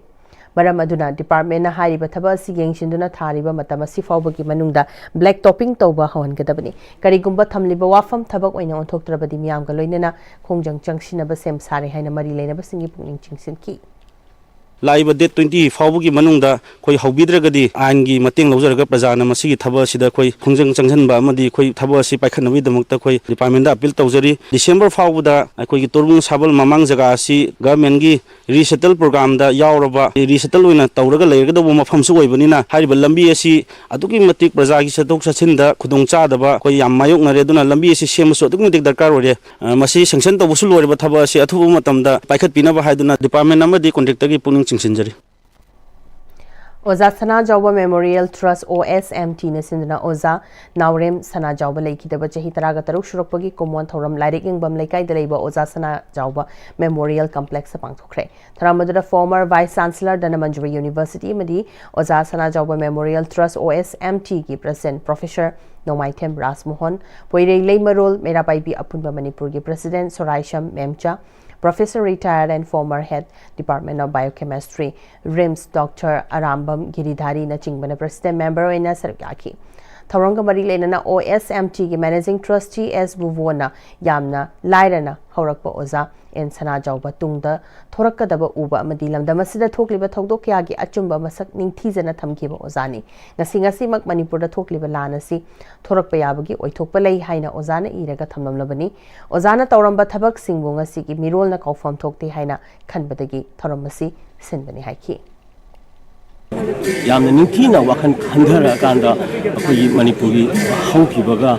ꯃꯔꯝ ꯑꯗꯨꯅ departmentꯅ ꯍꯥꯏꯔꯤꯕ ꯊꯕꯛ ꯑꯁꯤ ꯌꯦꯡꯁꯤꯟꯗꯨꯅ ꯊꯥꯔꯤꯕ ꯃꯇꯝ ꯑꯁꯤ ꯐꯥꯎꯕꯒꯤ ꯃꯅꯨꯡꯗ black topping ꯇꯧꯕ ꯍꯧꯍꯟꯒꯗꯕꯅꯤ꯫ ꯀꯔꯤꯒꯨꯝꯕ ꯊꯝꯂꯤꯕ ꯋꯥꯐꯝ ꯊꯕꯛ ꯑꯣꯏꯅ ꯑꯣꯟꯊꯣꯛꯇ꯭ꯔꯕꯗꯤ ꯃꯤꯌꯥꯝꯒ ꯂꯣꯏꯅꯅ ꯈꯣꯡꯖꯪ ꯆꯪꯁꯤꯟꯅꯕ ꯁꯦꯝ ꯁꯥꯔꯦ ꯍꯥꯏꯅ ꯃꯔꯤ ꯂꯩꯅꯕꯁꯤꯡꯒꯤ ꯄꯨꯛꯅꯤꯡ ꯆꯤꯡꯁꯤꯟꯈꯤ꯫ ꯂꯥꯛꯏꯕ date twenty ꯐꯥꯎꯕꯒꯤ ꯃꯅꯨꯡꯗ ꯑꯩꯈꯣꯏ ꯍꯧꯕꯤꯗ꯭ꯔꯒꯗꯤ ꯑꯥꯏꯟꯒꯤ ꯃꯇꯦꯡ ꯂꯧꯖꯔꯒ ꯄ꯭ꯔꯖꯥꯅ ꯃꯁꯤꯒꯤ ꯊꯕꯛ ꯑꯁꯤꯗ ꯑꯩꯈꯣꯏ ꯈꯣꯡꯖꯪ ꯆꯪꯁꯤꯟꯕ ꯑꯃꯗꯤ ꯑꯩꯈꯣꯏ ꯊꯕꯛ ꯑꯁꯤ ꯄꯥꯏꯈꯠꯅꯕꯒꯤꯗꯃꯛꯇ ꯑꯩꯈꯣꯏ departmentꯗ appeal ꯇꯧꯖꯔꯤ꯫ December ꯐꯥꯎꯕꯗ ꯑꯩꯈꯣꯏꯒꯤ ꯇꯣꯔꯕꯨꯡ ꯁꯥꯕꯜ ꯃꯃꯥꯡ ꯖꯒꯥ ꯑꯁꯤ governmentꯒꯤ resettle programꯗ ꯌꯥꯎꯔꯕ, resettle ꯑꯣꯏꯅ ꯇꯧꯔꯒ ꯂꯩꯔꯒꯗꯧꯕ ꯃꯐꯝꯁꯨ ꯑꯣꯏꯕꯅꯤꯅ ꯍꯥꯏꯔꯤꯕ ꯂꯝꯕꯤ ꯑꯁꯤ ꯑꯗꯨꯛꯀꯤ ꯃꯇꯤꯛ ꯄ꯭ꯔꯖꯥꯒꯤ ꯆꯠꯊꯣꯛ ꯆꯠꯁꯤꯟꯗ ꯈꯨꯗꯣꯡ ꯆꯥꯗꯕ ꯑꯩꯈꯣꯏ ꯌꯥꯝ ꯃꯥꯌꯣꯛꯅꯔꯦ꯫ ꯑꯗꯨꯅ ꯂꯝꯕꯤ ꯑꯁꯤ ꯁꯦꯝꯕꯁꯨ ꯑꯗꯨꯛꯀꯤ ꯃꯇꯤꯛ ꯗꯔꯀꯥꯔ ꯑꯣꯏꯔꯦ꯫ ꯑ, ꯃꯁꯤ sanction ꯇꯧꯕꯁꯨ ꯂꯣꯏꯔꯕ ꯊꯕꯛ ꯑꯁꯤ ꯑꯊꯨꯕ ꯃꯇꯝꯗ ꯄꯥꯏꯈꯠꯄꯤꯅꯕ ꯍꯥꯏꯗꯨꯅ department ꯑꯃꯗꯤ contractorꯒꯤ ꯄꯨꯛꯅꯤꯡ ꯆꯤꯡꯁꯤꯟꯖꯔꯤ꯫ ꯑꯣꯖꯥ ꯁꯅꯥꯖꯥꯎꯕ Memorial Trust, OSMTꯅ ꯁꯤꯟꯗꯨꯅ ꯑꯣꯖꯥ ꯅꯥꯎꯔꯦꯝ ꯁꯅꯥꯖꯥꯎꯕ ꯂꯩꯈꯤꯗꯕ ꯆꯍꯤ ꯇꯔꯥꯒ ꯇꯔꯨꯛ ꯁꯨꯔꯛꯄꯒꯤ ꯀꯨꯝꯑꯣꯟ ꯊꯧꯔꯝ ꯂꯥꯏꯔꯤꯛ ꯌꯦꯡꯐꯝ ꯂꯩꯀꯥꯏꯗ ꯂꯩꯕ ꯑꯣꯖꯥ ꯁꯅꯥꯖꯥꯎꯕ Memorial Complexꯇ ꯄꯥꯡꯊꯣꯛꯈ꯭ꯔꯦ꯫ ꯊꯧꯔꯝ ꯑꯗꯨꯗ former Vice Chancellor Dhanamanjuri University ꯑꯃꯗꯤ ꯑꯣꯖꯥ ꯁꯅꯥꯖꯥꯎꯕ Memorial Trust, OSMTꯒꯤ President Professor ꯅꯣꯡꯃꯥꯏꯊꯦꯝ ꯔꯥꯖꯃꯣꯍꯟ, ꯄꯣꯏꯔꯩ ꯂꯩꯃꯔꯣꯜ ꯃꯩꯔꯥ ꯄꯥꯏꯕꯤ ꯑꯄꯨꯟꯕ ꯃꯅꯤꯄꯨꯔꯒꯤ President ꯁꯣꯔꯥꯏꯁꯝ ꯃꯦꯝꯆꯥ, Professor retired and former head Department of Biochemistry, RIMS, Doctor Arambam Giridhari ꯅꯆꯤꯡꯕꯅ president member ꯑꯣꯏꯅ ꯁꯔꯨꯛ ꯌꯥꯈꯤ꯫ ꯊꯧꯔꯝꯒ ꯃꯔꯤ ꯂꯩꯅꯅ OSMT ꯒꯤ managing trustee S ꯕꯨꯕꯣꯅ ꯌꯥꯝꯅ ꯂꯥꯏꯔꯅ ꯍꯧꯔꯛꯄ ꯑꯣꯖꯥ ꯑꯦꯟ ꯁꯅꯥꯖꯥꯎꯕ ꯇꯨꯡꯗ ꯊꯣꯔꯛꯀꯗꯕ ꯎꯕ ꯑꯃꯗꯤ ꯂꯝꯗꯝ ꯑꯁꯤꯗ ꯊꯣꯛꯂꯤꯕ ꯊꯧꯗꯣꯛ ꯀꯌꯥꯒꯤ ꯑꯆꯨꯝꯕ ꯃꯁꯛ ꯅꯤꯡꯊꯤꯖꯅ ꯊꯝꯈꯤꯕ ꯑꯣꯖꯥꯅꯤ꯫ ꯉꯁꯤ ꯉꯁꯤꯃꯛ ꯃꯅꯤꯄꯨꯔꯗ ꯊꯣꯛꯂꯤꯕ ꯂꯥꯟ ꯑꯁꯤ ꯊꯣꯔꯛꯄ ꯌꯥꯕꯒꯤ ꯑꯣꯏꯊꯣꯛꯄ ꯂꯩ ꯍꯥꯏꯅ ꯑꯣꯖꯥꯅ ꯏꯔꯒ ꯊꯝꯂꯝꯂꯕꯅꯤ꯫ ꯑꯣꯖꯥꯅ ꯇꯧꯔꯝꯕ ꯊꯕꯛꯁꯤꯡꯕꯨ ꯉꯁꯤꯒꯤ ꯃꯤꯔꯣꯜꯅ ꯀꯥꯎꯐꯝ ꯊꯣꯛꯇꯦ ꯍꯥꯏꯅ ꯈꯟꯕꯗꯒꯤ ꯊꯧꯔꯝ ꯑꯁꯤ ꯁꯤꯟꯕꯅꯤ ꯍꯥꯏꯈꯤ꯫ ꯌꯥꯝꯅ ꯅꯤꯡꯊꯤꯅ ꯋꯥꯈꯜ ꯈꯟꯊꯔꯛꯑꯀꯥꯟꯗ ꯑꯩꯈꯣꯏꯒꯤ ꯃꯅꯤꯄꯨꯔꯒꯤ ꯍꯧꯈꯤꯕꯒ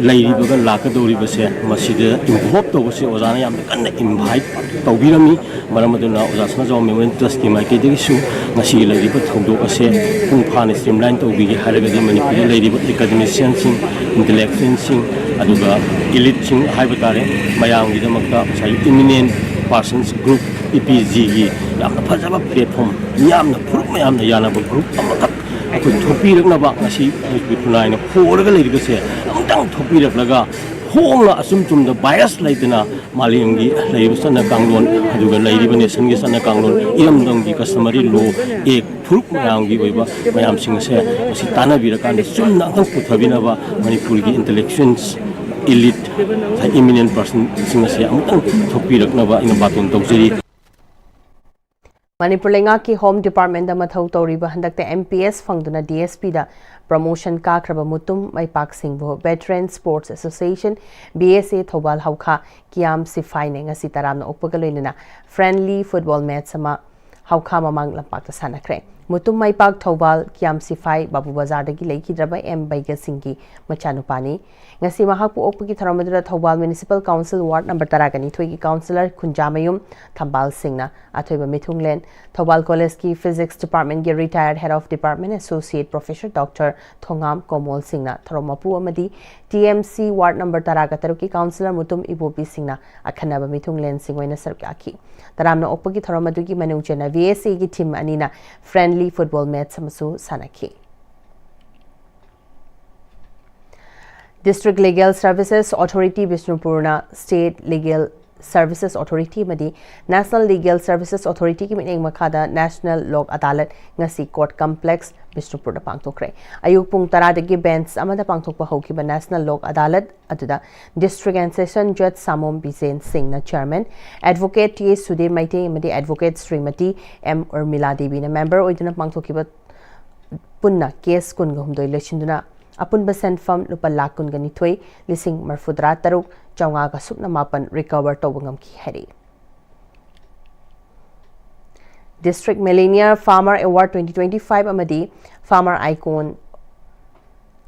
ꯂꯩꯔꯤꯕꯒ ꯂꯥꯛꯀꯗꯧꯔꯤꯕꯁꯦ ꯃꯁꯤꯗ involve ꯇꯧꯕꯁꯦ ꯑꯣꯖꯥꯅ ꯌꯥꯝꯅ ꯀꯟꯅ invite ꯇꯧꯕꯤꯔꯝꯃꯤ꯫ ꯃꯔꯝ ꯑꯗꯨꯅ ꯑꯣꯖꯥ ꯁꯅꯥꯖꯥꯎ Memorial Trust ꯀꯤ ꯃꯥꯏꯀꯩꯗꯒꯤꯁꯨ ꯉꯁꯤꯒꯤ ꯂꯩꯔꯤꯕ ꯊꯧꯗꯣꯛ ꯑꯁꯦ ꯃꯄꯨꯡ ꯐꯥꯅ streamline ꯇꯧꯕꯤꯒꯦ ꯍꯥꯏꯔꯒꯗꯤ ꯃꯅꯤꯄꯨꯔꯗ ꯂꯩꯔꯤꯕ academician ꯁꯤꯡ, intellectual ꯁꯤꯡ, ꯑꯗꯨꯒ elite ꯁꯤꯡ ꯍꯥꯏꯕ ꯇꯥꯔꯦ, ꯃꯌꯥꯝꯒꯤꯗꯃꯛꯇ ꯉꯁꯥꯏꯒꯤ eminent persons group, EPG ꯒꯤ ꯌꯥꯝꯅ ꯐꯖꯕ platform, ꯃꯤꯌꯥꯝꯅ, ꯐꯨꯔꯨꯞ ꯃꯌꯥꯝꯅ ꯌꯥꯅꯕ group ꯑꯃꯈꯛ ꯑꯩꯈꯣꯏ ꯊꯣꯛꯄꯤꯔꯛꯅꯕ ꯉꯁꯤ ꯃꯅꯤꯄꯨꯔ ꯈꯨꯟꯅꯥꯏꯅ ꯍꯣꯔꯒ ꯂꯩꯔꯤꯕꯁꯦ ꯑꯃꯨꯛꯇꯪ ꯊꯣꯛꯄꯤꯔꯛꯂꯒ ꯍꯣꯡꯅ ꯑꯆꯨꯝ ꯆꯨꯝꯗ bias ꯂꯩꯇꯅ ꯃꯥꯂꯦꯝꯒꯤ ꯂꯩꯔꯤꯕ ꯆꯠꯅ ꯀꯥꯡꯂꯣꯟ, ꯑꯗꯨꯒ ꯂꯩꯔꯤꯕ nation ꯒꯤ ꯆꯠꯅ ꯀꯥꯡꯂꯣꯟ, ꯏꯔꯝꯗꯝꯒꯤ customary law, act, ꯐꯨꯔꯨꯞ ꯃꯌꯥꯝꯒꯤ ꯑꯣꯏꯕ ꯃꯌꯥꯝꯁꯤꯡ ꯑꯁꯦ ꯃꯁꯤ ꯇꯥꯟꯅꯕꯤꯔꯀꯥꯟꯗ ꯆꯨꯝꯅ ꯑꯃꯈꯛ ꯄꯨꯊꯕꯤꯅꯕ ꯃꯅꯤꯄꯨꯔꯒꯤ intellectuals, elite, eminent person ꯁꯤꯡ ꯑꯁꯦ ꯑꯃꯨꯛꯇꯪ ꯊꯣꯛꯄꯤꯔꯛꯅꯕ ꯑꯩꯅ ꯕꯥꯇꯣꯟ ꯇꯧꯖꯔꯤ꯫ ꯃꯅꯤꯄꯨꯔ ꯂꯩꯉꯥꯛꯀꯤ Home Department ꯗ ꯃꯊꯧ ꯇꯧꯔꯤꯕ ꯍꯟꯗꯛꯇ MPS ꯐꯪꯗꯨꯅ DSP ꯗ promotion ꯀꯥꯈ꯭ꯔꯕ Mutum ꯃꯩꯄꯥꯛꯁꯤꯡꯕꯨ Veteran Sports Association, VSA, Thoubal ꯍꯧꯈꯥ ꯀꯤꯌꯥꯝ ꯁꯤꯐꯥꯏꯅ ꯉꯁꯤ ꯇꯔꯥꯝꯅ ꯑꯣꯛꯄꯒ ꯂꯣꯏꯅꯅ friendly football match ꯑꯃ ꯍꯧꯈꯥ ꯃꯃꯥꯡ ꯂꯝꯄꯥꯛꯇ ꯁꯥꯟꯅꯈ꯭ꯔꯦ꯫ ꯃꯨꯇꯨꯝ ꯃꯩꯄꯥꯛ ꯊꯧꯕꯥꯜ ꯀꯤꯌꯥꯝ ꯁꯤꯐꯥꯏ ꯕꯥꯕꯨ ꯕꯖꯥꯔꯗꯒꯤ ꯂꯩꯈꯤꯗ꯭ꯔꯕ ꯑꯦꯝ ꯕꯩꯒ ꯁꯤꯡꯒꯤ ꯃꯆꯥꯅꯨꯄꯥꯅꯤ꯫ ꯉꯁꯤ ꯃꯍꯥꯛꯄꯨ ꯑꯣꯛꯄꯒꯤ ꯊꯧꯔꯝ ꯑꯗꯨꯗ Thoubal Municipal Council Ward number ꯇꯔꯥꯒ ꯅꯤꯊꯣꯏꯒꯤ councillor ꯈꯨꯟꯖꯥꯃꯌꯨꯝ ꯊꯝꯕꯥꯜ ꯁꯤꯡꯅ ꯑꯊꯣꯏꯕ ꯃꯤꯊꯨꯡꯂꯦꯟ, ꯊꯧꯕꯥꯜ College ꯀꯤ Physics Department ꯒꯤ retired Head of Department Associate Professor Doctor ꯊꯣꯉꯥꯝ ꯀꯣꯃꯣꯜ ꯁꯤꯡꯅ ꯊꯧꯔꯝ ꯃꯄꯨ ꯑꯃꯗꯤ TMC Ward number ꯇꯔꯥꯒ ꯇꯔꯨꯛꯀꯤ councillor ꯃꯨꯇꯨꯝ ꯏꯕꯣꯕꯤ ꯁꯤꯡꯅ ꯑꯈꯟꯅꯕ ꯃꯤꯊꯨꯡꯂꯦꯟꯁꯤꯡ ꯑꯣꯏꯅ ꯁꯔꯨꯛ ꯌꯥꯈꯤ꯫ ꯇꯔꯥꯝꯅ ꯑꯣꯛꯄꯒꯤ ꯊꯧꯔꯝ ꯑꯗꯨꯒꯤ ꯃꯅꯨꯡ ꯆꯟꯅ VSA ꯒꯤ team ꯑꯅꯤꯅ friendly football match ꯑꯃꯁꯨ ꯁꯥꯟꯅꯈꯤ꯫ District Legal Services Authority ꯕꯤꯁꯅꯨꯄꯨꯔꯅ State Legal Services Authority ꯑꯃꯗꯤ National Legal Services Authority ꯒꯤ ꯃꯤꯠꯌꯦꯡ ꯃꯈꯥꯗ National Lok Adalat ꯉꯁꯤ Court Complex ꯕꯤꯁꯅꯨꯄꯨꯔꯗ ꯄꯥꯡꯊꯣꯛꯈ꯭ꯔꯦ꯫ ꯑꯌꯨꯛ ꯄꯨꯡ ꯇꯔꯥꯗꯒꯤ bench ꯑꯃꯗ ꯄꯥꯡꯊꯣꯛꯄ ꯍꯧꯈꯤꯕ National Lok Adalat ꯑꯗꯨꯗ District and Session Judge ꯁꯥꯃꯣꯝ ꯕꯤꯖꯦꯟ ꯁꯤꯡꯅ chairman, Advocate ꯇꯤ ꯑꯦꯁ ꯁꯨꯙꯤꯔ ꯃꯩꯇꯩ ꯑꯃꯗꯤ Advocate ꯁ꯭ꯔꯤꯃꯇꯤ ꯑꯦꯝ ꯎꯔꯃꯤꯂꯥ ꯗꯦꯕꯤꯅ member ꯑꯣꯏꯗꯨꯅ ꯄꯥꯡꯊꯣꯛꯈꯤꯕ ꯄꯨꯟꯅ case ꯀꯨꯟꯒ ꯍꯨꯝꯗꯣꯏ ꯂꯣꯏꯁꯤꯟꯗꯨꯅ ꯑꯄꯨꯟꯕ ꯁꯦꯟꯐꯝ ꯂꯨꯄꯥ ꯂꯥꯈ ꯀꯨꯟꯒ ꯅꯤꯊꯣꯏ ꯂꯤꯁꯤꯡ ꯃꯔꯤꯐꯨꯇꯔꯥ ꯇꯔꯨꯛ ꯆꯥꯝꯃꯉꯥꯒ ꯁꯨꯞꯅ ꯃꯥꯄꯟ recover ꯇꯧꯕ ꯉꯝꯈꯤ ꯍꯥꯏꯔꯤ꯫ District Millionaire Farmer Award twenty twenty-five ꯑꯃꯗꯤ Farmer Icon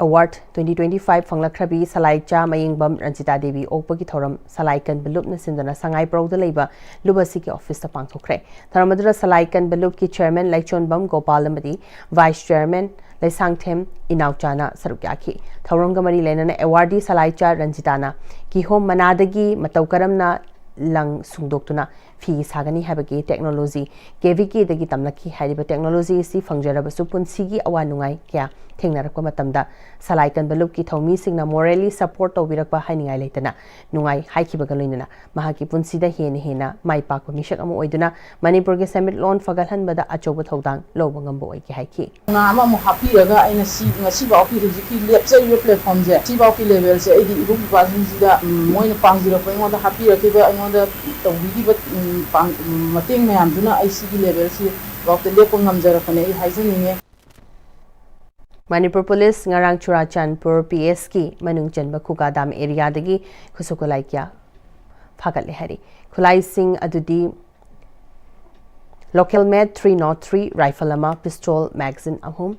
Award twenty twenty-five ꯐꯪꯂꯛꯈ꯭ꯔꯕꯤ ꯁꯂꯥꯏꯆꯥ ꯃꯌꯦꯡꯕꯝ ꯔꯟꯖꯤꯇꯥ ꯗꯦꯕꯤ ꯑꯣꯛꯄꯒꯤ ꯊꯧꯔꯝ ꯁꯂꯥꯏ ꯀꯟꯕ ꯂꯨꯞꯅ ꯁꯤꯟꯗꯨꯅ ꯁꯉꯥꯏ ꯄ꯭ꯔꯧꯗ ꯂꯩꯕ ꯂꯨꯞ ꯑꯁꯤꯒꯤ office ꯇ ꯄꯥꯡꯊꯣꯛꯈ꯭ꯔꯦ꯫ ꯊꯧꯔꯝ ꯑꯗꯨꯗ ꯁꯂꯥꯏ ꯀꯟꯕ ꯂꯨꯞꯀꯤ chairman ꯂꯩꯆꯣꯟꯕꯝ ꯒꯣꯄꯥꯜ ꯑꯃꯗꯤ vice chairman ꯂꯩꯁꯥꯡꯊꯦꯝ ꯏꯅꯥꯎꯆꯥꯅ ꯁꯔꯨꯛ ꯌꯥꯈꯤ꯫ ꯊꯧꯔꯝꯒ ꯃꯔꯤ ꯂꯩꯅꯅ awardee ꯁꯂꯥꯏꯆꯥ ꯔꯟꯖꯤꯇꯥꯅ ꯀꯤꯍꯣꯝ ꯃꯅꯥꯗꯒꯤ ꯃꯇꯧ ꯀꯔꯝꯅ ꯂꯪ ꯁꯨꯡꯗꯣꯛꯇꯨꯅ ꯐꯤ ꯁꯥꯒꯅꯤ ꯍꯥꯏꯕꯒꯤ technology ꯀꯦ ꯚꯤ ꯀꯦꯗꯒꯤ ꯇꯝꯂꯛꯈꯤ꯫ ꯍꯥꯏꯔꯤꯕ technology ꯑꯁꯤ ꯐꯪꯖꯔꯕꯁꯨ ꯄꯨꯟꯁꯤꯒꯤ ꯑꯋꯥ ꯅꯨꯡꯉꯥꯏ ꯀꯌꯥ ꯊꯦꯡꯅꯔꯛꯄ ꯃꯇꯝꯗ ꯁꯂꯥꯏ ꯀꯟꯕ ꯂꯨꯞꯀꯤ ꯊꯧꯃꯤꯁꯤꯡꯅ morally support ꯇꯧꯕꯤꯔꯛꯄ ꯍꯥꯏꯅꯤꯡꯉꯥꯏ ꯂꯩꯇꯅ ꯅꯨꯡꯉꯥꯏ ꯍꯥꯏꯈꯤꯕꯒ ꯂꯣꯏꯅꯅ ꯃꯍꯥꯛꯀꯤ ꯄꯨꯟꯁꯤꯗ ꯍꯦꯟꯅ ꯍꯦꯟꯅ ꯃꯥꯏ ꯄꯥꯛꯄ ꯃꯤꯁꯛ ꯑꯃ ꯑꯣꯏꯗꯨꯅ ꯃꯅꯤꯄꯨꯔꯒꯤ ꯁꯦꯟꯃꯤꯠꯂꯣꯟ ꯐꯒꯠꯍꯟꯕꯗ ꯑꯆꯧꯕ ꯊꯧꯗꯥꯡ ꯂꯧꯕ ꯉꯝꯕ ꯑꯣꯏꯒꯦ ꯍꯥꯏꯈꯤ꯫ ꯀꯧꯅꯥ ꯑꯃꯃꯨꯛ ꯍꯥꯞꯄꯤꯔꯒ ꯑꯩꯅ ꯁꯤ ꯉꯁꯤꯐꯥꯎꯒꯤ ꯍꯧꯖꯤꯛꯀꯤ ꯂꯦꯞꯆꯔꯤꯕ platform ꯁꯦ, ꯁꯤꯐꯥꯎꯒꯤ level ꯁꯦ ꯑꯩꯒꯤ ꯏꯕꯨꯡ ꯏꯄ꯭ꯋꯥꯁꯤꯡꯁꯤꯗ, ꯎꯝ, ꯃꯣꯏꯅ ꯄꯥꯡꯕꯤꯔꯛꯄ, ꯑꯩꯉꯣꯟꯗ ꯍꯥꯞꯄꯤꯔꯛꯈꯤꯕ, ꯑꯩꯉꯣꯟꯗ ꯇꯧꯕꯤꯈꯤꯕ, ꯎꯝ, ꯄꯥꯡ-, ꯎꯝ, ꯃꯇꯦꯡ ꯃꯌꯥꯝꯗꯨꯅ ꯑꯩ ꯁꯤꯒꯤ level ꯁꯤꯐꯥꯎꯗ ꯂꯦꯞꯄ ꯉꯝꯖꯔꯛꯄꯅꯦ, ꯑꯩ ꯍꯥꯏꯖꯅꯤꯡꯉꯦ꯫ ꯃꯅꯤꯄꯨꯔ ꯄꯨꯂꯤꯁ ꯉꯔꯥꯡ ꯆꯨꯔꯥꯆꯥꯟꯄꯨꯔ ꯄꯤ ꯑꯦꯁꯀꯤ ꯃꯅꯨꯡ ꯆꯟꯕ ꯈꯨꯒꯥ ꯗꯥꯝ areaꯗꯒꯤ ꯈꯨꯠꯁꯨ ꯈꯨꯠꯂꯥꯏ ꯀꯌꯥ ꯐꯥꯒꯠꯂꯦ ꯍꯥꯏꯔꯤ꯫ ꯈꯨꯠꯂꯥꯏꯁꯤꯡ ꯑꯗꯨꯗꯤ local made three nought three rifle ꯑꯃ, pistol magazine ꯑꯍꯨꯝ,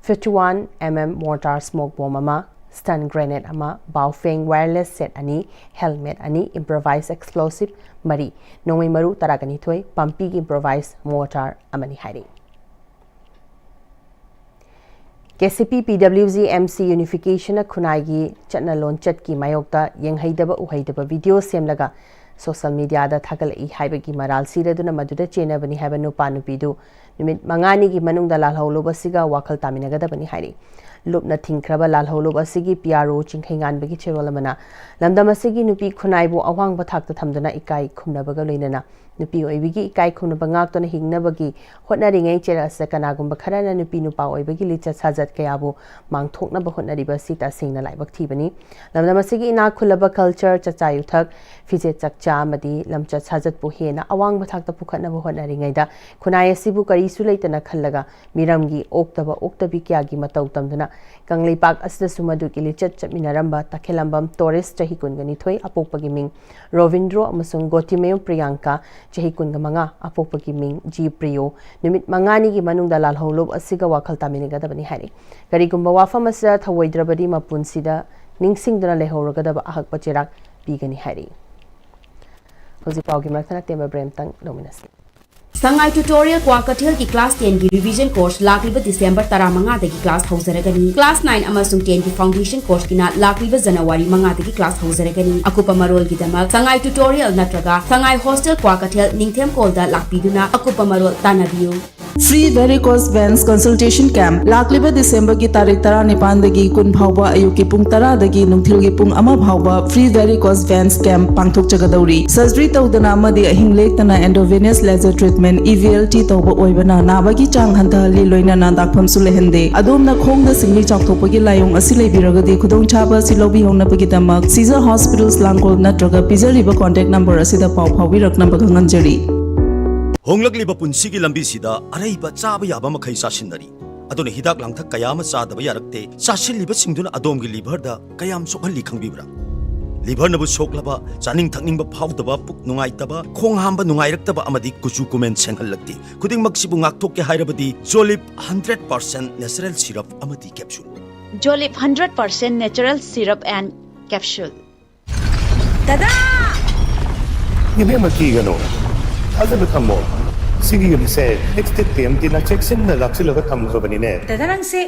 fifty one M M mortar smoke bomb ꯑꯃ, stun grenade ꯑꯃ, Baofeng wireless set ꯑꯅꯤ, helmet ꯑꯅꯤ, improvised explosive ꯃꯔꯤ, ꯅꯣꯡꯃꯩ ꯃꯔꯨ ꯇꯔꯥꯒ ꯅꯤꯊꯣꯏ, ꯄꯥꯝꯕꯤꯒꯤ improvised mortar ꯑꯃꯅꯤ ꯍꯥꯏꯔꯤ꯫ ꯀꯦ ꯁꯤ ꯄꯤ ꯄꯤ ꯗꯕ꯭ꯂꯤꯎ ꯖꯤ ꯑꯦꯝ ꯁꯤ unificationꯅ ꯈꯨꯟꯅꯥꯏꯒꯤ ꯆꯠꯅ ꯂꯣꯟꯆꯠꯀꯤ ꯃꯥꯌꯣꯛꯇ ꯌꯦꯡꯍꯩꯗꯕ ꯎꯍꯩꯗꯕ video ꯁꯦꯝꯂꯒ social mediaꯗ ꯊꯥꯒꯠꯂꯛꯏ ꯍꯥꯏꯕꯒꯤ ꯃꯔꯥꯜ ꯁꯤꯔꯗꯨꯅ ꯃꯗꯨꯗ ꯆꯦꯟꯅꯕꯅꯤ ꯍꯥꯏꯕ ꯅꯨꯄꯥ ꯅꯨꯄꯤꯗꯨ ꯅꯨꯃꯤꯠ ꯃꯉꯥꯅꯤꯒꯤ ꯃꯅꯨꯡꯗ ꯂꯥꯜꯍꯧꯂꯨꯞ ꯑꯁꯤꯒ ꯋꯥꯈꯜ ꯇꯥꯃꯤꯟꯅꯒꯗꯕꯅꯤ ꯍꯥꯏꯔꯤ꯫ ꯂꯨꯞꯅ ꯊꯤꯡꯈ꯭ꯔꯕ ꯂꯥꯜꯍꯧꯂꯨꯞ ꯑꯁꯤꯒꯤ ꯄꯤ ꯑꯥꯔ ꯑꯣ ꯆꯤꯡꯈꯩꯉꯥꯟꯕꯒꯤ ꯆꯦꯔꯣꯜ ꯑꯃꯅ ꯂꯝꯗꯝ ꯑꯁꯤꯒꯤ ꯅꯨꯄꯤ ꯈꯨꯟꯅꯥꯏꯕꯨ ꯑꯋꯥꯡꯕ ꯊꯥꯛꯇ ꯊꯝꯗꯨꯅ ꯏꯀꯥꯏ ꯈꯨꯝꯅꯕꯒ ꯂꯣꯏꯅꯅ ꯅꯨꯄꯤ ꯑꯣꯏꯕꯤꯒꯤ ꯏꯀꯥꯏ ꯈꯨꯝꯅꯕ ꯉꯥꯛꯇꯨꯅ ꯍꯤꯡꯅꯕꯒꯤ ꯍꯣꯠꯅꯔꯤꯉꯩ ꯆꯦꯔꯦꯜ ꯑꯁꯤꯗ ꯀꯅꯥꯒꯨꯝꯕ ꯈꯔꯅ ꯅꯨꯄꯤ ꯅꯨꯄꯥ ꯑꯣꯏꯕꯒꯤ ꯂꯤꯆꯠ ꯁꯥꯖꯠ ꯀꯌꯥꯕꯨ ꯃꯥꯡꯊꯣꯛꯅꯕ ꯍꯣꯠꯅꯔꯤꯕ ꯑꯁꯤ ꯇꯁꯦꯡꯅ ꯂꯥꯏꯕꯛ ꯊꯤꯕꯅꯤ꯫ ꯂꯝꯗꯝ ꯑꯁꯤꯒꯤ ꯏꯅꯥꯛ ꯈꯨꯜꯂꯕ ꯀꯜꯆꯔ, ꯆꯥꯛꯆꯥ ꯌꯨꯊꯛ, ꯐꯤꯖꯦꯠ ꯆꯛꯆꯥ ꯑꯃꯗꯤ ꯂꯝꯆꯠ ꯁꯥꯖꯠꯄꯨ ꯍꯦꯟꯅ ꯑꯋꯥꯡꯕ ꯊꯥꯛꯇ ꯄꯨꯈꯠꯅꯕ ꯍꯣꯠꯅꯔꯤꯉꯩꯗ ꯈꯨꯟꯅꯥꯏ ꯑꯁꯤꯕꯨ ꯀꯔꯤꯁꯨ ꯂꯩꯇꯅ ꯈꯜꯂꯒ ꯃꯤꯔꯝꯒꯤ ꯑꯣꯛꯇꯕ ꯑꯣꯛꯇꯕꯤ ꯀꯌꯥꯒꯤ ꯃꯇꯧ ꯇꯝꯗꯨꯅ ꯀꯪꯂꯩꯄꯥꯛ ꯑꯁꯤꯗꯁꯨ ꯃꯗꯨꯒꯤ ꯂꯤꯆꯠ ꯆꯠꯃꯤꯟꯅꯔꯝꯕ ꯇꯈꯦꯂꯝꯕꯝ ꯇꯣꯔꯤꯁ, ꯆꯍꯤ ꯀꯨꯟꯒ ꯅꯤꯊꯣꯏ, ꯑꯄꯣꯛꯄꯒꯤ ꯃꯤꯡ ꯔꯣꯕꯤꯟꯗ꯭ꯔꯣ, ꯑꯃꯁꯨꯡ ꯒꯣꯇꯤꯃꯌꯨꯝ ꯄ꯭ꯔꯤꯌꯥꯡꯀꯥ, ꯆꯍꯤ ꯀꯨꯟꯒ ꯃꯉꯥ, ꯑꯄꯣꯛꯄꯒꯤ ꯃꯤꯡ ꯖꯤ ꯄ꯭ꯔꯤꯌꯣ, ꯅꯨꯃꯤꯠ ꯃꯉꯥꯅꯤꯒꯤ ꯃꯅꯨꯡꯗ ꯂꯥꯜꯍꯧꯂꯨꯞ ꯑꯁꯤꯒ ꯋꯥꯈꯜ ꯇꯥꯃꯤꯟꯅꯒꯗꯕꯅꯤ ꯍꯥꯏꯔꯤ꯫ ꯀꯔꯤꯒꯨꯝꯕ ꯋꯥꯐꯝ ꯑꯁꯤꯗ ꯊꯧꯑꯣꯏꯗ꯭ꯔꯕꯗꯤ ꯃꯄꯨꯟꯁꯤꯗ ꯅꯤꯡꯁꯤꯡꯗꯨꯅ ꯂꯩꯍꯧꯔꯒꯗꯕ ꯑꯍꯛꯄ ꯆꯩꯔꯥꯛ ꯄꯤꯒꯅꯤ ꯍꯥꯏꯔꯤ꯫ ꯍꯧꯖꯤꯛ ꯄꯥꯎꯒꯤ ꯃꯔꯛꯇ ꯅꯛꯇꯦꯝꯕ ꯕ꯭ꯔꯦꯝꯇꯪ ꯂꯧꯃꯤꯟꯅꯁꯤ꯫ ꯁꯉꯥꯏ ꯇ꯭ꯌꯨꯇꯣꯔꯤꯌꯦꯜ ꯀ꯭ꯋꯥꯀꯩꯊꯦꯜꯒꯤ ꯀ꯭ꯂꯥꯁ ꯇꯦꯟꯒꯤ ꯔꯤꯚꯤꯖꯟ ꯀꯣꯔꯁ ꯂꯥꯛꯂꯤꯕ ꯗꯤꯁꯦꯝꯕꯔ ꯇꯔꯥꯃꯉꯥꯗꯒꯤ ꯀ꯭ꯂꯥꯁ ꯍꯧꯖꯔꯒꯅꯤ꯫ ꯀ꯭ꯂꯥꯁ ꯅꯥꯏꯟ ꯑꯃꯁꯨꯡ ꯇꯦꯟꯒꯤ ꯐꯥꯎꯟꯗꯦꯁꯟ ꯀꯣꯔꯁꯀꯤꯅ ꯂꯥꯛꯂꯤꯕ ꯖꯅꯋꯥꯔꯤ ꯃꯉꯥꯗꯒꯤ ꯀ꯭ꯂꯥꯁ ꯍꯧꯖꯔꯒꯅꯤ꯫ ꯑꯀꯨꯞꯄ ꯃꯔꯣꯜꯒꯤꯗꯃꯛ ꯁꯉꯥꯏ ꯇ꯭ꯌꯨꯇꯣꯔꯤꯌꯦꯜ ꯅꯠꯇ꯭ꯔꯒ ꯁꯉꯥꯏ ꯍꯣꯁꯇꯦꯜ ꯀ꯭ꯋꯥꯀꯩꯊꯦꯜ ꯅꯤꯡꯊꯦꯝ ꯀꯣꯜꯗ ꯂꯥꯛꯄꯤꯗꯨꯅ ꯑꯀꯨꯞꯄ ꯃꯔꯣꯜ ꯇꯥꯟꯅꯕꯤꯌꯨ꯫ Free varicose veins consultation camp ꯂꯥꯛꯂꯤꯕ ꯗꯤꯁꯦꯝꯕꯔꯒꯤ ꯇꯥꯔꯤꯛ ꯇꯔꯥꯅꯤꯄꯥꯟꯗꯒꯤ ꯀꯨꯟ ꯐꯥꯎꯕ ꯑꯌꯨꯛꯀꯤ ꯄꯨꯡ ꯇꯔꯥꯗꯒꯤ ꯅꯨꯡꯊꯤꯜꯒꯤ ꯄꯨꯡ ꯑꯃ ꯐꯥꯎꯕ free varicose veins camp ꯄꯥꯡꯊꯣꯛꯆꯒꯗꯧꯔꯤ꯫ ꯁꯔꯖꯔꯤ ꯇꯧꯗꯅ ꯑꯃꯗꯤ ꯑꯍꯤꯡ ꯂꯦꯛꯇꯅ endovenous laser treatment, E V L T, ꯇꯧꯕ ꯑꯣꯏꯕꯅ ꯅꯥꯕꯒꯤ ꯆꯥꯡ ꯍꯟꯊꯍꯜꯂꯤ, ꯂꯣꯏꯅꯅ ꯗꯥꯛꯐꯝꯁꯨ ꯂꯩꯍꯟꯗꯦ꯫ ꯑꯗꯣꯝꯅ ꯈꯣꯡꯗ ꯁꯤꯡꯂꯤ ꯆꯥꯎꯊꯣꯛꯄꯒꯤ ꯂꯥꯏꯑꯣꯡ ꯑꯁꯤ ꯂꯩꯕꯤꯔꯒꯗꯤ ꯈꯨꯗꯣꯡꯆꯥꯕ ꯑꯁꯤ ꯂꯧꯕꯤꯍꯧꯅꯕꯒꯤꯗꯃꯛ ꯁꯤꯖꯔ ꯍꯣꯁꯄꯤꯇꯥꯜꯁ ꯂꯥꯡꯒꯣꯜ ꯅꯠꯇ꯭ꯔꯒ ꯄꯤꯖꯔꯤꯕ ꯀꯣꯟꯇꯦꯛ ꯅꯝꯕꯔ ꯑꯁꯤꯗ ꯄꯥꯎ ꯐꯥꯎꯕꯤꯔꯛꯅꯕ ꯈꯪꯍꯟꯖꯔꯤ꯫ ꯍꯣꯡꯂꯛꯂꯤꯕ ꯄꯨꯟꯁꯤꯒꯤ ꯂꯝꯕꯤꯁꯤꯗ ꯑꯔꯩꯕ ꯆꯥꯕ ꯌꯥꯕ ꯃꯈꯩ ꯆꯥꯁꯤꯟꯅꯔꯤ꯫ ꯑꯗꯨꯅ ꯍꯤꯗꯥꯛ ꯂꯥꯡꯊꯛ ꯀꯌꯥ ꯑꯃ ꯆꯥꯗꯕ ꯌꯥꯔꯛꯇꯦ꯫ ꯆꯥꯁꯤꯜꯂꯤꯕꯁꯤꯡꯗꯨꯅ ꯑꯗꯣꯝꯒꯤ ꯂꯤꯚꯔꯗ ꯀꯌꯥꯝ ꯁꯣꯛꯍꯜꯂꯤ ꯈꯪꯕꯤꯕ꯭ꯔꯥ? ꯂꯤꯚꯔꯅꯕꯨ ꯁꯣꯛꯂꯕ, ꯆꯥꯅꯤꯡ ꯊꯛꯅꯤꯡꯕ ꯐꯥꯎꯗꯕ, ꯄꯨꯛ ꯅꯨꯡꯉꯥꯏꯇꯕ, ꯈꯣꯡ ꯍꯥꯝꯕ ꯅꯨꯡꯉꯥꯏꯔꯛꯇꯕ ꯑꯃꯗꯤ ꯀꯨꯆꯨ ꯀꯨꯃꯦꯟ ꯁꯦꯡꯍꯜꯂꯛꯇꯦ꯫ ꯈꯨꯗꯤꯡꯃꯛꯁꯤꯕꯨ ꯉꯥꯛꯊꯣꯛꯀꯦ ꯍꯥꯏꯔꯕꯗꯤ ꯖꯣꯂꯤꯞ ꯍꯟꯗ꯭ꯔꯦꯠ ꯄꯥꯔꯁꯦꯟ ꯅꯦꯆꯔꯦꯜ ꯁꯤꯔꯞ ꯑꯃꯗꯤ capsule. Jolip hundred percent natural syrup and capsule. ꯗꯗꯥ! ꯏꯕꯦꯝꯃ, ꯀꯤꯒꯅꯨ꯫ ꯊꯥꯖꯕ ꯊꯝꯃꯣ꯫ ꯁꯤꯒꯤ ꯌꯨꯝꯁꯦ ꯑꯦꯛꯁ ꯇꯤꯛ ꯇꯤ ꯑꯦꯝ ꯇꯤꯅ ꯆꯦꯛꯁꯤꯟꯅ ꯂꯥꯛꯁꯤꯜꯂꯒ ꯊꯝꯈ꯭ꯔꯕꯅꯤꯅꯦ꯫ ꯗꯗꯥ, ꯅꯪꯁꯦ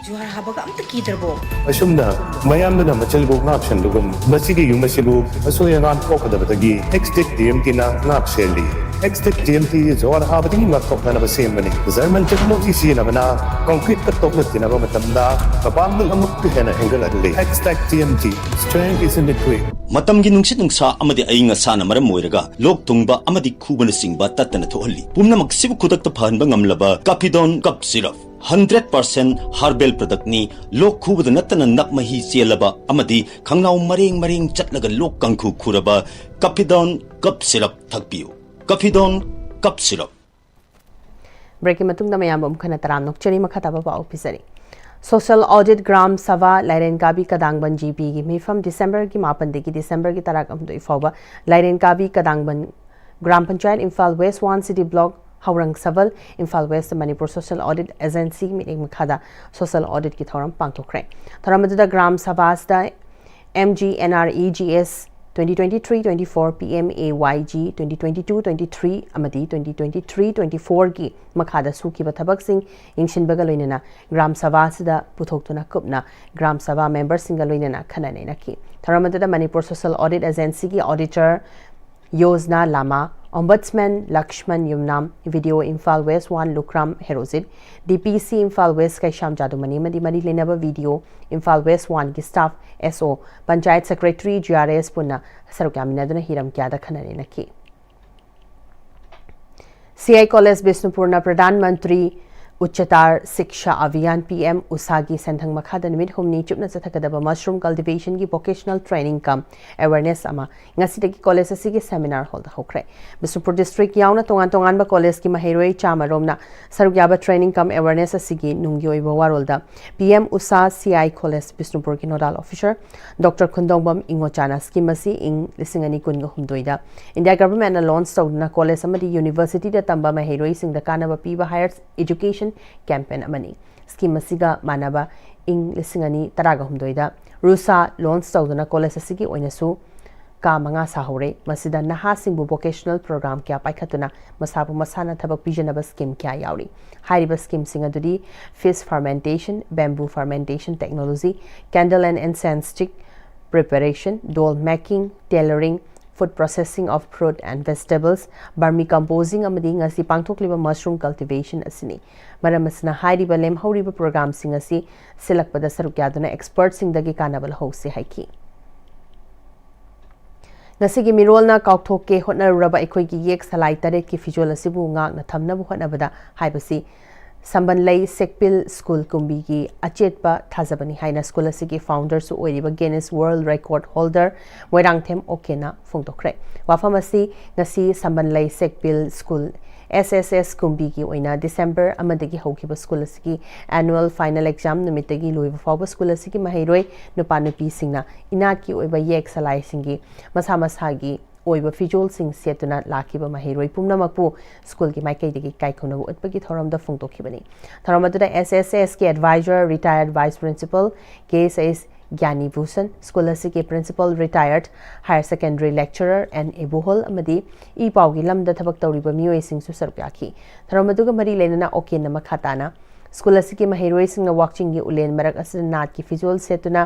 ꯖꯨꯍꯥꯔ ꯍꯥꯕꯒ ꯑꯝꯇ ꯀꯤꯗ꯭ꯔꯕꯣ? ꯑꯁꯨꯝꯅ ꯃꯌꯥꯝꯗꯨꯅ ꯃꯆꯤꯜꯕꯨ ꯉꯥꯛ ꯁꯦꯟꯕꯒꯨꯝ, ꯃꯁꯤꯒꯤ ꯌꯨꯝ ꯑꯁꯤꯕꯨ ꯑꯁꯣꯏ ꯑꯉꯥꯝ ꯊꯣꯛꯀꯗꯕꯗꯒꯤ ꯑꯦꯛꯁ ꯇꯤꯛ ꯇꯤ ꯑꯦꯝ ꯇꯤꯅ ꯉꯥꯛ ꯁꯦꯜꯂꯤ꯫ Hextech T M T ꯖꯣꯍꯔ ꯍꯥꯕꯗꯒꯤ ꯉꯥꯛꯊꯣꯛꯅꯅꯕ ꯁꯦꯝꯕꯅꯤ꯫ German technology ꯁꯤꯖꯤꯟꯅꯕꯅ concrete ꯀ ꯇꯣꯛꯅ ꯇꯤꯟꯅꯕ ꯃꯇꯝꯗ ꯃꯄꯥꯡꯒꯜ ꯑꯃꯨꯛꯀ ꯍꯦꯟꯅ ꯍꯦꯟꯒꯠꯍꯜꯂꯤ꯫ Hextech T M T, strength is in the grit. ꯃꯇꯝꯒꯤ ꯅꯨꯡꯁꯤꯠ ꯅꯨꯡꯁꯥ ꯑꯃꯗꯤ ꯑꯏꯪ ꯑꯁꯥꯅ ꯃꯔꯝ ꯑꯣꯏꯔꯒ ꯂꯣꯛ ꯊꯨꯡꯕ ꯑꯃꯗꯤ ꯈꯨꯕꯅꯆꯤꯡꯕ ꯇꯠꯇꯅ ꯊꯣꯛꯍꯜꯂꯤ꯫ ꯄꯨꯝꯅꯃꯛꯁꯤꯕꯨ ꯈꯨꯗꯛꯇ ꯐꯍꯟꯕ ꯉꯝꯂꯕ Caphidone Cough Syrup, hundred percent herbal product ꯅꯤ꯫ ꯂꯣꯛ ꯈꯨꯕꯗ ꯅꯠꯇꯅ ꯅꯞ ꯃꯍꯤ ꯆꯦꯜꯂꯕ ꯑꯃꯗꯤ ꯈꯪꯅꯥꯎ ꯃꯔꯦꯡ ꯃꯔꯦꯡ ꯆꯠꯂꯒ ꯂꯣꯛ ꯀꯥꯡꯈꯨ ꯈꯨꯔꯕ Caphidone Cough Syrup ꯊꯛꯄꯤꯌꯨ꯫ Caphidone Cough Syrup꯫ Break ꯀꯤ ꯃꯇꯨꯡꯗ ꯃꯌꯥꯝꯕꯨ ꯑꯃꯨꯛ ꯍꯟꯅ ꯇꯔꯥꯝꯅ ꯑꯣꯛꯆꯔꯤ꯫ ꯃꯈꯥ ꯇꯥꯕ ꯄꯥꯎ ꯄꯤꯖꯔꯤ꯫ Social Audit ꯒ꯭ꯔꯥꯝ ꯁꯚꯥ ꯂꯥꯏꯔꯦꯟ ꯀꯥꯕꯤ ꯀꯗꯥꯡꯕꯟ G P ꯒꯤ ꯃꯤꯐꯝ December ꯒꯤ ꯃꯥꯄꯟꯗꯒꯤ December ꯒꯤ ꯇꯔꯥꯍꯨꯝꯗꯣꯏ ꯐꯥꯎꯕ Lairen Kabi Kadangban Gram panchayat, Imphal West one City Block, ꯍꯧꯔꯪ Sabal, Imphal West, Manipur Social Audit Agency ꯒꯤ ꯃꯤꯠꯌꯦꯡ ꯃꯈꯥꯗ social audit ꯀꯤ ꯊꯧꯔꯝ ꯄꯥꯡꯊꯣꯛꯈ꯭ꯔꯦ꯫ ꯊꯧꯔꯝ ꯑꯗꯨꯗ gram ꯁꯚꯥꯁꯤꯗ M G N R E G S twenty twenty-three twenty-four, P M A Y G twenty twenty-two twenty-three ꯑꯃꯗꯤ twenty twenty-three twenty-four ꯒꯤ ꯃꯈꯥꯗ ꯁꯨꯈꯤꯕ ꯊꯕꯛꯁꯤꯡ ꯌꯦꯡꯁꯤꯟꯕꯒ ꯂꯣꯏꯅꯅ ꯒ꯭ꯔꯥꯝ ꯁꯚꯥꯁꯤꯗ ꯄꯨꯊꯣꯛꯇꯨꯅ ꯀꯨꯞꯅ ꯒ꯭ꯔꯥꯝ ꯁꯚꯥ member ꯁꯤꯡꯒ ꯂꯣꯏꯅꯅ ꯈꯟꯅ ꯅꯩꯅꯈꯤ꯫ ꯊꯧꯔꯝ ꯑꯗꯨꯗ ꯃꯅꯤꯄꯨꯔ Social Audit Agency ꯒꯤ auditor ꯌꯣꯖꯅꯥ ꯂꯥꯃꯥ, Ombudsman ꯂꯛꯁꯃꯟ ꯌꯨꯝꯅꯥꯝ, V D O Imphal West one ꯂꯨꯈ꯭ꯔꯥꯝ Herojit, D P C Imphal West ꯀꯩꯁꯥꯝ ꯖꯥꯗꯨꯃꯅꯤ ꯑꯃꯗꯤ ꯃꯔꯤ ꯂꯩꯅꯕ V D O Imphal West one ꯒꯤ staff, S O, panchayat secretary, G R S ꯄꯨꯟꯅ ꯁꯔꯨꯛ ꯌꯥꯃꯤꯟꯅꯗꯨꯅ ꯍꯤꯔꯝ ꯀꯌꯥꯗ ꯈꯟꯅ ꯅꯩꯅꯈꯤ꯫ C I College ꯕꯤꯁꯅꯨꯄꯨꯔꯅ Pradhan Mantri ꯎꯆꯆꯇꯥꯔ Shiksha Abhiyan, P M ꯎꯁꯥꯒꯤ ꯁꯦꯟꯊꯪ ꯃꯈꯥꯗ ꯅꯨꯃꯤꯠ ꯍꯨꯝꯅꯤ ꯆꯨꯞꯅ ꯆꯠꯊꯒꯗꯕ mushroom cultivation ꯒꯤ vocational training cum awareness ꯑꯃ ꯉꯁꯤꯗꯒꯤ college ꯑꯁꯤꯒꯤ seminar hall ꯗ ꯍꯧꯈ꯭ꯔꯦ꯫ ꯕꯤꯁꯅꯨꯄꯨꯔ district ꯌꯥꯎꯅ ꯇꯣꯉꯥꯟ ꯇꯣꯉꯥꯟꯕ college ꯀꯤ ꯃꯍꯩꯔꯣꯏ ꯆꯥꯝꯃ ꯔꯣꯝꯅ ꯁꯔꯨꯛ ꯌꯥꯕ training cum awareness ꯑꯁꯤꯒꯤ ꯅꯨꯡꯒꯤ ꯑꯣꯏꯕ ꯋꯥꯔꯣꯜꯗ P M Usha, C I College ꯕꯤꯁꯅꯨꯄꯨꯔꯒꯤ nodal officer Doctor ꯈꯨꯟꯗꯣꯡꯕꯝ ꯏꯉꯣꯆꯥꯅ scheme ꯑꯁꯤ ꯏꯪ ꯂꯤꯁꯤꯡ ꯑꯅꯤ ꯀꯨꯟꯒ ꯍꯨꯝꯗꯣꯏꯗ India government ꯅ launch ꯇꯧꯗꯨꯅ college ꯑꯃꯗꯤ university ꯗ ꯇꯝꯕ ꯃꯍꯩꯔꯣꯏꯁꯤꯡꯗ ꯀꯥꯟꯅꯕ ꯄꯤꯕ higher education campaign ꯑꯃꯅꯤ꯫ Scheme ꯑꯁꯤꯒ ꯃꯥꯟꯅꯕ ꯏꯪ ꯂꯤꯁꯤꯡ ꯑꯅꯤ ꯇꯔꯥꯒ ꯍꯨꯝꯗꯣꯏꯗ ꯔꯨꯁꯥ launch ꯇꯧꯗꯨꯅ college ꯑꯁꯤꯒꯤ ꯑꯣꯏꯅꯁꯨ ꯀꯥ ꯃꯉꯥ ꯁꯥꯍꯧꯔꯦ꯫ ꯃꯁꯤꯗ ꯅꯍꯥꯁꯤꯡꯕꯨ vocational program ꯀꯌꯥ ꯄꯥꯏꯈꯠꯇꯨꯅ ꯃꯁꯥꯕꯨ ꯃꯁꯥꯅ ꯊꯕꯛ ꯄꯤꯖꯅꯕ scheme ꯀꯌꯥ ꯌꯥꯎꯔꯤ꯫ ꯍꯥꯏꯔꯤꯕ scheme ꯁꯤꯡ ꯑꯗꯨꯗꯤ fish fermentation, bamboo fermentation technology, candle and incense stick preparation, doll making, tailoring, food processing of fruit and vegetables, vermicomposing ꯑꯃꯗꯤ ꯉꯁꯤ ꯄꯥꯡꯊꯣꯛꯂꯤꯕ mushroom cultivation ꯑꯁꯤꯅꯤ꯫ ꯃꯔꯝ ꯑꯁꯤꯅ ꯍꯥꯏꯔꯤꯕ ꯂꯦꯝꯍꯧꯔꯤꯕ programꯁꯤꯡ ꯑꯁꯤ ꯁꯤꯜꯂꯛꯄꯗ ꯁꯔꯨꯛ ꯌꯥꯗꯨꯅ expertꯁꯤꯡꯗꯒꯤ ꯀꯥꯟꯅꯕ ꯂꯧꯍꯧꯁꯤ ꯍꯥꯏꯈꯤ꯫ ꯉꯁꯤꯒꯤ ꯃꯤꯔꯣꯜꯅ ꯀꯥꯎꯊꯣꯛꯀꯦ ꯍꯣꯠꯅꯔꯨꯔꯕ ꯑꯩꯈꯣꯏꯒꯤ ꯌꯦꯛ ꯁꯂꯥꯏ ꯇꯔꯦꯠꯀꯤ ꯐꯤꯖꯣꯜ ꯑꯁꯤꯕꯨ ꯉꯥꯛꯅ ꯊꯝꯅꯕ ꯍꯣꯠꯅꯕꯗ ꯍꯥꯏꯕꯁꯤ ꯁꯝꯕꯟꯂꯩ ꯁꯦꯛꯄꯤꯜ ꯁ꯭ꯀꯨꯜ ꯀꯨꯝꯕꯤꯒꯤ ꯑꯆꯦꯠꯄ ꯊꯥꯖꯕꯅꯤ ꯍꯥꯏꯅ ꯁ꯭ꯀꯨꯜ ꯑꯁꯤꯒꯤ founderꯁꯨ ꯑꯣꯏꯔꯤꯕ Guinness World Record holder Moirangthem ꯑꯣꯀꯦꯅ ꯐꯣꯡꯗꯣꯛꯈ꯭ꯔꯦ꯫ ꯋꯥꯐꯝ ꯑꯁꯤ ꯉꯁꯤ ꯁꯝꯕꯟꯂꯩ ꯁꯦꯛꯄꯤꯜ ꯁ꯭ꯀꯨꯜ S S S ꯀꯨꯝꯕꯤꯒꯤ ꯑꯣꯏꯅ December ꯑꯃꯗꯒꯤ ꯍꯧꯈꯤꯕ ꯁ꯭ꯀꯨꯜ ꯑꯁꯤꯒꯤ annual final exam ꯅꯨꯃꯤꯠꯇꯒꯤ ꯂꯣꯏꯕ ꯐꯥꯎꯕ ꯁ꯭ꯀꯨꯜ ꯑꯁꯤꯒꯤ ꯃꯍꯩꯔꯣꯏ ꯅꯨꯄꯥ ꯅꯨꯄꯤꯁꯤꯡꯅ ꯏꯅꯥꯠꯀꯤ ꯑꯣꯏꯕ ꯌꯦꯛ ꯁꯂꯥꯏꯁꯤꯡꯒꯤ ꯃꯁꯥ ꯃꯁꯥꯒꯤ ꯑꯣꯏꯕ ꯐꯤꯖꯣꯜꯁꯤꯡ ꯁꯦꯠꯇꯨꯅ ꯂꯥꯛꯈꯤꯕ ꯃꯍꯩꯔꯣꯏ ꯄꯨꯝꯅꯃꯛꯄꯨ ꯁ꯭ꯀꯨꯜꯒꯤ ꯃꯥꯏꯀꯩꯗꯒꯤ ꯏꯀꯥꯏ ꯈꯨꯝꯅꯕ ꯎꯠꯄꯒꯤ ꯊꯧꯔꯝꯗ ꯐꯣꯡꯗꯣꯛꯈꯤꯕꯅꯤ꯫ ꯊꯧꯔꯝ ꯑꯗꯨꯗ S S S ꯀꯤ advisor, retired vice principal K S S Gyani Bhushan, school ꯑꯁꯤꯒꯤ principal, retired higher secondary lecturer N Ibohal ꯑꯃꯗꯤ ꯏ ꯄꯥꯎꯒꯤ ꯂꯝꯗ ꯊꯕꯛ ꯇꯧꯔꯤꯕ ꯃꯤꯑꯣꯏꯁꯤꯡꯁꯨ ꯁꯔꯨꯛ ꯌꯥꯈꯤ꯫ ꯊꯧꯔꯝ ꯑꯗꯨꯒ ꯃꯔꯤ ꯂꯩꯅꯅ ꯑꯣꯀꯦꯟꯅ ꯃꯈꯥ ꯇꯥꯅ ꯁ꯭ꯀꯨꯜ ꯑꯁꯤꯒꯤ ꯃꯍꯩꯔꯣꯏꯁꯤꯡꯅ ꯋꯥꯛꯆꯤꯡꯒꯤ ꯎꯂꯦꯟ ꯃꯔꯛ ꯑꯁꯤꯗ ꯅꯥꯠꯀꯤ ꯐꯤꯖꯣꯜ ꯁꯦꯠꯇꯨꯅ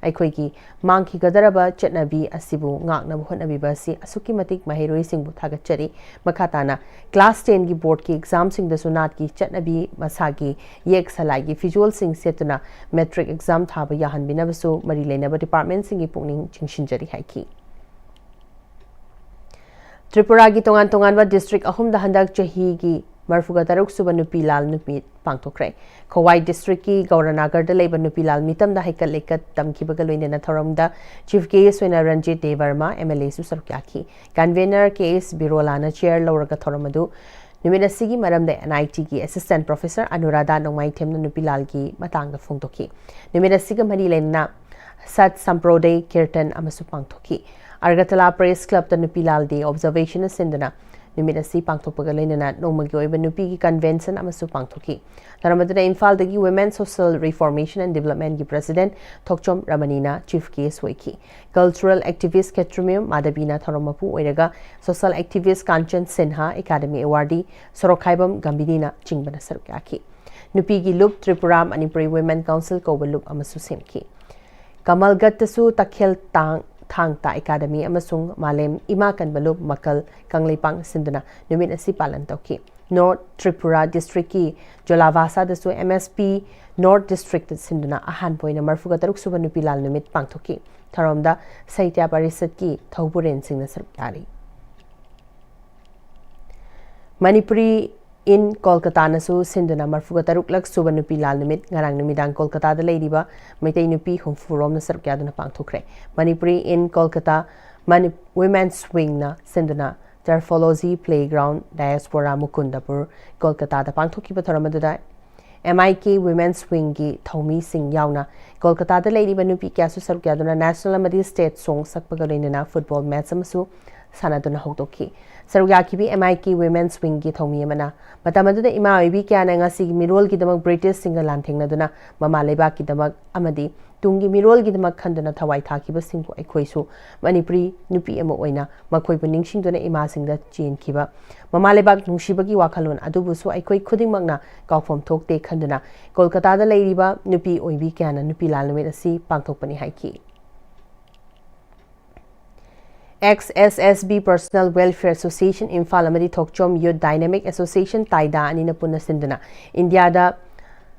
ꯑꯩꯈꯣꯏꯒꯤ ꯃꯥꯡꯈꯤꯒꯗꯧꯔꯕ ꯆꯠꯅꯕꯤ ꯑꯁꯤꯕꯨ ꯉꯥꯛꯅꯕ ꯍꯣꯠꯅꯕꯤꯕ ꯑꯁꯤ ꯑꯁꯨꯛꯀꯤ ꯃꯇꯤꯛ ꯃꯍꯩꯔꯣꯏꯁꯤꯡꯕꯨ ꯊꯥꯒꯠꯆꯔꯤ꯫ ꯃꯈꯥ ꯇꯥꯅ class ten ꯒꯤ board ꯀꯤ exam ꯁꯤꯡꯗꯁꯨ ꯅꯥꯠꯀꯤ ꯆꯠꯅꯕꯤ ꯃꯁꯥꯒꯤ ꯌꯦꯛ ꯁꯂꯥꯏꯒꯤ ꯐꯤꯖꯣꯜꯁꯤꯡ ꯁꯦꯠꯇꯨꯅ matric exam ꯊꯥꯕ ꯌꯥꯍꯟꯕꯤꯅꯕꯁꯨ ꯃꯔꯤ ꯂꯩꯅꯕ department ꯁꯤꯡꯒꯤ ꯄꯨꯛꯅꯤꯡ ꯆꯤꯡꯁꯤꯟꯖꯔꯤ ꯍꯥꯏꯈꯤ꯫ ꯇ꯭ꯔꯤꯄꯨꯔꯥꯒꯤ ꯇꯣꯉꯥꯟ ꯇꯣꯉꯥꯟꯕ district ꯑꯍꯨꯝꯗ ꯍꯟꯗꯛ ꯆꯍꯤꯒꯤ ꯃꯔꯐꯨꯒ ꯇꯔꯨꯛ ꯁꯨꯕ ꯅꯨꯄꯤ ꯂꯥꯜ ꯅꯨꯃꯤꯠ ꯄꯥꯡꯊꯣꯛꯈ꯭ꯔꯦ꯫ ꯈꯣꯋꯥꯏ district ꯀꯤ ꯒꯧꯔꯅꯥꯒꯔꯗ ꯂꯩꯕ ꯅꯨꯄꯤ ꯂꯥꯜ ꯃꯤꯇꯝꯗ ꯍꯩꯀꯠ ꯂꯩꯀꯠ ꯇꯝꯈꯤꯕꯒ ꯂꯣꯏꯅꯅ ꯊꯧꯔꯝꯗ chief guest ꯑꯣꯏꯅ ꯔꯟꯖꯤꯠ ꯗꯦꯕꯔꯃ M L A ꯁꯨ ꯁꯔꯨꯛ ꯌꯥꯈꯤ꯫ Convener K S ꯕꯤꯔꯣꯂꯥꯅ chair ꯂꯧꯔꯒ ꯊꯧꯔꯝ ꯑꯗꯨ ꯅꯨꯃꯤꯠ ꯑꯁꯤꯒꯤ ꯃꯔꯝꯗ N I T ꯒꯤ assistant professor ꯑꯅꯨꯔꯥꯙꯥ ꯅꯣꯡꯃꯥꯏꯊꯦꯝꯅ ꯅꯨꯄꯤ ꯂꯥꯜꯒꯤ ꯃꯇꯥꯡꯗ ꯐꯣꯡꯗꯣꯛꯈꯤ꯫ ꯅꯨꯃꯤꯠ ꯑꯁꯤꯒ ꯃꯔꯤ ꯂꯩꯅꯅ ꯁꯠ ꯁꯝꯄ꯭ꯔꯣꯗꯩ ꯀꯤꯔꯇꯟ ꯑꯃꯁꯨ ꯄꯥꯡꯊꯣꯛꯈꯤ꯫ ꯑꯒꯔꯇꯂꯥ Press Club ꯇ ꯅꯨꯄꯤ ꯂꯥꯜ day observation ꯁꯤꯟꯗꯨꯅ ꯅꯨꯃꯤꯠ ꯑꯁꯤ ꯄꯥꯡꯊꯣꯛꯄꯒ ꯂꯣꯏꯅꯅ ꯅꯣꯡꯃꯒꯤ ꯑꯣꯏꯕ ꯅꯨꯄꯤꯒꯤ convention ꯑꯃꯁꯨ ꯄꯥꯡꯊꯣꯛꯈꯤ꯫ ꯊꯧꯔꯝ ꯑꯗꯨꯗ ꯏꯝꯐꯥꯜꯗꯒꯤ Women Social Reformation and Development ꯒꯤ president ꯊꯣꯛꯆꯣꯝ ꯔꯃꯅꯤꯅ chief guest ꯑꯣꯏꯈꯤ꯫ Cultural activist ꯈꯦꯇ꯭ꯔꯤꯃꯌꯨꯝ ꯃꯥꯙꯕꯤꯅ ꯊꯧꯔꯝ ꯃꯄꯨ ꯑꯣꯏꯔꯒ social activist ꯀꯥꯟꯆꯟ Sinha, academy awardee ꯁꯣꯔꯣꯛꯈꯥꯏꯕꯝ ꯒꯝꯚꯤꯅꯤꯅ ꯆꯤꯡꯕꯅ ꯁꯔꯨꯛ ꯌꯥꯈꯤ꯫ ꯅꯨꯄꯤꯒꯤ ꯂꯨꯞ ꯇ꯭ꯔꯤꯄꯨꯔꯥ ꯃꯅꯤꯄꯨꯔꯤ Women Council ꯀꯧꯕ ꯂꯨꯞ ꯑꯃꯁꯨ ꯁꯦꯝꯈꯤ꯫ ꯀꯃꯜꯒꯠꯇꯁꯨ ꯇꯈꯦꯜ ꯇꯥꯡ ꯊꯥꯡ ꯇꯥ ꯑꯦꯀꯥꯗꯃꯤ ꯑꯃꯁꯨꯡ ꯃꯥꯂꯦꯝ ꯏꯃꯥ ꯀꯟꯕ ꯂꯨꯞ ꯃꯀꯜ ꯀꯪꯂꯩꯄꯥꯛꯅ ꯁꯤꯟꯗꯨꯅ ꯅꯨꯃꯤꯠ ꯑꯁꯤ ꯄꯥꯂꯟ ꯇꯧꯈꯤ꯫ ꯅꯣꯔꯠ ꯇ꯭ꯔꯤꯄꯨꯔꯥ ꯗꯤꯁꯇ꯭ꯔꯤꯛꯀꯤ ꯖꯣꯂꯥꯚꯥꯁꯥꯗꯁꯨ M S P north district ꯁꯤꯟꯗꯨꯅ ꯑꯍꯥꯟꯕ ꯑꯣꯏꯅ ꯃꯔꯐꯨꯒ ꯇꯔꯨꯛ ꯁꯨꯕ ꯅꯨꯄꯤ ꯂꯥꯜ ꯅꯨꯃꯤꯠ ꯄꯥꯡꯊꯣꯛꯈꯤ꯫ ꯊꯧꯔꯝꯗ ꯁꯥꯍꯤꯇ꯭ꯌ ꯄꯔꯤꯁꯠꯀꯤ ꯊꯧꯕꯨꯔꯦꯟꯁꯤꯡꯅ ꯁꯔꯨꯛ ꯌꯥꯔꯤ꯫ ꯃꯅꯤꯄꯨꯔꯤ ꯏꯟ ꯀꯣꯜꯀꯇꯥꯅꯁꯨ ꯁꯤꯟꯗꯨꯅ ꯃꯔꯐꯨꯒ ꯇꯔꯨꯛꯂꯛ ꯁꯨꯕ ꯅꯨꯄꯤ ꯂꯥꯜ ꯅꯨꯃꯤꯠ ꯉꯔꯥꯡ ꯅꯨꯃꯤꯗꯥꯡ ꯀꯣꯜꯀꯇꯥꯗ ꯂꯩꯔꯤꯕ ꯃꯩꯇꯩ ꯅꯨꯄꯤ ꯍꯨꯝꯐꯨ ꯔꯣꯝꯅ ꯁꯔꯨꯛ ꯌꯥꯗꯨꯅ ꯄꯥꯡꯊꯣꯛꯈ꯭ꯔꯦ꯫ ꯃꯅꯤꯄꯨꯔꯤ ꯏꯟ ꯀꯣꯜꯀꯇꯥ ꯃꯅꯤ-, ꯋꯤꯃꯦꯟꯁ ꯋꯤꯡꯅ ꯁꯤꯟꯗꯨꯅ ꯇꯔꯐꯣꯂꯣꯖꯤ ꯄ꯭ꯂꯦꯒ꯭ꯔꯥꯎꯟ, ꯗꯥꯌꯁꯄꯣꯔꯥ, ꯃꯨꯀꯨꯟꯗꯄꯨꯔ, ꯀꯣꯜꯀꯇꯥꯗ ꯄꯥꯡꯊꯣꯛꯈꯤꯕ ꯊꯧꯔꯝ ꯑꯗꯨꯗ ꯑꯦꯝ ꯑꯥꯏ ꯀꯦ ꯋꯤꯃꯦꯟꯁ ꯋꯤꯡꯒꯤ ꯊꯧꯃꯤꯁꯤꯡ ꯌꯥꯎꯅ ꯀꯣꯜꯀꯇꯥꯗ ꯂꯩꯔꯤꯕ ꯅꯨꯄꯤ ꯀꯌꯥꯁꯨ ꯁꯔꯨꯛ ꯌꯥꯗꯨꯅ ꯅꯦꯁꯅꯦꯜ ꯑꯃꯗꯤ ꯁ꯭ꯇꯦꯠ ꯁꯣꯡ ꯁꯛꯄꯒ ꯂꯣꯏꯅꯅ ꯐꯨꯠꯕꯣꯜ ꯃꯦꯠꯆ ꯑꯃꯁꯨ ꯁꯥꯟꯅꯗꯨꯅ ꯍꯧꯗꯣꯛꯈꯤ꯫ ꯁꯔꯨꯛ ꯌꯥꯈꯤꯕꯤ ꯑꯦꯝ ꯑꯥꯏ ꯀꯦ ꯋꯤꯃꯦꯟꯁ ꯋꯤꯡꯒꯤ ꯊꯧꯃꯤ ꯑꯃꯅ ꯃꯇꯝ ꯑꯗꯨꯗ ꯏꯃꯥ ꯑꯣꯏꯕꯤ ꯀꯌꯥꯅ ꯉꯁꯤꯒꯤ ꯃꯤꯔꯣꯜꯒꯤꯗꯃꯛ ꯕ꯭ꯔꯤꯇꯤꯁꯁꯤꯡꯒ ꯂꯥꯟꯊꯦꯡꯅꯗꯨꯅ ꯃꯃꯥ ꯂꯩꯕꯥꯛꯀꯤꯗꯃꯛ ꯑꯃꯗꯤ ꯇꯨꯡꯒꯤ ꯃꯤꯔꯣꯜꯒꯤꯗꯃꯛ ꯈꯟꯗꯨꯅ ꯊꯋꯥꯏ ꯊꯥꯈꯤꯕꯁꯤꯡꯕꯨ ꯑꯩꯈꯣꯏꯁꯨ ꯃꯅꯤꯄꯨꯔꯤ ꯅꯨꯄꯤ ꯑꯃ ꯑꯣꯏꯅ ꯃꯈꯣꯏꯕꯨ ꯅꯤꯡꯁꯤꯡꯗꯨꯅ ꯏꯃꯥꯁꯤꯡꯗ ꯆꯦꯟꯈꯤꯕ ꯃꯃꯥ ꯂꯩꯕꯥꯛ ꯅꯨꯡꯁꯤꯕꯒꯤ ꯋꯥꯈꯜꯂꯣꯟ ꯑꯗꯨꯕꯨꯁꯨ ꯑꯩꯈꯣꯏ ꯈꯨꯗꯤꯡꯃꯛꯅ ꯀꯥꯎꯐꯝ ꯊꯣꯛꯇꯦ ꯈꯟꯗꯨꯅ ꯀꯣꯜꯀꯇꯥꯗ ꯂꯩꯔꯤꯕ ꯅꯨꯄꯤ ꯑꯣꯏꯕꯤ ꯀꯌꯥꯅ ꯅꯨꯄꯤ ꯂꯥꯜ ꯅꯨꯃꯤꯠ ꯑꯁꯤ ꯄꯥꯡꯊꯣꯛꯄꯅꯤ ꯍꯥꯏꯈꯤ꯫ X S S B Personal Welfare Association Imphal ꯑꯃꯗꯤ ꯊꯣꯛꯆꯣꯝ Youth Dynamic Association ꯇꯥꯏꯗꯥ ꯑꯅꯤꯅ ꯄꯨꯟꯅ ꯁꯤꯟꯗꯨꯅ ꯏꯟꯗꯤꯌꯥꯗ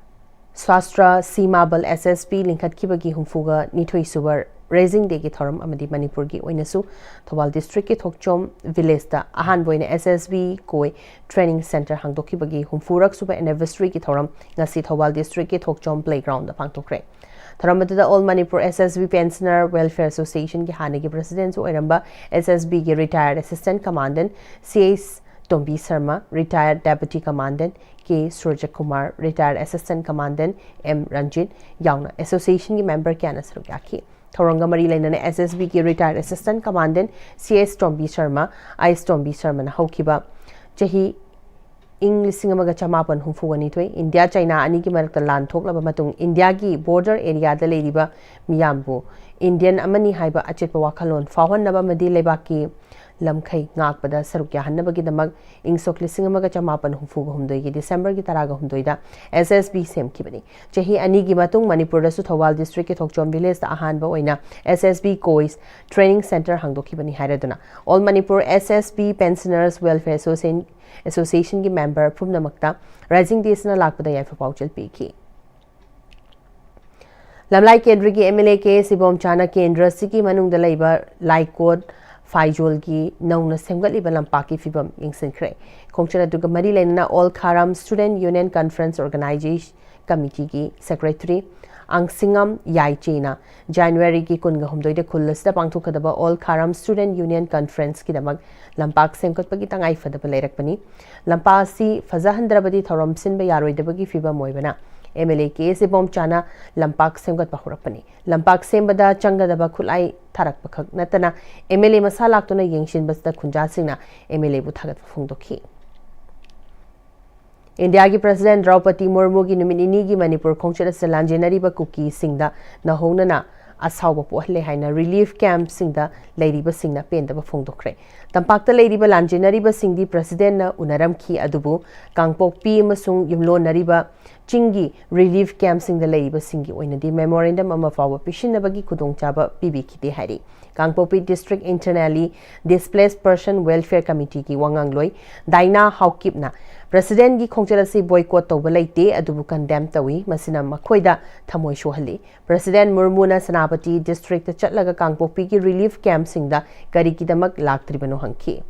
ꯁ꯭ꯋꯥꯁꯇ꯭ꯔ ꯁꯤꯃꯥ ꯕꯜ, ꯑꯦꯁ ꯑꯦꯁ ꯕꯤ, ꯂꯤꯡꯈꯠꯈꯤꯕꯒꯤ ꯍꯨꯝꯐꯨꯒ ꯅꯤꯊꯣꯏ ꯁꯨꯕ Raising Day ꯒꯤ ꯊꯧꯔꯝ ꯑꯃꯗꯤ ꯃꯅꯤꯄꯨꯔꯒꯤ ꯑꯣꯏꯅꯁꯨ ꯊꯧꯕꯥꯜ ꯗꯤꯁꯇ꯭ꯔꯤꯛꯀꯤ ꯊꯣꯛꯆꯣꯝ ꯚꯤꯂꯦꯖꯇ ꯑꯍꯥꯟꯕ ꯑꯣꯏꯅ ꯑꯦꯁ ꯑꯦꯁ ꯕꯤ ꯀꯣꯏ ꯇ꯭ꯔꯦꯅꯤꯡ ꯁꯦꯟꯇꯔ ꯍꯥꯡꯗꯣꯛꯈꯤꯕꯒꯤ ꯍꯨꯝꯐꯨꯔꯛ ꯁꯨꯕ ꯑꯦꯅꯤꯚꯔꯁꯔꯤꯒꯤ ꯊꯧꯔꯝ ꯉꯁꯤ ꯊꯧꯕꯥꯜ ꯗꯤꯁꯇ꯭ꯔꯤꯛꯀꯤ ꯊꯣꯛꯆꯣꯝ ꯄ꯭ꯂꯦꯒ꯭ꯔꯥꯎꯟꯗ ꯄꯥꯡꯊꯣꯛꯈ꯭ꯔꯦ꯫ ꯊꯧꯔꯝ ꯑꯗꯨꯗ All Manipur S S B Pensioner Welfare Association ꯒꯤ ꯍꯥꯟꯅꯒꯤ ꯄ꯭ꯔꯁꯤꯗꯦꯟꯁꯨ ꯑꯣꯏꯔꯝꯕ ꯑꯦꯁ ꯑꯦꯁ ꯕꯤ ꯒꯤ ꯔꯤꯇꯥꯌꯔꯗ ꯑꯦꯁꯤꯁꯇꯦꯟꯠ ꯀꯃꯥꯟꯗꯦꯟꯠ ꯁꯤ ꯑꯦꯁ ꯇꯣꯝꯕꯤ ꯁꯔꯃ, ꯔꯤꯇꯥꯌꯔꯗ ꯗꯦꯄꯨꯇꯤ ꯀꯃꯥꯟꯗꯦꯟꯠ ꯀꯦ ꯁꯨꯔꯖꯀꯨꯃꯥꯔ, ꯔꯤꯇꯥꯌꯔꯗ ꯑꯦꯁꯤꯁꯇꯦꯟꯠ ꯀꯃꯥꯟꯗꯦꯟꯠ ꯑꯦꯝ ꯔꯟꯖꯤꯠ ꯌꯥꯎꯅ ꯑꯦꯁꯣꯁꯤꯌꯦꯁꯟꯒꯤ ꯃꯦꯝꯕꯔ ꯀꯌꯥꯅ ꯁꯔꯨꯛ ꯌꯥꯈꯤ꯫ ꯊꯧꯔꯝꯒ ꯃꯔꯤ ꯂꯩꯅꯅ ꯑꯦꯁ ꯑꯦꯁ ꯕꯤ ꯒꯤ ꯔꯤꯇꯥꯌꯔꯗ ꯑꯦꯁꯤꯁꯇꯦꯟꯠ ꯀꯃꯥꯟꯗꯦꯟꯠ ꯁꯤ ꯑꯦꯁ ꯇꯣꯝꯕꯤ ꯁꯔꯃ, ꯑꯥꯏ ꯑꯦꯁ ꯇꯣꯝꯕꯤ ꯁꯔꯃꯅ ꯍꯧꯈꯤꯕ ꯆꯍꯤ ꯏꯪ ꯂꯤꯁꯤꯡ ꯑꯃꯒ ꯆꯃꯥꯄꯟ ꯍꯨꯝꯐꯨꯒ ꯅꯤꯊꯣꯏ ꯏꯟꯗꯤꯌꯥ ꯆꯥꯏꯅꯥ ꯑꯅꯤꯒꯤ ꯃꯔꯛꯇ ꯂꯥꯟ ꯊꯣꯛꯂꯕ ꯃꯇꯨꯡ ꯏꯟꯗꯤꯌꯥꯒꯤ ꯕꯣꯔꯗꯔ ꯑꯦꯔꯤꯌꯥꯗ ꯂꯩꯔꯤꯕ ꯃꯤꯌꯥꯝꯕꯨ ꯏꯟꯗꯤꯌꯟ ꯑꯃꯅꯤ ꯍꯥꯏꯕ ꯑꯆꯦꯠꯄ ꯋꯥꯈꯜꯂꯣꯟ ꯐꯥꯎꯍꯟꯅꯕ ꯑꯃꯗꯤ ꯂꯩꯕꯥꯛꯀꯤ ꯂꯝꯈꯩ ꯉꯥꯛꯄꯗ ꯁꯔꯨꯛ ꯌꯥꯍꯟꯅꯕꯒꯤꯗꯃꯛ ꯏꯪ ꯁꯣꯛ ꯂꯤꯁꯤꯡ ꯑꯃꯒ ꯆꯃꯥꯄꯟ ꯍꯨꯝꯐꯨꯒ ꯍꯨꯝꯗꯣꯏꯒꯤ ꯗꯤꯁꯦꯝꯕꯔꯒꯤ ꯇꯔꯥꯒ ꯍꯨꯝꯗꯣꯏꯗ S S B ꯁꯦꯝꯈꯤꯕꯅꯤ꯫ ꯆꯍꯤ ꯑꯅꯤꯒꯤ ꯃꯇꯨꯡ ꯃꯅꯤꯄꯨꯔꯗꯁꯨ ꯊꯧꯕꯥꯜ ꯗꯤꯁꯇ꯭ꯔꯤꯛꯀꯤ ꯊꯣꯛꯆꯣꯝ ꯚꯤꯂꯦꯖꯇ ꯑꯍꯥꯟꯕ ꯑꯣꯏꯅ S S B ꯀꯣꯏꯁ ꯇ꯭ꯔꯦꯅꯤꯡ ꯁꯦꯟꯇꯔ ꯍꯥꯡꯗꯣꯛꯈꯤꯕꯅꯤ ꯍꯥꯏꯔꯗꯨꯅ All Manipur S S B Pensioners Welfare Association, Associationꯒꯤ ꯃꯦꯝꯕꯔ ꯄꯨꯝꯅꯃꯛꯇ ꯔꯥꯏꯖꯤꯡ ꯗꯦꯁꯤꯅ ꯂꯥꯛꯄꯗ ꯌꯥꯏꯐ ꯄꯥꯎꯖꯦꯜ ꯄꯤꯈꯤ꯫ ꯂꯝꯂꯥꯏ ꯀꯦꯟꯗ꯭ꯔꯒꯤ M L A K S ꯏꯕꯣꯝꯆꯥꯅ ꯀꯦꯟꯗ꯭ꯔ ꯑꯁꯤꯒꯤ ꯃꯅꯨꯡꯗ ꯂꯩꯕ ꯂꯥꯏꯀꯣꯠ ꯐꯥꯏꯖꯣꯜꯒꯤ ꯅꯧꯅ ꯁꯦꯝꯒꯠꯂꯤꯕ ꯂꯝꯄꯥꯛꯀꯤ ꯐꯤꯕꯝ ꯌꯦꯡꯁꯤꯟꯈ꯭ꯔꯦ꯫ ꯈꯣꯡꯆꯠ ꯑꯗꯨꯒ ꯃꯔꯤ ꯂꯩꯅꯅ All Kharam Student Union Conference Organization Committeeꯒꯤ Secretary ꯑꯪꯁꯤꯡꯉꯝ ꯌꯥꯏꯆꯦꯅ ꯖꯅꯋꯥꯔꯤꯒꯤ ꯀꯨꯟꯒ ꯍꯨꯝꯗꯣꯏꯗ ꯈꯨꯜ ꯑꯁꯤꯗ ꯄꯥꯡꯊꯣꯛꯀꯗꯕ All Kharam Student Union Conferenceꯀꯤꯗꯃꯛ ꯂꯝꯄꯥꯛ ꯁꯦꯝꯒꯠꯄꯒꯤ ꯇꯉꯥꯏ ꯐꯗꯕ ꯂꯩꯔꯛꯄꯅꯤ꯫ ꯂꯝꯄꯥꯛ ꯑꯁꯤ ꯐꯖꯍꯟꯗ꯭ꯔꯕꯗꯤ ꯊꯧꯔꯝ ꯁꯤꯟꯕ ꯌꯥꯔꯣꯏꯗꯕꯒꯤ ꯐꯤꯕꯝ ꯑꯣꯏꯕꯅ M L A K S ꯏꯕꯣꯝꯆꯥꯅ ꯂꯝꯄꯥꯛ ꯁꯦꯝꯒꯠꯄ ꯍꯧꯔꯛꯄꯅꯤ꯫ ꯂꯝꯄꯥꯛ ꯁꯦꯝꯕꯗ ꯆꯪꯒꯗꯕ ꯈꯨꯠꯂꯥꯏ ꯊꯥꯔꯛꯄ ꯈꯛ ꯅꯠꯇꯅ M L A ꯃꯁꯥ ꯂꯥꯛꯇꯨꯅ ꯌꯦꯡꯁꯤꯟꯕꯁꯤꯗ ꯈꯨꯟꯖꯥꯁꯤꯡꯅ M L Aꯕꯨ ꯊꯥꯒꯠꯄ ꯐꯣꯡꯗꯣꯛꯈꯤ꯫ ꯏꯟꯗꯤꯌꯥꯒꯤ ꯄ꯭ꯔꯁꯤꯗꯦꯟ ꯗ꯭ꯔꯧꯄꯗꯤ ꯃꯨꯔꯃꯨꯒꯤ ꯅꯨꯃꯤꯠ ꯅꯤꯅꯤꯒꯤ ꯃꯅꯤꯄꯨꯔ ꯈꯣꯡꯆꯠ ꯑꯁꯤꯗ ꯂꯥꯟꯖꯦꯟꯅꯔꯤꯕ ꯀꯨꯀꯤꯁꯤꯡꯗ ꯅꯧꯍꯧꯅꯅ ꯑꯁꯥꯎꯕ ꯄꯣꯛꯍꯜꯂꯦ ꯍꯥꯏꯅ ꯔꯤꯂꯤꯐ ꯀꯦꯝꯞꯁꯤꯡꯗ ꯂꯩꯔꯤꯕꯁꯤꯡꯅ ꯄꯦꯟꯗꯕ ꯐꯣꯡꯗꯣꯛꯈ꯭ꯔꯦ꯫ ꯇꯝꯄꯥꯛꯇ ꯂꯩꯔꯤꯕ ꯂꯥꯟꯖꯦꯟꯅꯔꯤꯕꯁꯤꯡꯗꯤ ꯄ꯭ꯔꯁꯤꯗꯦꯟꯅ ꯎꯅꯔꯝꯈꯤ, ꯑꯗꯨꯕꯨ ꯀꯥꯡꯄꯣꯛꯄꯤ ꯑꯃꯁꯨꯡ ꯌꯨꯝꯂꯣꯟꯅꯔꯤꯕ ꯆꯤꯡꯒꯤ ꯔꯤꯂꯤꯐ ꯀꯦꯝꯞꯁꯤꯡꯗ ꯂꯩꯔꯤꯕꯁꯤꯡꯒꯤ ꯑꯣꯏꯅꯗꯤ ꯃꯦꯃꯣꯔꯦꯟꯗꯝ ꯑꯃ ꯐꯥꯎꯕ ꯄꯤꯁꯤꯟꯅꯕꯒꯤ ꯈꯨꯗꯣꯡꯆꯥꯕ ꯄꯤꯕꯤꯈꯤꯗꯦ ꯍꯥꯏꯔꯤ꯫ ꯀꯥꯡꯄꯣꯛꯄꯤ District Internally Displaced Person Welfare Committeeꯒꯤ ꯋꯥꯉꯥꯡꯂꯣꯏ ꯗꯥꯏꯅꯥ ꯍꯥꯎꯀꯤꯞꯅ ꯄ꯭ꯔꯁꯤꯗꯦꯟꯒꯤ ꯈꯣꯡꯆꯠ ꯑꯁꯤ ꯕꯣꯏꯀꯣꯠ ꯇꯧꯕ ꯂꯩꯇꯦ, ꯑꯗꯨꯕꯨ ꯀꯟꯗꯦꯝ ꯇꯧꯏ, ꯃꯁꯤꯅ ꯃꯈꯣꯏꯗ ꯊꯃꯣꯏ ꯁꯣꯛꯍꯜꯂꯤ꯫ ꯄ꯭ꯔꯁꯤꯗꯦꯟ ꯃꯨꯔꯃꯨꯅ ꯁꯦꯅꯥꯄꯇꯤ ꯗꯤꯁꯇ꯭ꯔꯤꯛꯇ ꯆꯠꯂꯒ ꯀꯥꯡꯄꯣꯛꯄꯤꯒꯤ ꯔꯤꯂꯤꯐ ꯀꯦꯝꯞꯁꯤꯡꯗ ꯀꯔꯤꯒꯤꯗꯃꯛ ꯂꯥꯛꯇ꯭ꯔꯤꯕꯅꯣ ꯍꯪꯈꯤ꯫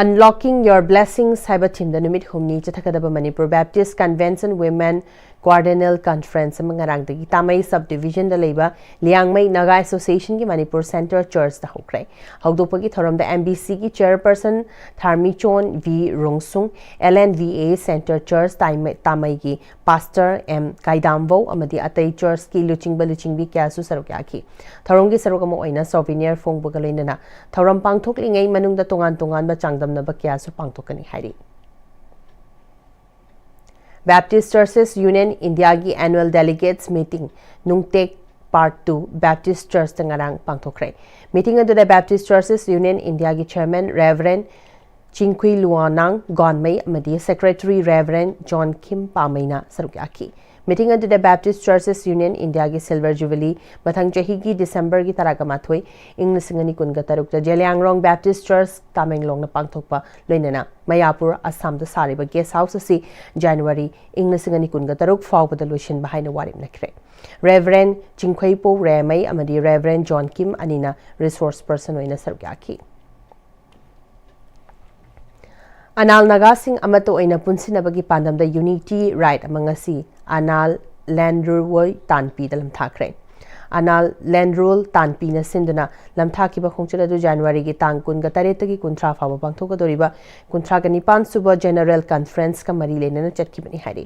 Unlocking Your Blessings ꯍꯥꯏꯕ ꯊꯤꯝꯗ ꯅꯨꯃꯤꯠ ꯍꯨꯝꯅꯤ ꯆꯠꯊꯒꯗꯕ Manipur Baptist convention women quadrennial conference ꯑꯃ ꯉꯔꯥꯡꯗꯒꯤ ꯇꯥꯃꯩ ꯁꯕ ꯗꯤꯕꯤꯖꯟꯗ ꯂꯩꯕ ꯂꯤꯌꯥꯡꯃꯩ ꯅꯥꯒꯥ ꯑꯦꯁꯣꯁꯤꯌꯦꯁꯟꯒꯤ ꯃꯅꯤꯄꯨꯔ ꯁꯦꯟꯇꯔ ꯆꯔꯆꯇ ꯍꯧꯈ꯭ꯔꯦ꯫ ꯍꯧꯗꯣꯛꯄꯒꯤ ꯊꯧꯔꯝꯗ M B Cꯒꯤ chairperson Tharmichon V Rongsung, L N V A centre church ꯇꯥꯏꯃꯩ-, ꯇꯥꯃꯩꯒꯤ ꯄꯥꯁꯇꯔ ꯑꯦꯝ ꯀꯥꯏꯗꯥꯝꯕꯧ ꯑꯃꯗꯤ ꯑꯇꯩ ꯆꯔꯆꯀꯤ ꯂꯨꯆꯤꯡꯕ ꯂꯨꯆꯤꯡꯕꯤ ꯀꯌꯥꯁꯨ ꯁꯔꯨꯛ ꯌꯥꯈꯤ꯫ ꯊꯧꯔꯝꯒꯤ ꯁꯔꯨꯛ ꯑꯃ ꯑꯣꯏꯅ ꯁꯣꯚꯤꯅꯤꯌꯔ ꯐꯣꯡꯕꯒ ꯂꯣꯏꯅꯅ ꯊꯧꯔꯝ ꯄꯥꯡꯊꯣꯛꯂꯤꯉꯩ ꯃꯅꯨꯡꯗ ꯇꯣꯉꯥꯟ ꯇꯣꯉꯥꯟꯕ ꯆꯥꯡꯗꯝꯅꯕ ꯀꯌꯥꯁꯨ ꯄꯥꯡꯊꯣꯛꯀꯅꯤ ꯍꯥꯏꯔꯤ꯫ Baptist Churches Union Indiaꯒꯤ annual delegates meeting ꯅꯨꯡꯇꯦꯛ Part two Baptist Churchꯇ ꯉꯔꯥꯡ ꯄꯥꯡꯊꯣꯛꯈ꯭ꯔꯦ꯫ Meeting ꯑꯗꯨꯗ Baptist Churches Union Indiaꯒꯤ Chairman Reverend ꯆꯤꯡꯈꯨꯏ ꯂꯨꯋꯥꯅꯥꯡ ꯒꯣꯟꯃꯩ ꯑꯃꯗꯤ Secretary Reverend John Kim ꯄꯥꯃꯩꯅ ꯁꯔꯨꯛ ꯌꯥꯈꯤ꯫ Meeting ꯑꯗꯨꯗ Baptist Churches Union Indiaꯒꯤ Silver Jubilee ꯃꯊꯪ ꯆꯍꯤꯒꯤ Decemberꯒꯤ ꯇꯔꯥꯃꯥꯊꯣꯏ, ꯏꯪ ꯂꯤꯁꯤꯡ ꯑꯅꯤ ꯀꯨꯟꯒ ꯇꯔꯨꯛꯇ ꯖꯦꯂꯤꯌꯥꯡꯔꯣꯡ Baptist Church ꯇꯥꯃꯦꯡꯂꯣꯡꯅ ꯄꯥꯡꯊꯣꯛꯄ, ꯂꯣꯏꯅꯅ ꯃꯌꯥꯄꯨꯔ, ꯑꯁꯥꯝꯗ ꯁꯥꯔꯤꯕ guest house ꯑꯁꯤ January ꯏꯪ ꯂꯤꯁꯤꯡ ꯑꯅꯤ ꯀꯨꯟꯒ ꯇꯔꯨꯛ ꯐꯥꯎꯕꯗ ꯂꯣꯏꯁꯤꯟꯕ ꯍꯥꯏꯅ ꯋꯥꯔꯦꯞꯅꯈ꯭ꯔꯦ꯫ Reverend ꯆꯤꯡꯈꯩꯄꯧ ꯔꯦꯃꯩ ꯑꯃꯗꯤ Reverend John Kim ꯑꯅꯤꯅ resource person ꯑꯣꯏꯅ ꯁꯔꯨꯛ ꯌꯥꯈꯤ꯫ ꯑꯅꯥꯜ ꯅꯥꯒꯥꯁꯤꯡ ꯑꯃꯠꯇ ꯑꯣꯏꯅ ꯄꯨꯟꯁꯤꯟꯅꯕꯒꯤ ꯄꯥꯟꯗꯝꯗ unity ride ꯑꯃ ꯉꯁꯤ ꯑꯅꯥꯜ ꯂꯦꯟꯔꯨꯜ ꯇꯥꯟꯄꯤꯗ ꯂꯝꯊꯥꯈ꯭ꯔꯦ꯫ ꯑꯅꯥꯜ ꯂꯦꯟꯔꯨꯜ ꯇꯥꯟꯄꯤꯅ ꯁꯤꯟꯗꯨꯅ ꯂꯝꯊꯥꯈꯤꯕ ꯈꯣꯡꯆꯠ ꯑꯗꯨ Januaryꯒꯤ ꯇꯥꯡ ꯀꯨꯟꯒ ꯇꯔꯦꯠꯇꯒꯤ ꯀꯨꯟꯊ꯭ꯔꯥ ꯐꯥꯎꯕ ꯄꯥꯡꯊꯣꯛꯀꯗꯧꯔꯤꯕ ꯀꯨꯟꯊ꯭ꯔꯥꯒ ꯅꯤꯄꯥꯟ ꯁꯨꯕ General Conferenceꯀ ꯃꯔꯤ ꯂꯩꯅꯅ ꯆꯠꯈꯤꯕꯅꯤ ꯍꯥꯏꯔꯤ꯫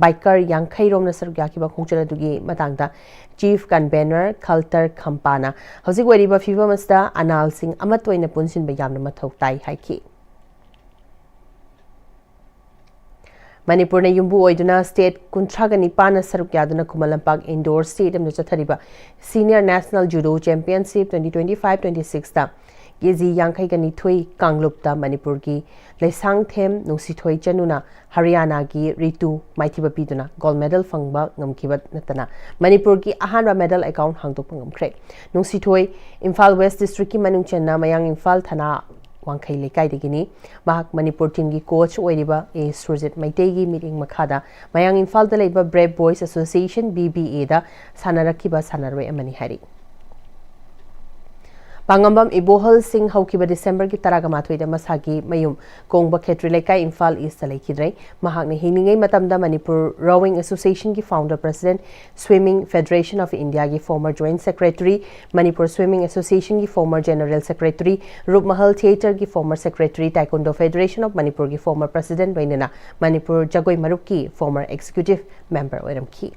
Biker ꯌꯥꯡꯈꯩ ꯔꯣꯝꯅ ꯁꯔꯨꯛ ꯌꯥꯈꯤꯕ ꯈꯣꯡꯆꯠ ꯑꯗꯨꯒꯤ ꯃꯇꯥꯡꯗ Chief Convener ꯈꯜꯇꯔ ꯈꯝꯄꯥꯅ ꯍꯧꯖꯤꯛ ꯑꯣꯏꯔꯤꯕ ꯐꯤꯕꯝ ꯑꯁꯤꯗ ꯑꯅꯥꯜꯁꯤꯡ ꯑꯃꯠꯇ ꯑꯣꯏꯅ ꯄꯨꯟꯁꯤꯟꯕ ꯌꯥꯝꯅ ꯃꯊꯧ ꯇꯥꯏ ꯍꯥꯏꯈꯤ꯫ ꯃꯅꯤꯄꯨꯔꯅ ꯌꯨꯝꯕꯨ ꯑꯣꯏꯗꯨꯅ state ꯀꯨꯟꯊ꯭ꯔꯥꯒ ꯅꯤꯄꯥꯟꯅ ꯁꯔꯨꯛ ꯌꯥꯗꯨꯅ ꯈꯨꯃꯟ ꯂꯝꯄꯥꯛ Indoor Stadiumꯗ ꯆꯠꯊꯔꯤꯕ Senior National Judo Championship twenty twenty-five twenty-sixꯇ KG ꯌꯥꯡꯈꯩꯒ ꯅꯤꯊꯣꯏ ꯀꯥꯡꯂꯨꯞꯇ ꯃꯅꯤꯄꯨꯔꯒꯤ ꯂꯩꯁꯥꯡꯊꯦꯝ ꯅꯨꯡꯁꯤꯊꯣꯏ ꯆꯅꯨꯅ ꯍꯔꯤꯌꯥꯅꯥꯒꯤ ꯔꯤꯇꯨ ꯃꯥꯏꯊꯤꯕ ꯄꯤꯗꯨꯅ gold medal ꯐꯪꯕ ꯉꯝꯈꯤꯕ ꯅꯠꯇꯅ ꯃꯅꯤꯄꯨꯔꯒꯤ ꯑꯍꯥꯟꯕ medal account ꯍꯥꯡꯗꯣꯛꯄ ꯉꯝꯈ꯭ꯔꯦ꯫ ꯅꯨꯡꯁꯤꯊꯣꯏ ꯏꯝꯐꯥꯜ West Districtꯀꯤ ꯃꯅꯨꯡ ꯆꯟꯅ ꯃꯌꯥꯡ ꯏꯝꯐꯥꯜ ꯊꯅꯥ ꯋꯥꯡꯈꯩ ꯂꯩꯀꯥꯏꯗꯒꯤꯅꯤ꯫ ꯃꯍꯥꯛ ꯃꯅꯤꯄꯨꯔ teamꯒꯤ coach ꯑꯣꯏꯔꯤꯕ ꯑꯦ ꯁꯨꯔꯖꯤꯠ ꯃꯩꯇꯩꯒꯤ ꯃꯤꯠꯌꯦꯡ ꯃꯈꯥꯗ ꯃꯌꯥꯡ ꯏꯝꯐꯥꯜꯗ ꯂꯩꯕ Brave Boys Association, BBAꯗ ꯁꯥꯟꯅꯔꯛꯈꯤꯕ ꯁꯥꯟꯅꯔꯣꯏ ꯑꯃꯅꯤ ꯍꯥꯏꯔꯤ꯫ ꯄꯥꯉꯝꯕꯝ ꯏꯕꯣꯍꯜ ꯁꯤꯡ ꯍꯧꯈꯤꯕ Decemberꯒꯤ ꯇꯔꯥꯃꯥꯊꯣꯏꯗ ꯃꯁꯥꯒꯤ ꯃꯌꯨꯝ ꯀꯣꯡꯕ ꯈꯦꯇ꯭ꯔꯤ ꯂꯩꯀꯥꯏ, ꯏꯝꯐꯥꯜ Eastꯇ ꯂꯩꯈꯤꯗ꯭ꯔꯦ꯫ ꯃꯍꯥꯛꯅ ꯍꯤꯡꯂꯤꯉꯩ ꯃꯇꯝꯗ Manipur Rowing Associationꯒꯤ founder president, Swimming Federation of Indiaꯒꯤ former joint secretary, Manipur Swimming Associationꯒꯤ former general secretary, ꯔꯨꯞꯃꯍꯜ Theatreꯒꯤ former secretary, Taekwondo Federation of Manipurꯒꯤ former president ꯂꯣꯏꯅꯅ ꯃꯅꯤꯄꯨꯔ ꯖꯒꯣꯏ ꯃꯔꯨꯞꯀꯤ former executive member ꯑꯣꯏꯔꯝꯈꯤ꯫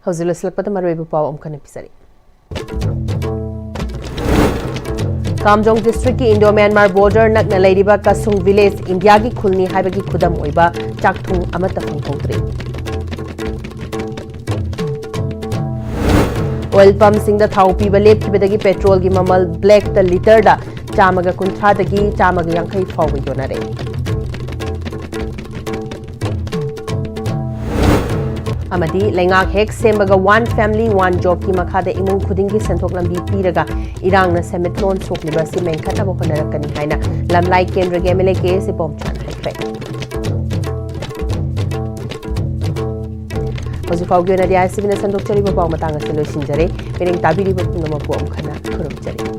ꯍꯧꯖꯤꯛ ꯂꯣꯏꯁꯤꯜꯂꯛꯄꯗ ꯃꯔꯨꯑꯣꯏꯕ ꯄꯥꯎ ꯑꯃꯨꯛ ꯍꯟꯅ ꯄꯤꯖꯔꯤ꯫ ꯀꯥꯝꯖꯣꯡ Districtꯀꯤ Indo Myanmar border ꯅꯛꯅ ꯂꯩꯔꯤꯕ ꯀꯁꯨꯡ village Indiaꯒꯤ ꯈꯨꯜꯅꯤ ꯍꯥꯏꯕꯒꯤ ꯈꯨꯗꯝ ꯑꯣꯏꯕ ꯆꯥꯛꯊꯨꯡ ꯑꯃꯠꯇ ꯐꯪꯍꯧꯗ꯭ꯔꯤ꯫ ꯑꯣꯏꯜ ꯄꯝꯁꯤꯡꯗ ꯊꯥꯎ ꯄꯤꯕ ꯂꯦꯞꯈꯤꯕꯗꯒꯤ ꯄꯦꯇ꯭ꯔꯣꯜꯒꯤ ꯃꯃꯜ ꯕ꯭ꯂꯦꯛꯇ ꯂꯤꯇꯔꯗ ꯆꯥꯝꯃꯒ ꯀꯨꯟꯊ꯭ꯔꯥꯗꯒꯤ ꯆꯥꯝꯃꯒ ꯌꯥꯡꯈꯩ ꯐꯥꯎꯕ ꯌꯣꯟꯅꯔꯦ꯫ ꯑꯃꯗꯤ ꯂꯩꯉꯥꯛ ꯍꯦꯛ ꯁꯦꯝꯕꯒ One Family One Jobꯀꯤ ꯃꯈꯥꯗ ꯏꯃꯨꯡ ꯈꯨꯗꯤꯡꯒꯤ ꯁꯦꯟꯊꯣꯛ ꯂꯝꯕꯤ ꯄꯤꯔꯒ ꯏꯔꯥꯡꯅ ꯁꯦꯟꯃꯤꯠꯂꯣꯟ ꯁꯣꯛꯂꯤꯕ ꯑꯁꯤ ꯃꯦꯟꯈꯠꯅꯕ ꯍꯣꯠꯅꯔꯛꯀꯅꯤ ꯍꯥꯏꯅ ꯂꯝꯂꯥꯏ ꯀꯦꯟꯗ꯭ꯔꯒꯤ MLA ꯀꯦ ꯑꯦꯁ ꯏꯕꯣꯝꯆꯥꯅ ꯍꯥꯏꯈ꯭ꯔꯦ꯫ ꯍꯧꯖꯤꯛ ꯐꯥꯎꯒꯤ ꯑꯣꯏꯅꯗꯤ ICBꯅ ꯁꯟꯗꯣꯛꯆꯔꯤꯕ ꯄꯥꯎ ꯃꯇꯥꯡ ꯑꯁꯤ ꯂꯣꯏꯁꯤꯟꯖꯔꯦ꯫ ꯃꯤꯠꯌꯦꯡ ꯇꯥꯕꯤꯔꯤꯕ ꯄꯨꯝꯅꯃꯛꯄꯨ ꯑꯃꯨꯛ ꯍꯟꯅ ꯈꯨꯔꯨꯝꯖꯔꯤ꯫